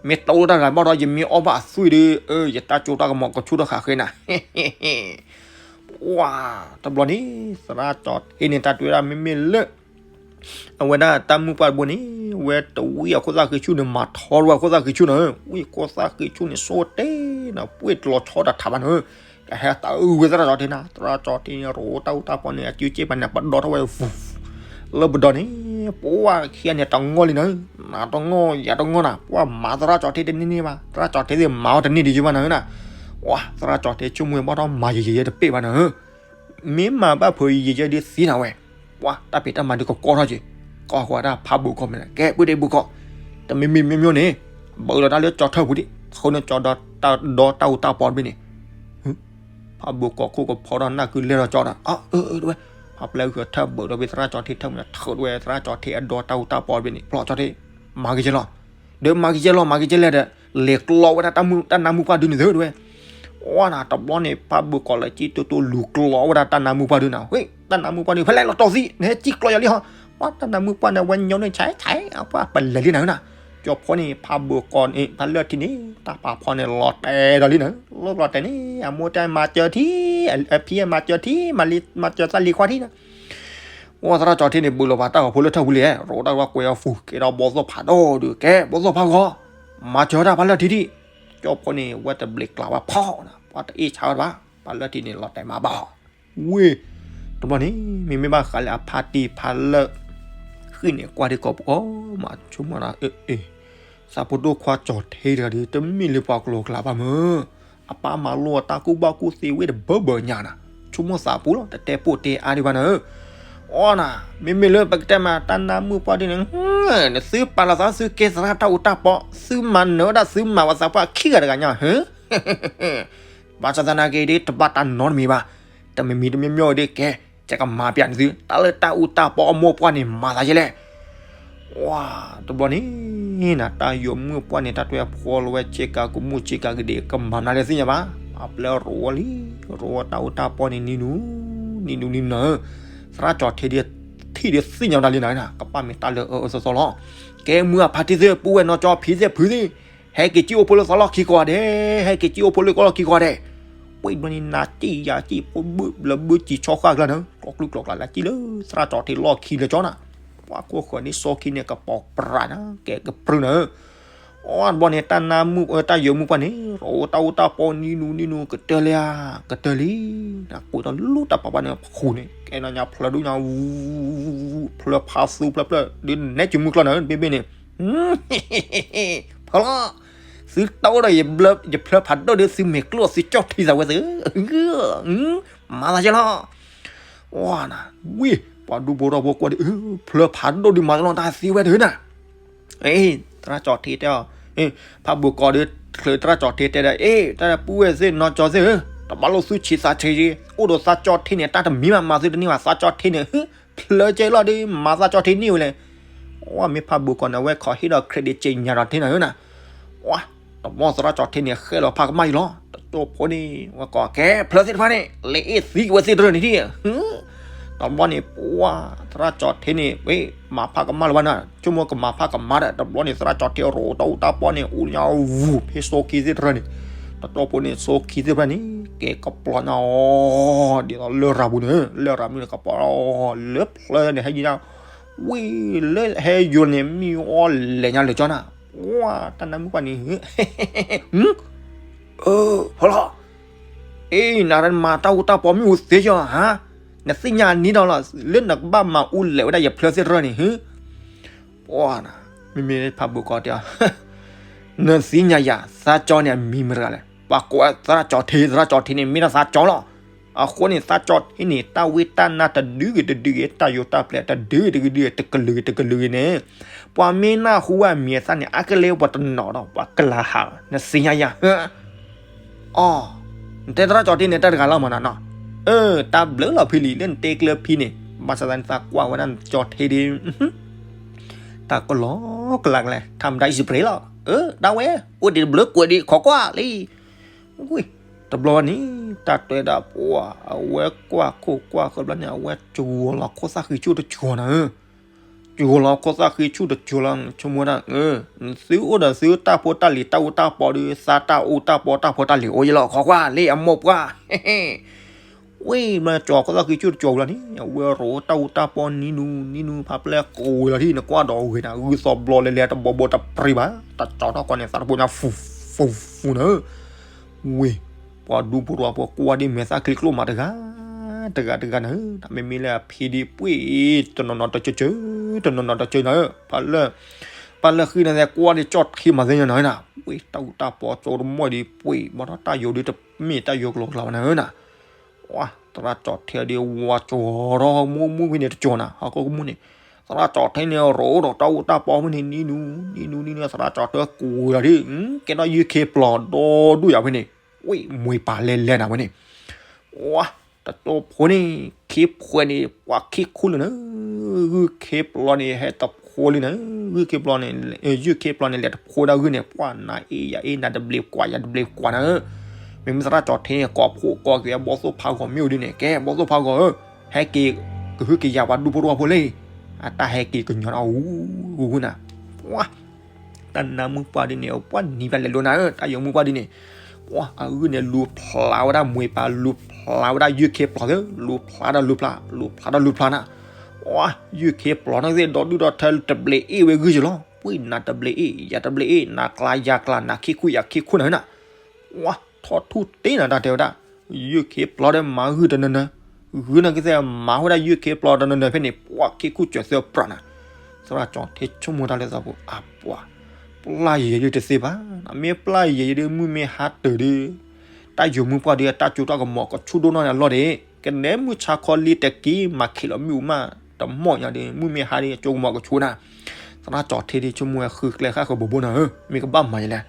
မ့ၢ်တိၢ်လီၤတၢ်ဂၤဘၣ်ဒီး ယမ့ၢ်အီၣ်ဘၣ်အသွံၣ်ဒီး ယတၢ်ကၠိတၢ်ကမီၤကဆူၣ်ထီၣ်ဃာ်ဃ့နၤ ပှၤ, တဘျီန့ၣ် သရၣ်ကၠီၤထ့န့ၣ် တၢ်တဲဝဲဒၣ်မ့မ့ၢ်လၢ အဝဲဒၣ်တၢ်မုၣ်ပှၢ်တဘိန့ၣ် ဝဲတဝံၣ်အခိၣ်သၣ်ဃံဆူၣ်န့ၣ် မၤထီထီၣ်ဝဲအခိၣ်သၣ်ဃံဆူၣ်န့ၣ်, ဝံၣ်ခိၣ်သၣ်ဃံဆူၣ်န့ၣ် ဆိတဲနၤ ပှ့ၤတလီၤဆီတထးဘၣ်န့ၣ်, ကဟဲတၢ်အုၣ်ဝဲသရၣ်ကၠီၤထ့နၤ, သရၣ်ကၠီၤထ့န့ၣ် ရိးတၢ်အိၣ်တၢ်ပီန့ၣ် အစုက့ပှၤန့ၣ် ပဒီထီၣ်ဝဲ လၢပဒီန့ၣ် ပှၤခံဂၤန့ၣ် တငီၢ်လံနၤ, နၤတငီၢ် ယၤတငီၢ်နၤ, ပှၤမၤသရၣ်ကၠီၤထ့တန့ၢ်န့ၢ်ဘၣ်, သရၣ်ကၠီၤထ့သ့ၣ်မၤအီၤတန့ၢ်ဒံးယဘၣ်နၤဧၢနၤ, ပှၤ သရၣ်ကၠီၤထ့ဆိကမိၣ်ဘၣ်ထီၣ်မၤယံာ်ယံာ်ယဲတပ့ၢ်ဘၣ်နၤဧၢ မ့ၢ်မၤဘၣ်ဖုးယံာ်ယံာ်ဒ်သံနၤဝဲ, ပှၤတၢ်ဖံးတၢ်မၤဒုးကကီထီၣ်က့ၤ, ကီၢ်ဃီတၢ်ဖးဘိၣ်ကီၢ်မ့ၢ်နၤ, ကဲ ပုၢ်ဒ့ၣ်ဘိၣ်ကီၢ်, တမံၤမံၤမ့ၢ်မ့ၢ်န့ၣ်, ဘၣ်လီၤတၢ်လၢကၠီထၢၣ်ပူၤဒံး, ဃုန့ၣ်ကၠီဒီးတၢ်အိၣ်တၢ်ပီတဘ့ၣ်န့ၣ်, ဖးဘိၣ်ကီၢ်ခိၣ်ကဖီထီၣ်နၢ်ကုလဲၢ်ဒီးကၠီဒီး, အၢ အၢ တဝဲ, ဖးပျဲၢ်ဃုာ်ထၢၣ်ဘၣ်ဒီးဖဲသရၣ်ကၠီၤထ့ထၢၣ်မ့ၢ်နၤ ထုးတဝဲသရၣ်ကၠီၤထ့အဒီတၢ်အိၣ်တၢ်ပီတဘ့ၣ်န့ၣ်, ဖျီၣ်ကၠီၤထ့, မၤက့ၤကဲလီၤ, ဒီးမၤက့ၤကဲလီၤ မၤက့ၤကဲလဲၣ်ဒီး, လဲၤကျီဝဲဒၣ်တၢ်နါမုၣ်ပှၢ်ဒုန့ၣ်သ့တဝဲ ဝါနၤတဘျီန့ၣ် ဖးဘိၣ်ကီၢ်လၢကံတိတိလူၤကျီဝဲဒၣ်တၢ်နါမုၣ်ပှၢ်ဒုနၤ, ဝ့ၢ် တၢ်နါမုၣ်ပှၢ်ဒု ဖဲလဲၣ်လီၤတီၢ်သံ နဟဲကံကျီယၤလံဟီ, ပှၤတၢ်နါမုၣ်ပှၢ်န့ၣ် ဝဲညီနုၢ်ဆဲးဆဲး ပှၤပလဲၤလံနၤနၤ, ကၠီဖိန့ၣ် ဖးဘိၣ်ကီၢ်န့ၣ် ဖးလၢထံန့ၣ် တၢ်ဖးဖီန့ၣ် လီၤတဲာ်ဒီးလံနၤ, လီၤလီၤတဲာ်န့ၣ် အမိၢ်တဲမၤစၢၤထံ, အဖံမၤစၢၤထံ, မၤစၢၤသးလံၤခွါထံနၤ ဝဲသရၣ်ကၠီၤထ့န့ၣ် ဘုးလိာ်ဘၣ်တၢ်ဂီၤဖိလၢထၢၣ်ပူၤလံ, ရိးတၢ်ဝဲကွဲးအီၤဖူး ကဲဒီးဘီသိၣ်ဖးဒိၣ်ဒုး ကဲ ဘီသိၣ်ဖးဂီၤ, မၤစၢၤတၢ်ဖးလၢထံထံ, ကၠီဖိန့ၣ် ဝဲတဘျီးကျးဝဲဖီနၤ, ပှၤတအ့ၣ်ဆါဝဲတဘၣ်, ဖးလၢထံန့ၣ် လီၤတဲာ်မးဘၣ်, ဝ့ၢ်, တဘျီန့ၣ် မ့မ့ၢ်ဘၣ်ဃးလၢအဖါတံၢ်ဖးလၢ ဃံၣ်န့ၣ် ကွၢ်ဒံးကီးပူၤအီၤ မၤဆိကမိၣ်ဒီး အ့ သးဖိဒိၣ်ခွါကၠီၤထ့တဂၤဒီး တမ့ၢ်လၢပှၤကလီၤကျါဘၣ်မၢ်, အပၢ်မၤလိအတၢ်ကူၣ်ဘၣ်ကူၣ်သ့ဝဲတဘၢဘၢညါနၤ, ဆိကမိၣ်သးပူၤလီၤ တတဲပိာ်တဲအါဒံးဘၣ်နၤ, အီနၤ, မ့မ့ၢ်လၢပကတဲမး တၢ်နါမုၣ်ပှၢ်ဒုန့ၣ်, နသုပာ်လီၤသးသုကဲသရၣ်တၢ်အူတၢ်ပီ, သုမၤနၢၤဝဲဒၣ်သုမၤဝဲသးပှၢ်ခံဂၤတဂၤညါ, ဟၢ ဘၣ်ဆၣ်သနာ်က့ဒီး တဘၣ်တၢ်နီတမံၤဘၣ်, တမံၤမံၤတမံၤမံၤဒီးကဲ, ယကမၤပျဲနသု တၢ်လၢတၢ်အူတၢ်ပီအမိၢ်ပှၢ်န့ၣ် မၤသးယဲလဲၣ်, ဝါ, တဘျီန့ၣ်နၤ တၢ်ယိၤမုၣ်ပှၢ်န့ၣ် တၢ်တဲအဖှီလီၤဝဲ ဆ့ကၤကမူၣ်ဆ့ကၤကဒံး ကမၤနၤလၢသ့ၣ်ညါဘၣ်, အပျဲၢ်ရိးဝဲလံ, ရိးဝဲတၢ်အူတၢ်ပီန့ၣ် နံၤနူၤ, နံၤနူၤနံၤနူၤနၤဧၢ, သရၣ်ကၠီၤထ့ဒီး ထံၣ်ဒီးသ့ၣ်ညါတၢ်လံနၤ, ကဘၣ်မ့ၢ်တၢ်လၢအအၢအၢသီသီလီၤ, ကဲမုၢ်အဖါတံၢ်သ့ၣ် ပုၢ်ဝဲၢ်နီၢ်ကၠီဖံသ့ၣ်ဖုသ့ၣ် ဟဲက့ၤကံၣ်အိၣ်ဖိလၢသီလီၢ်ခံကိးဂၤဒဲး, ဟဲက့ၤကံၣ်အိၣ်ဖိလၢကီၢ်လီၢ်ခံကိးဂၤဒဲး, ပှၤဘျီန့ၣ်နၤကံၣ်ယၤကံၣ် ဖိဘုၣ်လၢဘုၣ်စံၤဆီဃၢ်ကျၢၢ်နၤ, ကျီကျုကျီကျါလၢကံၣ်လၢ သရၣ်ကၠီၤထ့လီၢ်ခံလၢကၠီနၤ, ပှၤခိၣ်ဃၢၤန့ၣ် စီခံန့ၣ် ကပီၤပြးနၤ, ကဲကပြုၢ်နၤ, အီတဘျီန့ၣ် တၢ်နါမုၣ် တၢ်ယိၤမုၣ်ပှၢ်န့ၣ် ရိးတၢ်အူတၢ်ပီနံၤနူၤနံၤနူၤ ကတၢၢ်လံဧါ, ကတၢၢ်လံ, နကိးတၢ်လူတၢ်ပာ်ပှၤန့ၣ် ဖူးန့ၣ် ကဲနီၢ်ညါဖျၢဒိၣ်ညါ ဖျၢဖးသူဖျၢဖျၢ ဒုးနဲၣ်စုမုၢ်ကျီၢ်နၤ တဘ့ၣ်ဘ့ၣ်န့ၣ်, ဖီလီၤ, သုတီဒီး ယဖျၢဖးဒိၣ်ဒီး သုမဲာ်ကျိၣ်သုကၠီၣ်ထံသးဝဲသု, မၤသးယဲလီၤ, ဝါနၤ, ဝံၤ ပှၤဒူဖိထီၣ်ဖိကွၢ်ဒီး ဖျၢဖးဒိၣ်ဒုးမၤတလီၤတၢ်သံဝဲတဟၢနၤ အ့ သရၣ်ကၠီၤထ့တဲအီၤ, ဖးဘိၣ်ကီၢ်ဒီး ချၢးသရၣ်ကၠီၤထ့တဲဒီး အ့ တၢ်ပုၢ်ဝဲၢ်သ့ၣ်နီၢ်ကၠီသ့ၣ်ဧၢ, တဘၣ်လိာ်သုဆံးသးဆံး, အိၣ်ဒီးသးကၠီၤထ့န့ၣ် တၢ်တမံၤမးမၤသုတန့ၢ်ဘၣ်, သးကၠီၤထ့န့ၣ် ဖျၢကဲလီၤဒီး မၤသးကၠီၤထ့န့ၢ်ဝဲလဲၣ်, ဝဲမ့ၢ်ဖးဘိၣ်ကီၢ်န့ၣ် အဝဲခီဟ့ၣ်ဒီး credit က့ညါဒီးထ့နၤဧၢနၤ, ဝဲ တဘျီသရၣ်ကၠီၤထ့န့ၣ် ဃဲလီၤဖးကမၣ်ယံၤလီၤ, တတိၢ်ဖိန့ၣ် ဝဲကီၢ်ကဲ ဖျၢသ့ၣ်တဖၣ်န့ၣ် လဲၤအ့ၣ်သံက့ၤဝဲသ့ၣ်တရၢၢ်န့ၣ်ဒံး တဘျီန့ၣ် ပှၤ သရၣ်ကၠီၤထ့န့ၣ် ဝဲ မၤဖးကမၣ်လၢၤဘၣ်နၤ, ဆိကမိၣ်ကမၤဖးကမၣ်ဒီး တဘျီန့ၣ် သရၣ်ကၠီၤထ့ရိးတၢ်အူတၢ်ပီန့ၣ် အိၣ်ညါဝူၤ ဖဲစီခံသ့ၣ်တရၢၢ်န့ၣ်, တတိၢ်ဖိန့ၣ် စီခံသ့ၣ်တဖၣ်န့ၣ် ကဲကပျီညါအီၤ ဒ်သိးလၢရၤပူၤန့ၣ်, လၢရၤမုၢ်န့ၣ် ကပျီလၢဖျၢန့ၣ် ဟဲယံၤညါ, ဝံၤလၢဟဲယိၤန့ၣ် မံအီၤလဲၤညါလၢာ်ကၠီနၤ, ဝါ တၢ်နါမုၣ်ပှၢ်န့ၣ် အၢ ဖီလီၤ, အ့ နၤမၤတၢ်အူတၢ်ပီမ့ၢ်အူသ့ယီၤဧါ, နသ့ၣ်ညါနံၤဒီးလီၤ လၢနကဘၣ်မၤအူလဲၤဝဲဒၣ်ယဖျၢသ့ၣ်တရၢၢ်န့ၣ်, ပှၤနၤ, မ့မ့ၢ်ဖးဘိၣ်ကီၢ်တဲအီၤ နသ့ၣ်ညါယၤ သးကၠီန့ၣ်အမံၤမတၤတဂၤလဲၣ်. ပှၤကိးသရၣ်ကၠီထ့, သရၣ်ကၠီထ့န့ၣ် မ့ၢ်ဒၣ်သးကၠီလီၤ. အဃိန့ၣ် သးကၠီထ့န့ၣ် တၢ်ဝံတၢ်နါတဒုဂ့ၤတဒုဂ့ၤ, တၢ်ယိၤတၢ်ပျဲၤတဒုဂ့ၤတဒုဂ့ၤ, တကလုာ်ဂ့ၤတကလုာ်ဂ့ၤန့ၣ်, ပှၤမ့ၢ်နၢ်ဟူဝဲအမံၤအသၣ်န့ၣ် အါကလဲၣ်ပှၤတနီၤဒီး ပှၤကလၤဟးလီၤ. နသ့ၣ်ညါယၤ အီ, နတဲသရၣ်ကၠီထ့န့ၣ် တၢ်တဂၤလီၤမးနီၤနီၤ. အၢ, တၢ်ဘျုးလီၤဖံလံၤ လၢနတဲကျၢၤဖံန့ၣ်, ဘၣ်ဆၣ်သးန့ၣ် သးကွၢ်ဝဲဒၣ်နကၠီထ့ဒ် တၢ်ကလီကလးကလဲာ် ထးမတၤအံၤစပရ့းလီၤ. အၢ, ဒၣ်ဝဲ, အိၣ်ဒံးတဘျုးကွဲးဒံး ခိးကွၢ်လံ. ဝ့ၢ်, တဘျီန့ၣ် တၢ်တဲဒၣ်ပှၤ အဝဲကွၢ်ခိၣ်ကွၢ်ဃၢၤဘျီန့ၣ် အဝဲကဝီၤလီၤခိၣ်သၣ်ဃံဆူၣ်တကီၤနၤဧၢ. ကဝီၤလီၤခိၣ်သၣ်ဃံဆူၣ်တကီၤလီၤ ဆိကမိၣ်ဒၣ်, သုအိၣ်ဒီးသုတၢ်ဖိတၢ်လံၤတၢ်အူတၢ်ပီဒီး သးတၢ်အူတၢ်ပီတၢ်ဖိတၢ်လံၤအိၣ်ယလီၤ ခိးကွၢ်လံအမိၢ်ပှၢ်. ဝ့ၢ်ဘျီ ကဝီၤခိၣ်သၣ်ဃံဆူၣ်တကီၤဝံၤလီၤန့ၣ် အဝဲရိးတၢ်အူတၢ်ပီနံၤနူနံၤနူ ဖးပျဲၢ်ကိးဝံၤလီၤထံၣ် နကွၢ်ဒီးဝဲဒၣ် ဂုၢ်သီဘျီလဲၤလဲၤတဘီဘီတပြံဘၣ် တၢ်ကၠီထီၣ်ကီးန့ၣ် သးတဖိညါ ဖူဖူဖူနၤဧၢ. ဝ့ၢ်, ပှၤဒူဖိတဝီဖိကွၢ်ဒ်မဲာ်သၣ်ချံကျိၣ်မးတဂၤ, တဂၤတဂၤနၤဧၢ, မ့မ့ၢ်လၢအဖံဒ်ပှ့ၤ, တနီၤနီၤတကၢကၢ, တနီၤနီၤတကၢနၤဧၢ, ပှၤလၢဃံန့ၣ်ကွၢ်ဒ်ကၠီၣ်ထံမၤသ့ၣ်ညါနၤဧၢနၤ, ဝ့ၢ်တၢ်အူတၢ်ပီကၠိတမီၢ်ဒ်ပှ့ၤ, ဘၣ်ဒီးတၢ်ယိၤဒ်တမ့ၢ်တၢ်ယိၤကလီကလီဘၣ်နၤဧၢနၤ. ဝါ, သရၣ်ကၠီထ့ဒ်ဝါကၠီထီၣ်မူမူဖဲန့ၣ်တကၠီနၤ, ဟီၣ်ခိၣ်ကမူၣ်န့ၣ်, သရၣ်ကၠီထ့န့ၣ်ရိးဒီးတၢ်အူတၢ်ပီဖဲန့ၣ်နံၤနူ, နံၤနူနံၤနူ သရၣ်ကၠီထ့ကိးဝံၤလီၤဒ်, ကဲထီၣ်ယုၢ်ခ့ပျီဒီဒူၣ်ယၤဖဲန့ၣ်, ဝ့ၢ်မွ့ၤပၤလဲၤလဲၤနၤဖဲန့ၣ် ဝါ, တကၠိဖိန့ၣ် ခ့ဖှဲးန့ၣ် ပှၤခ့ခူၣ်လၢနၤ, ဂုၢ်ခ့ပျီန့ၣ် ဟဲတဖိလံနၤ, ဂုၢ်ခ့ပျီန့ၣ်, ယုၢ်ခ့ပျီန့ၣ် လဲၤတဖိဒၣ်ဂုၢ်န့ၣ် ပှၤနၤအ့ၣ်ယၤအ့ၣ် နၤတဘျ့ကွၢ် ယၤတဘျ့ကွၢ်နၤဧၢ. မ့မ့ၢ်သရၣ်ကၠီထ့န့ၣ် ကိးဖှိၣ်ကိးက့ၤ ဘီၣ်သိၣ်ဖးဂီၤမ့ၢ်အိၣ်ဒ်န့ၣ် ကဲ ဘီၣ်သိၣ်ဖးဂီၤဧၢ, ဟဲက့ၤကဟုကယာ်ပှၤဒူဖိတဝီဖိလံ, အတၢ်ဟဲက့ၤကညီနၤအူဂူဂူနၤ တၢ်နါမုၢ်ပှၢ်ဒ်န့ၣ် ပှၤနံၤဘၣ်လဲၤလိနၤဧၢ, တၢ်ယိၤမုၢ်ပှၢ်ဒ်န့ၣ်, ပှၤအဂုၢ်န့ၣ်လူၤဖျါဝဲဒၣ်မွ့ၤပၤ လူၤဖျါဝဲဒၣ်ယုၢ်ခ့ပျီသ့, လူၤဖျါဒီးလူၤဖျါ, လူၤဖျါဒီးလူၤဖျါနၤ, ပှၤ ယုၢ်ခ့ပျီန့ၣ်သ့ၣ် ဒီဒူၣ်ဒီထၢတဘျ့အ့ၣ်ဝဲဂုၢ်ယလီၤ, ပှၤနၤတဘျ့အ့ၣ် ယၤတဘျ့အ့ၣ် နၤကျါယၤကျါ နၤခ့ခူၣ်ယၤခ့ခူၣ်နၤဧၢနၤ, ပှၤထီၣ်ထူၣ်တ့နၤတၢ်တဲဝဲဒၣ် ယုၢ်ခ့ပျီဒီးမၤဂုၢ်တနၢၤနၢၤ, ဂုၢ်န့ၣ်ကသ့ၣ်မၤဝဲဒၣ်ယုၢ်ခ့ပျီတနၢၤနၢၤဖဲန့ၣ် ပှၤခ့ခူၣ်စၢၤသၢပြးနၤ, သရၣ်ကၠီထ့ဆိကမိၣ်တၢ်လၢသးပူၤ အပှၤ, ပျၢ်ယဲၤဒ်တသ့ဘၣ်, မ့ၢ်ပျၢ်ယဲၤဒ်မုၢ်မ့ၢ်ဟါတၢၤဒီး, တၢ်ယိၤမုၢ်ပှၢ်ဒီး တၢ်ကၠိတၢ်ကမီၤကဆူၣ်ဒိၣ်နီၢ်န့ၣ်အလီၢ်ဒီး, ကနဲမုၢ်ဆါခီလံတက့ၢ် မၤခံးလီၤမ့ၣ်အူမး, တမီၢ်ညါဒီး မုၢ်မ့ၢ်ဟါဒီး ကၠိကမီၤကဆူၣ်နၤ, သရၣ်ကၠီထ့ဒီးဆိကမိၣ်ဝဲဃုကျဲဃၣ်ဃၢၤဘိဘိနၤဧၢ, မ့ၢ်ကဘၣ်မၤယလဲၣ်,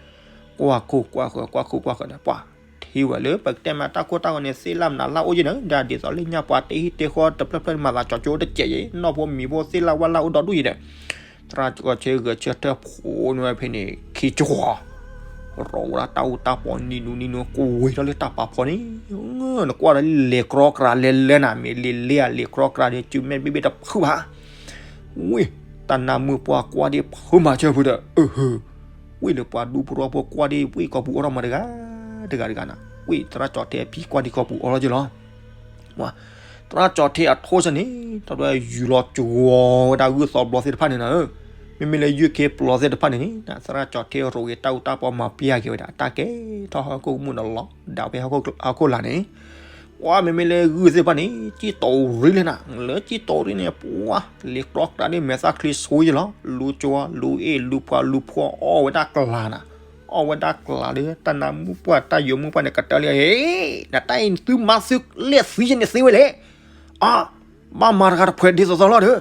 ကွၢ်ခိၣ်ကွၢ်ဃၢၤ ကွၢ်ခိၣ်ကွၢ်ဃၢၤဒီး ပှၤ ထံၣ်ဝဲလၢပကတဲမးတၢ်ခိၣ်တၢ်ဂီၤန့ၣ် သ့ၣ်လၢ်မနုၤလၢ်အိၣ်ယဲၢ်ဒီး ဒ်သိးလၢညါပှၤတဟံၣ်တဃီတဖျၢၣ်ဖျၢၣ်န့ၣ် မၤသးကၠီကၠိတစဲးယဲၢ် နီၢ်ဖိမံၤဖိသ့ၣ်လၢ်ဝၣ်လၢ်အိၣ်ဒီဒူၣ်ယဲၢ်ဒီး, သရၣ်ကၠီထ့ဂဲၤဆၢထၢၣ်ဖိန့ၣ်ဝဲဖဲန့ၣ် ခံကၠီ ရိးဝဲဒၣ်တၢ်အူတၢ်ပီနံၤနူနံၤနူ ကွံာ်ထီၣ်လၢတၢ်ပာ်ဖီန့ၣ်, နကွၢ်ဒီးလ့ၤကြီကြၤလဲၤလဲၤနၤ မ့ၢ်လ့ၤလ့ၤဧါ လ့ၤကြီကြၤဒီး စုမဲာ်ဘ့ၣ်ဘ့ၣ်တဖုဘၣ်, ဝ့ၢ်, တၢ်နါမုၢ်ပှၢ်ကွၢ်ဒ်ဖုမၤစၢၤဖုဒီး အဟၢ ဝ့ၢ်လၢပှၤဒူဖိတဝီဖိကွၢ်ဒ်ဝ့ၢ်ကီၢ်ပူၤအိးထီၣ်မးတဂၤ, တဂၤတဂၤနၤ, ဝ့ၢ်သရၣ်ကၠီထ့အဖံကွၢ်ဒ်ကီၢ်ပူၤအိးထီၣ်က့ၤလီၤ. သရၣ်ကၠီထ့အထိစၢၤန့ၣ် တၢ်ဒွဲယူၤလီၤကဝီၤဝဲဒၣ်ဂုၢ်သီဘျီသ့ၣ်တဖၣ်န့ၣ်နၤဧၢ, မ့မ့ၢ်လၢယုၢ်ခ့ပျီသ့ၣ်တဖၣ်န့ၣ်န့ၣ် သရၣ်ကၠီထ့ရိးက့ၤတၢ်အူတၢ်ပီမၤပျဲက့ၤဝဲဒၣ် တၢ်ကဲထီၣ်ဟီၣ်ခိၣ်ကမူၣ်ဒီးလီၤဒၣ်ဖဲဟီၣ်ခိၣ်လာ်န့ၣ် ပှၤမ့မ့ၢ်လၢဂုၢ်သ့ၣ်တဖၣ်န့ၣ် ကၠံၣ်တိာ်ရံလၢနၤ, လၢကၠံၣ်တိာ်ရံန့ၣ် ပှၤ လ့ၤကြီကြၤန့ၣ် မဲာ်သၣ်ချံဆိယလီၤ, လူၤကၠီ လူၤအ့ၣ် လူၤဖှီၣ် လူၤဖှီၣ် အီၣ်ဝဲဒၣ်ကျါနၤ, အီၣ်ဝဲဒၣ်ကျါဒီး တၢ်နါမုၢ်ပှၢ် တၢ်ယိၤမုၢ်ပှၢ်န့ၣ် ကတၢၢ်လံ, နတၢ်အံၤသုမါသုလဲၣ်သံယဲန့ၣ်သ့ဝဲလဲၣ်, အါ ဘၣ်မၤတဂၤတဖှဲးဒ်သိးသိးလီၤဒီး,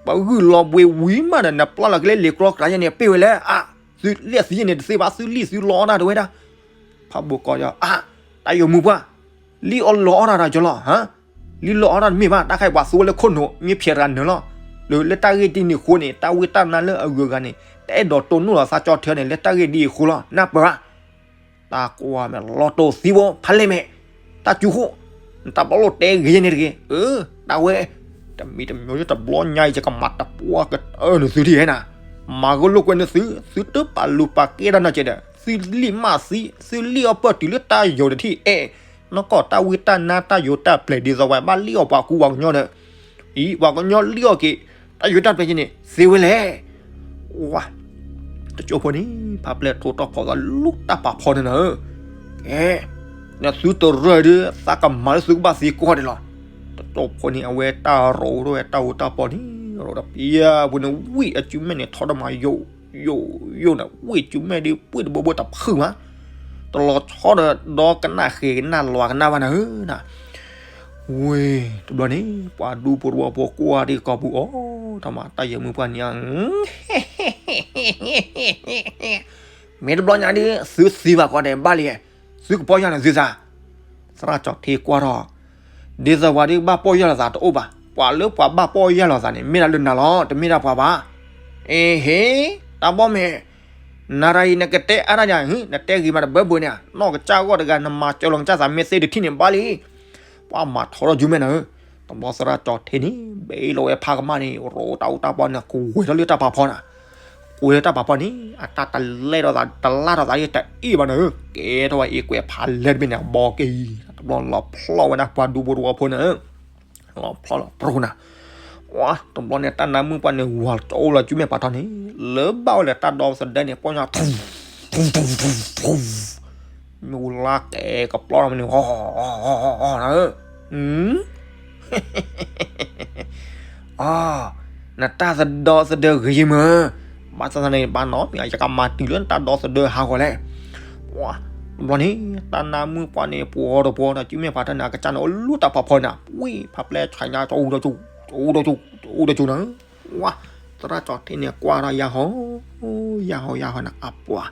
ပှၤဂုၢ်လီၤဘှံးဝံၤမးဒီး နပျၢ်လီၤက့ၤလၢလ့ၤကြီကြၤယဲန့ၣ် ပ့ၢ်ဝဲလဲၣ်, အါ သုလဲၣ်သံယဲန့ၣ်တသ့ဘၣ်, သုလံၣ်သုလီအီၣ်တၢ်တဝဲဒၣ် ဖးဘိကီယီၤ အါ, တၢ်ယိၤမုၢ်ပှၢ်, လံၣ်အီၣ်လီအီၣ်တၢ်တကၠီလီၤ, လံၣ်လီအီၣ်တၢ်တမ့ၢ်ဘၣ်, တၢ်ခါအံၤပှၤသူဝဲလၢခိၣ်နူာ် မ့ၢ်ဖျဲးတဂၤနၢၤလီၤ, လၢတၢ်ဂ့ၢ်ဒ်န့ၣ်အဃိန့ၣ် တၢ်ဝံတၢ်နါလၢအဂုၤအဂၤန့ၣ် တအဲၣ်ဒိးတိၢ်နီၣ်လီၤသးကၠီထ့န့ၣ် လၢတၢ်ဂ့ၢ်ဒ်အံၤအဃိလီၤ, နၢ်ပၢၢ်ဧါ တၢ်ကွၢ်မဲာ်လီၤတိၢ်သံဘိ ဖးလဲၢ်မဲာ်, တၢ်စူၤဃိ, နတၢ်ဘၣ်လိၣ်တဲဂ့ၤယဲန့ၣ်တဂ့ၤ, အၢ, တၢ်ဝဲ, တမံၤတမံၤတဘျီညါအံၤ ယကမၤတပှၢ်ကတၢၢ်နသုထံၣ်ဟဲနၤ, မၤဂၢၢ်လိာ်ကွဲနသု, သုတပာ်လူၤပာ်ကဲတၢ်နီတစဲးဒီး သုလံၣ်မးသံ, သုလံၣ်အီၣ်ပၢၢ်တုၤလၢတၢ်ယိၤတထံၣ်အဲၣ်, နီၢ်ကီၢ်တၢ်ဝံတၢ်နါတၢ်ယိၤတၢ်ပျဲၤဒ်သိးဝဲ ဘၣ်လံၣ်အီၣ်ပှၤကူပှၤကညီဒီး အံၤ ပှၤကညီလံၣ်အီၣ်က့ၤ တၢ်ယိၤတၢ်ပျဲၤက့ၤန့ၣ် သ့ဝဲလဲၣ်. ဝါ, တကၠိဖိန့ၣ် ဖးပျဲၢ်ထိတီၢ်ဖီၣ်သးလူၤတၢ်ပာ်ဖီန့ၣ်နၤဧၢ, ကဲ, နသုတရၢၢ်ဒီး သးကမၤလၢသုကဘၣ်သံကွၢ်န့ၣ်လီၤ. တကၠိဖိန့ၣ် အဝဲတၢ်ရိးထီၣ်ဝဲတၢ်အူတၢ်ပီန့ၣ် ရိးဒီးပျၢ်ဖိန့ၣ် ဝံၣ်အစုမဲာ်န့ၣ်ထီၣ်ဒီးမၤယိာ် ယိာ်ယိာ်နၤ ဝ့ၢ်စုမဲာ်ဒ် ပှ့ၢ်တဘိဘိတဖုၣ်မး, တလီၤဆီဒီးဒီကနၣ်ဃ့ကနၣ်လီၤကနၣ်ဘၣ်နၤဧၢနၤ. ဝ့ၢ်တဘျီန့ၣ် ပှၤဒူဖိတဝီဖိကွၢ်ဒံးကိာ်ပူၤအီၤ, တၢ်မၤတၢ်ယဲၢ်မုၣ်ပှၢ်န့ၣ် မ့ၢ်တဘျီညါဒ် သုသံဘၣ်ကွၢ်န့ၣ်ဘၣ်လံ, သုကပီၢ်ယၢ်နသုသး, သရၣ်ကၠီၤထ့ကွၢ်ထီၣ်, ဒ်သိးပှၤဒ်ဘၣ်ပီၢ်ယၢ်လိာ်သးတအိၣ်ဘၣ်, ပှၤလၢပှၤဘၣ်ပီၢ်ယၢ်လိာ်သးန့ၣ် မ့ၢ်ဒၣ်လၢနၤလီၤ, တမ့ၢ်ဒၣ်ပှၤဘၣ်. အ့ဟ့, တၢ်ဘီၣ်မဲာ်, နၤရၤအံၤနကတဲအါတၢ်ယၤ, နတဲဂ့ၤမးတဘၢဘၢန့ၣ်, နီၢ်ကစၢ်ဂီၢ်တဂၤ နမၤစၢၤလီၤကစၢ်သးမ့ၢ်သ့တထံၣ်န့ၣ်ဘၣ်လံ. ပှၤမၤထီထီၣ်ယုၢ်မဲာ်နၤဧၢ, တဘျီသရၣ်ကၠီၤထ့န့ၣ် ဘဲလီၤဝဲဖးကမၣ်န့ၣ် ရိးတၢ်အူတၢ်ပီန့ၣ် ကွဲးထီၣ်လၢတၢ်ပာ်ဖီနၤ, ကွဲးလၢတၢ်ပာ်ဖီန့ၣ် အတၢ်တလဲၢ်ထီၣ်သး တလၢ်ထီၣ်သးဒ်တအ့ၣ်ဘၣ်နၤဧၢ, ကဲထီၣ်ဝဲအ့ၣ်ကွဲးဖးလဲၢ်တဘ့ၣ်န့ၣ် အဘီက့ၤ, တဘျီလီၤဖျီၣ်ဝဲဒၣ်ပှၤဒူဖိတဝီဖိနၤဧၢ, လီၤဖျီၣ်လီၤပြိနၤ ဝါ, တဘျီန့ၣ် တၢ်နါမုၣ်ပှၢ်န့ၣ် ဝၤတအိၣ်လီၤ စုမဲာ်ပာ်ထီၣ်န့ၣ် လၢဘၣ်ဝဲလၢတၢ်ဒီသဒၢန့ၣ် ပီၢ်ညါ မ့ၣ်အူလါကဲကပျီမ့ၢ်န့ၣ်, နတၢ်သဒီသဒၢဂ့ၤယံၤမး, ဘၣ်ဆၣ်သနာ်က့ ဘၣ်နီတမံၤ ယကမၤတုၤလၢနတၢ်ဒီသဒၢဟးဂီၤလဲၣ်. ဝါ, တဘျီန့ၣ် တၢ်နါမုၣ်ပှၢ်န့ၣ် ပှီၤဒီးပှီၤဒီး စုမဲာ်ပာ်ထီၣ်န့ၣ် အကစၢ်န့ၣ် အိၣ်လူၤတၢ်ဖးဖီန့ၣ် ဝံၣ်ဖးပျဲဆဲးညါ တအူဒီးကၠူ, တအူဒီးကၠူ, တအူဒီးကၠူနၤ. ဝါ, သရၣ်ကၠီၤထ့န့ၣ် ကွၢ်ဒီးယၤဟီ, ယၤဟီယၤဟီနၤ အပှၤ,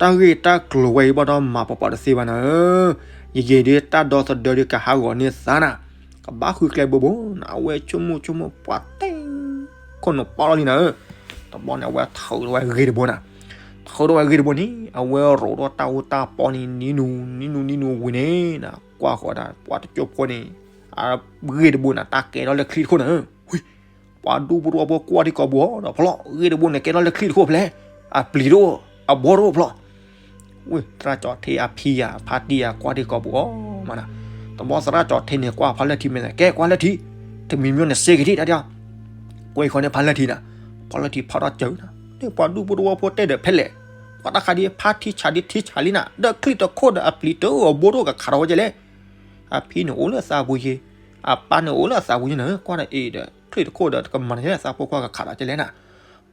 တၢ်ဂ့ၢ်တၢ်ကျိၤဝဲအံၤဘၣ်ဒီးမၤပှၤပှၤတသ့ဘၣ်နၤဧၢ, ယယံာ်ဒ်တၢ်ဒီသဒၢဒ်ကဟးဂီၤန့ၢ်သးနၤ, ကဘၣ်ဃုကျဲဘိဘိနၤ အဝဲဆိကမိၣ်ဆိကမိၣ်ပှၤတဲ ခိၣ်နူာ်ပီၣ်လီၤလံနၤဧၢ. တဘျီန့ၣ် အဝဲထုးထီၣ်ဝဲဂ့ၤတဘိနၤ, ထုးထီၣ်ဝဲဂ့ၤတဘိန့ၣ် အဝဲရိးထီၣ်တၢ်အူတၢ်ပီန့ၣ် နံၤနူၤ နံၤနူၤ နံၤနူၤဝံၤန့ၣ်နၤ ကွၢ်ဃီၤဒၣ် ပှၤတကၠိဖိန့ၣ် အဂ့ၤတဘိနၤ တၢ်ကဲထီၣ်လၢချံတခိၣ်နၤဧၢ. ဝံၤ ပှၤဒူဖိတဝီဖိကွၢ်ထံကီၢ်ပူၤအီၤဒီး ဖျီၣ် ဂ့ၤတဘိန့ၣ် ကဲထီၣ်လၢချံတခိၣ်ဖဲလဲၣ်, အပျံၤတအိၣ် အဘီတအိၣ်ဖျီၣ်. ဝံၤ သရၣ်ကၠီၤထ့အဖံယၤ ဖါတံၢ်ယၤ ကွၢ်ထံကီၢ်ပူၤအီၤမးနၤ, တဘျီသရၣ်ကၠီၤထ့န့ၣ် ကွၢ်ဖါလၢထံမဲာ် ကဲကွၢ်လၢထံ, တမံၤမံၤန့ၣ်စ့ကထံၣ်တၢ်ဒ် ကွဲဃီန့ၣ်ဖါလၢထံနၤ, ဖါလၢထံဖးထီၣ်စၢၤနၤ, ဒီးပှၤဒူဖိတဝီဖိတဲဒီးဖဲလဲၣ်, ပှၤတၢ်ခါဒ်ဖါထံဆးဒ်ထံဆးလံနၤ, ဒီးချံတခိၣ်ဒီးအပျံၤတအိၣ်အဘီတအိၣ်ကခးထီၣ်ဝဲကဲလဲၣ်. အဖံန့ၣ်အိၣ်လၢသးပူၤယ့ၤ, အပၢ်န့ၣ်အိၣ်လၢသးပူၤယ့ၤနၤ, ကွၢ်ဒီးအံၤဒီး ချံတခိၣ်ဒီးတကမၤန့ၣ်သးဖိခွါကခးထီၣ်ကဲလဲၣ်နၤ.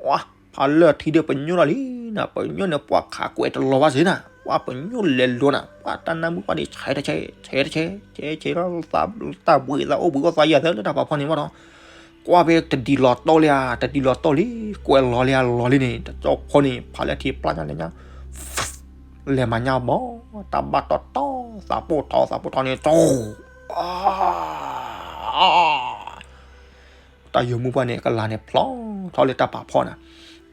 ဝါ, ဖးလၢထံဒီးပညိၣ်လီၤလံနၤ, ပညိၣ်န့ၣ်ပှၤခးကွဲးတလီၤဘၣ်စ့နၤ, ပှၤပညိၣ်လဲၤလိၤနၤ, ပှၤတၢ်နါမုၣ်ပှၢ်န့ၣ် ဆဲးတဆဲး ဆဲးတဆဲး ဆဲးဆဲးလီၤ, တၢ်ဘှံးသးအိၣ်ဘှံးအိၣ်သးယၤသၢလၢတၢ်ဖးဖီန့ၣ်မးဒီး, ကွၢ်ဖဲတဒံးလီၤတီၢ်လံဧါ, တဒံးလီၤတီၢ်လံ, ကွဲးလီၤလံဧါလီၤလံန့ၣ် တကၠိဖိန့ၣ် ဖးလၢထံပျၢ်ညါလဲၤညါ လဲၤမၤညါဘီ, တၢ်ဘၣ်တီတီ သးပိၢ်ထီ သးပိၢ်ထီန့ၣ် တီ တၢ်ယိၤမုၣ်ပှၢ်န့ၣ် ကလၤန့ၣ် ဖျီထီၣ်လၢတၢ်ပာ်ဖီနၤ,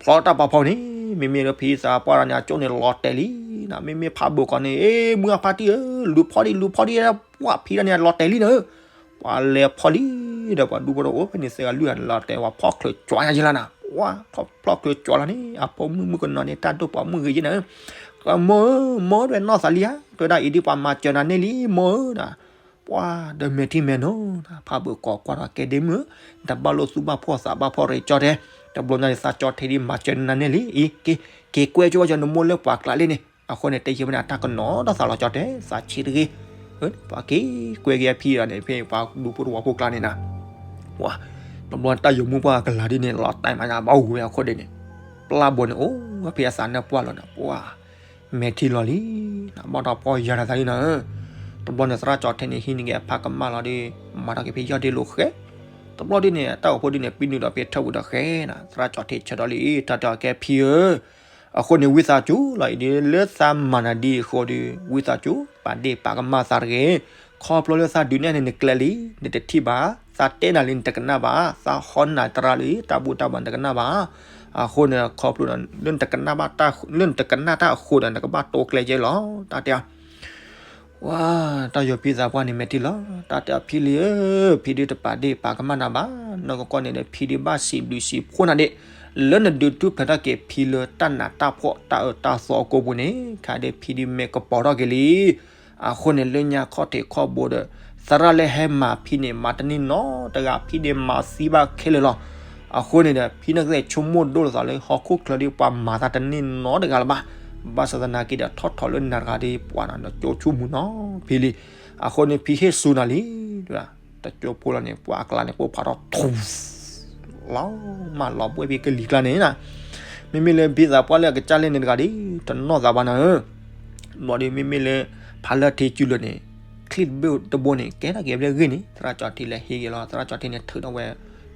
ဖျီတၢ်ပာ်ဖီန့ၣ် မ့မ့ၢ်လၢဖံသးပှၢ်တၢ်န့ၣ် အကၠိန့ၣ်လီၤတဲာ်လံနၤ, မ့မ့ၢ်ဖးဘိၣ်ကီးန့ၣ် အ့ မုၢ်အဖါတံၢ်ဧၢ, လူၤဖီဒံး လူၤဖီဒံး ပှၤဖံတၢ်န့ၣ် လီၤတဲာ်လံနၤဧၢ, ပှၤလဲၤဖီလံ ဒီးပှၤဒူဖိတအိၣ်ဖဲန့ၣ် သၢဂၤလွံၢ်ဂၤန့ၣ် လီၤတဲာ် ပှၤဖီၣ်ချၢးကွၢ်ညါယ့လီၤနၤ, ပှၤဖီၣ်ချၢးကွၢ်လီၤန့ၣ် အဖိမုၣ်မုၣ်ကနီၤန့ၣ် တၢ်ဒိၣ်ပှၤမုၣ်ဂ့ၤယ့နၤဧၢ, မိၢ်ဧၢ, မိၢ်တဝဲနီၢ်သးလံဧါ, တဝဲဒၣ်အံၤဒ်ပှၤမၤစၢၤနၤန့ၢ်လံ မိၢ်ဧၢနၤ, ပှၤဒီးမဲာ်ထံမဲာ်နိနၤ, ဖးဘိၣ်ကီးကွၢ်ဒီးကဲဒ့မုၣ်ဧၢ, တဘၣ်လိာ်သူၣ်ဘၣ်ဖှီၣ်သးဘၣ်ဖှီၣ်ရ့ၤကၠီတဲ, တဘျီညါန့ၣ် သးကၠီထဲဒ်မၤစၢၤနၤန့ၢ်လံ, က့ၤကွဲကၠိဘၣ်ကၠီနမိၢ်လၢပှၤကျါလံန့ၣ်, အဃိန့ၣ် တဲယဲၢ်မနၤ တၢ်ကနီၤဒီးသးလီၤကၠီတဲ သးဆံးတဂ့ၤ, ပှၤက့ၤကွဲက့ၤအဖံဒီးန့ၣ် ဖဲပှၤဒူဖိတဝီဖိကျါန့ၣ်နၤ, ဝါ, တဘျီတၢ်ယိၤမုၣ်ပှၢ်ကလၤဒ်န့ၣ် လီၤတဲာ်မးညါဘၣ်ဝဲအဃိဒ်န့ၣ်, ပျၢ်ဘိန့ၣ်အိၣ်ဝဲဖဲအသးနၢ်ပှၢ်လီၤနၤ, ပှၤ မဲာ်ထံလီၤလံ, နဘၣ်ဒီးပီၢ်ယၤတသးလံနၤ, တဘျီန့ၣ် သရၣ်ကၠီထဲန့ၣ် ဟံးန့ၢ်က့ၤအဖးကမၣ်လီၤဒီး မၤထီၣ်က့ၤဖဲယီၢ်ဒ့လိာ်ဃဲ, တဘျီဒ်န့ၣ် တၢ်အိၣ်ဖှိၣ်ဒ်န့ၣ် ပံနုာ်ဒီးဖဲထၢၣ်ပူၤဒီးဃဲနၤ, သရၣ်ကၠီထဲဆၢဒီးလံ တၢ်တဲအီၤကဲဖံဧၢ အဃိန့ၣ် ဝံသးစူၤလီၤအံၤဒ်လၢသးမၤနၤဒ်အံၤအဃိဒီး ဝံသးစူၤ ပာ်ဒ့ၣ်ပာ်ကမၣ်သးတဂ့ၤ, ခီဖျိလၢသးဒုးနဲၣ်န့ၣ် နကျဲလံ, နတထံၣ်ဘၣ်, သးတဲနၤလံ နတကနၣ်ဘၣ်, သးဟီနၤတရါလံ တၢ်ဘူၣ်တၢ်ဘါနတကနၣ်ဘၣ်, အဃိန့ၣ် ခီဖျိလၢနတကနၣ်ဘၣ်, လၢနတကနၣ်တၢ်အဃိဒီး နကဘၣ်တိကျဲကဲလီၤ, တၢ်တဲ ဝါ, တၢ်ယိၤဖံသးပှၢ်န့ၣ် မဲာ်ထံလီၤ, တၢ်တဲအီၤဖံလံဧၢ, ဖံဒုးတပာ်ဒ့ၣ်ပာ်ကမၣ်နၤဘၣ်, နီၢ်ကီၢ်န့ၣ်ဒီး ဖံဒုးဘၣ်စံးဘျုးစံးဖှိၣ်နၤဒ့ၣ်, လၢနဒုးထူၣ်ဖျဲးထီၣ်က့ၤဖံလၢတၢ်နးတၢ်ဖှီၣ်တၢ်အၢတၢ်သီအကိာ်ပူၤန့ၣ်, ခါဒ့ၣ်ဖံဒုးမဲာ်ကပီၤထီၣ်က့ၤလံ, အဃိန့ၣ် လၢညါခီၣ်ထံးခီၣ်ဘိဒီး သရၣ်လၢဟဲမၤဖံန့ၣ် မၤတန့ၢ်နီတဂၤ, ဖံန့ၣ်မၤသံဘၣ်ခဲလၢာ်လီၤ. အဃိန့ၣ်ဒီး ဖံန့ၣ်ကသ့ၣ်ဆိကမိၣ်ဒိၣ်လီၤသးလၢဟီၣ်ခိၣ်ချၢဒ်ပှၤမၤသးတန့ၢ်နီတဂၤလၢၤဘၣ်, ဘၣ်ဆၣ်သနာ်က့ဒီး ထီၣ်ထီၣ်လၢနၤတဂၤဒ်ပှၤနၤ နကၠိဆိကမိၣ်နီၤဖံလံ, အဃိန့ၣ် ဖံဟ့ၣ်စူၤနၤလံ, တကၠိဖိလီၤန့ၣ် ပှၤအကျါန့ၣ် ပိၢ်ဖးထီၣ်ထူ လီၤမၢ်လီၤဘှဲၣ်ဖံကလံၤကျါန့ၣ်နၤ, မ့မ့ၢ်လၢဘံသးပှၢ်လၢအကစၢ်လဲၣ်န့ၣ်တဂၤဒီး တနီၣ်သးဘၣ်နၤဧၢ. ဘျီဒီးမ့မ့ၢ်လၢ ဖါလၢထံကၠူလၢာ်န့ၣ် ချံၣ်တဘ့ၣ်တဘိန့ၣ် ကဲထီၣ်က့ၤဘျဲၣ်ဂ့ၢ်န့ၣ် သရၣ်ကၠီၤထံလဲၤဟံးက့ၤလီၤ. သရၣ်ကၠီၤထံန့ၣ် ထုးထီၣ်ဝဲ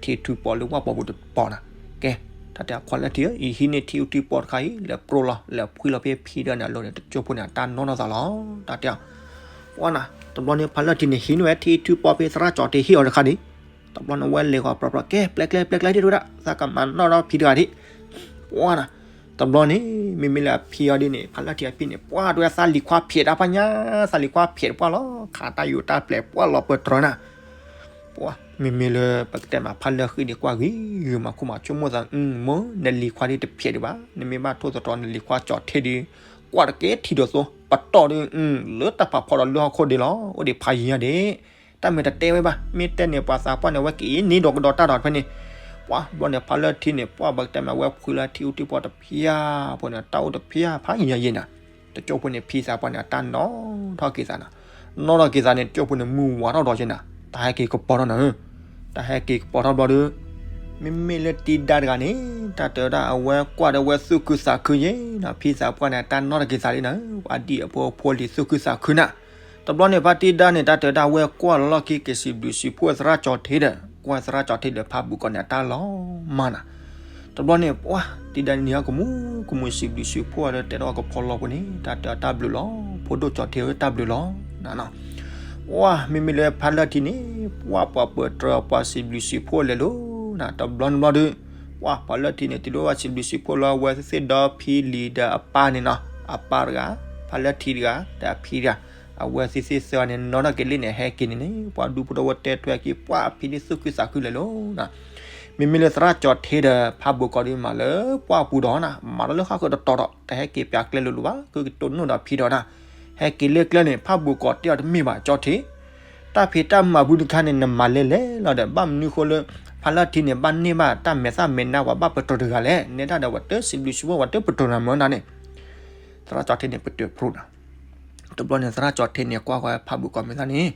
ထံထူပီလၢဝၣ်ပီပူၤတပီၤနၤ. ကဲ တၢ်တဲခွါလၢထံဧၢ, အံၤဟံးန့ၢ်ထံထူပီတခါအံၤ လဲၤပျိလီၤ လဲၤဖှံလီၤဖဲဖံဒီးန့ၣ်အလိၤန့ၣ် တကၠိဖိန့ၣ် အတၢ်နီၣ်ထီၣ်သးလီၤ. တၢ်တဲအီၤ ပှၤနၤ, တဘျီန့ၣ် ဖါလၢထံန့ၣ် ဟံးန့ၢ်ဝဲထံထူပီဖဲသရၣ်ကၠီၤထံဟ့ၣ်အီၤတခါန့ၣ်, တဘျီန့ၣ် ဝဲလဲၤဃီၤပြီပြီ ကဲ ပျဲကျဲ ပျဲကျဲဒ်ဝဲဒၣ် သးကမၤနီၣ်ထီၣ်ဖံတဂၤဒၣ်. ပှၤနၤ, တဘျီန့ၣ် မ့မ့ၢ်လၢအဖံအီၤဒ်န့ၣ် ဖါလၢထံအဖံန့ၣ် ပှၤဒ်ဝဲသးလံၤခွါဖျဲးတၢ်ဖးညါ, သးလံၤခွါဖျဲးတပှၢ်လီၤ, ခးတၢ်ယိာ်တၢ်ပျဲၤပှၢ်လီၤပတြၢၤနၤ. ပှၤ မ့မ့ၢ်လၢပကတဲမး ဖါလၢထံန့ၣ် ကွၢ်ဂ့ၤဂ့ၤမၤခိၣ်မၤဆိကမိၣ်သး မ့ၢ်နလံၤခွါဒ်တဖျဲးဒံးဘၣ်, နမ့ၢ်ဘၣ်ထိၣ်သတြီၤနလံၤခွါကၠီၤထံဒ် ကွၢ်တကဲထံဒိၣ်သိ ပတီၢ်ဒ် လၢတၢ်ဖးဖီဒီးလၢဟီၣ်ခိၣ်ဒံးလီၤ, အိၣ်ဒံးဖးယံၤညါဒံး. တၢ်မ့ၢ်တတဲဝဲဘၣ်, မ့ၢ်တဲန့ၣ် ပှၤသးပှၢ်န့ၣ် အဝဲက့ၤန့ၢ်ဒီးကဒီးတၢ်ဒီးဖဲန့ၣ်. ပှၤ ဘျီန့ၣ် ဖါလၢထံန့ၣ် ပှၤ ပကတဲမး ဝဲဖှံလၢထံအူထံပီတဖၠၣ်ဖိန့ၣ် တၢ်အိၣ်တဖၠၣ်ဖးယံၤညါယံၤနၤ. တကၠိဖိန့ၣ် ဖံသးပှၢ်န့ၣ် အတၢ်နီၣ်ထီၣ်က့ၤသးနၤ, နီၣ်ထီၣ်က့ၤသးန့ၣ် တကၠိဖိန့ၣ် မုၢ်ဝးထီၣ်ဒီးက့ၤနၤ, တၢ်ဟဲက့ၤကပီၤထီၣ်နၤဧၢ. တၢ်ဟဲက့ၤကပီၤထီၣ်ဘျီဒီး မ့မ့ၢ်လၢတံဒါတဂၤန့ၣ် တၢ်တဲဝဲဒၣ်အဝဲကွၢ်ဒီးဝဲသူၣ်ခုသးခုယဲနၤ, ဖံသးပှၢ်န့ၣ် တၢ်နီၣ်ထီၣ်က့ၤသးလံနၤ, ပှၤဒ်အဖိအဖိလံၤသူၣ်ခုသးခုနၤ. တဘျီန့ၣ် ဖါတံဒါန့ၣ် တၢ်တဲဝဲဒၣ်အဝဲကွၢ်လီၤလီၢ်ခံက့ၤစံးဘျုးစံးဖှိၣ်သရၣ်ကၠီၤထံဒီး ကွၢ်သရၣ်ကၠီၤထံဒီးဖးဘိၣ်ကီးန့ၣ် အတၢ်လီၤမၢ်နၤ. တဘျီန့ၣ် ပှၤ တံဒါန့ၣ်ဟဲကမူၤကမူၤစံးဘျုးစံးဖှိၣ်ဒီး တဲထီၣ်ကဖီလီၤပူၤန့ၣ် တၢ်တဲတၢ်ဘျုးလီၤ, ဖိဒိၣ်ကၠီၤထံဧၢ တၢ်ဘျုးလီၤ. ပှၤ မ့မ့ၢ်လၢဖါလၢထံန့ၣ် ပှၤပှၤပၢၤတြၢၤပှၤစံးဘျုးစံးဖှိၣ်လဲၤလိၤနၤ, တဘျီန့ၣ်ဘျီဒီး ပှၤ ဖါလၢထံန့ၣ် တုၤလၢဝဲစံးဘျုးစံးဖှိၣ်လီၤ အဝဲသ့ၣ်ဒီဖံလံၤဒီးအပၢ်န့ၣ်နီၤ, အပၢ်တဂၤ, ဖါလၢထံတဂၤ ဒီးအဖံတဂၤ, အဝဲသ့ၣ်သ့ၣ်သၢဂၤန့ၣ် နီၣ်ထီၣ်က့ၤလံန့ၣ် ဟဲက့ၤန့ၣ်န့ၣ် ပှၤဒူဖိဒီးဝဲတဲထွဲက့ၤ ပှၤအဖံန့ၣ်သူၣ်ခုသးခုလဲၤလိၤနၤ. မ့မ့ၢ်လၢသရၣ်ကၠီၤထံဒီးဖးဘိၣ်ကီးဒ်မးလၢပှၢ်ပူၤဒီးနၤ, မၤလီၤလၢဃၣ်ဃၢၤတတီၤဒီး တဟဲက့ၤပၠးကျဲလိၤလိၤဘၣ်, ကကတိၢ်နီၣ်ဒီးဖံဒီးနၤ. ဟဲက့ၤလၢကျဲန့ၣ် ဖးဘိၣ်ကီးတဲအီၤတမ့ၢ်ဘၣ် ကၠီၤထံ, တၢ်ဖံးတၢ်မၤဘုတခါန့ၣ် နမၤလဲၤလဲၤလီၤဒီး ဘၣ်မနုၤဃိလၢ ဖါလၢထံန့ၣ် ဘၣ်န့ၢ်ဘၣ်တၢ်မဲာ်သၣ်မဲာ်နါ ပှၤဘၣ်ပတြၢၤတဂၤလဲၣ်, နဲဒၣ်ဒီးပှၤတစံးဘျုးစံးဖှိၣ် ပှၤတပတြၢၤနၤမၢ်နၤန့ၣ်. သရၣ်ကၠီၤထံန့ၣ် ပတုာ်ဖျိနၤ. တဘျီန့ၣ် သရၣ်ကၠီၤထံန့ၣ် ကွၢ်ဃီဖးဘိၣ်ကီးမဲာ်သၣ်န့ၣ်,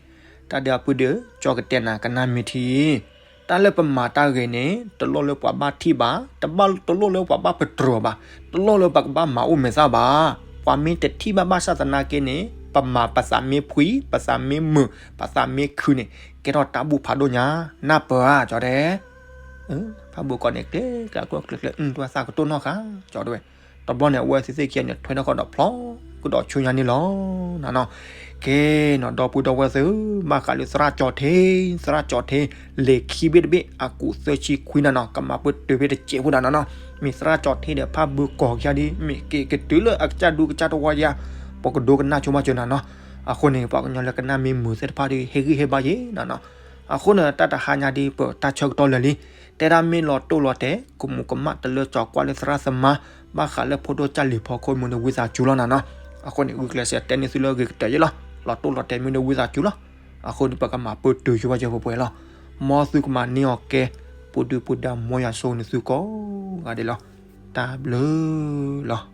တၢ်ဒုးအပုၢ်ဒီး ကၠီကတဲနၤ ကနၣ်မ့ၢ်ထံ, တၢ်လၢပမၤတၢ်ဂ့ၤန့ၣ် တလိၣ်လၢပှၤဘၣ်ထံၣ်ဘၣ်, တဘၣ်တလိၣ်လၢပှၤဘၣ်ပတြၢၤဘၣ်, တလိၣ်လၢပကဘၣ်မၤအိၣ်မဲာ်သၣ်ဘၣ်. ပှၤမ့ၢ်တထံၣ်ဘၣ်ဘၣ်ဆၣ်သနာ်က့န့ၣ် ပမၤပသးမ့ၢ်ဖှံ, ပသးမ့ၢ်မုာ်, ပသးမ့ၢ်ခုန့ၣ် ကဲထီၣ်တၢ်ဘူၣ်ဖးဒိၣ်ညါ, နၢ်ပၢၢ်ဧါ ကၠီၤတဲ. ဖးဘိၣ်ကီးန့ၣ် ကျဲကျးကျိကျဲကျဲ အုၣ် တဝဲသးကတိၢ်နီၣ်ဃာ် ကၠီၤတဲဝဲ. တဘျီန့ၣ် အဝဲသ့ၣ်သ့ၣ်ခံဂၤန့ၣ် ထွဲထီၣ်ဃီဒီးဖျီ ကဒီးဆူညါန့ၣ်လီၤ. နနီၤ, ကဲနီၤ ဒီပုၢ်ဒီဝဲၢ်သ့ၣ်ဧၢ, ဘၣ်ဃးလၢသရၣ်ကၠီၤထံ, သရၣ်ကၠီၤထံ လံာ်ခံဘ့ၣ်တဘ့ၣ် အကူးသၢဆံခွံနနီၤ, ကမၤပတုာ်ဖဲတစဲးဖိဒၣ်နနီၤ. မ့ၢ်သရၣ်ကၠီၤထံဒီးဖးဘိၣ်ကီးခံဂၤဒီး မ့ၢ်က့ၤကတုၤလၢအကစၢ်ဒူကစၢ်တဝီယါ, ပကဒိကနၣ်ဆိမးစၢၤနနီၤ. အဃိန့ၣ် ပှၤကညီလၢကနၣ်မ့ၢ်မုာ်သ့ၣ်တဖၣ်ဒီး ဟ့ၣ်ဂံၢ်ဟ့ၣ်ဘါယဲနနီၤ. အဃိန့ၣ် တၢ်တဟါညါဒီး ပတၢ်ဆၢကတီၢ်လၢာ်လံ. တဲဒၣ်မ့ၢ်လီၤတိၢ်လီၤတဲာ် ကမူးကမၣ်တလၢကၠီၤကွၢ်လၢသရၣ်သမါ, ဘၣ်ဃးလၢဖိဒိၣ်ကၢ်လံၤဖီခိၣ်မ့ၢ်န့ၣ် ဝံသးစူၤလီၤနနီၤ. အဃိန့ၣ် ဂုာ်ကျဲးစၢးတဲန့ၢ်သုလၢအဂ့ၤကတၢၢ်ယဲလီၤ. လီၤတိၢ်လီၤတဲာ်မ့ၢ်န့ၣ် ဝံသးစူၤလီၤ. အဃိန့ၣ် ပကမၤပတုာ်ဆိဝဲယဲပှဲၤပှဲၤလီၤ. မ်သုကမၤန့ၢ်အီၤကဲ ပူၤဒုၣ်ပူၤဒါ မ်ယွၤဆိၣ်ဂ့ၤန့ၢ်သုကိးဂၤဒဲးလီၤ. တၢ်ဘျုးလီၤ.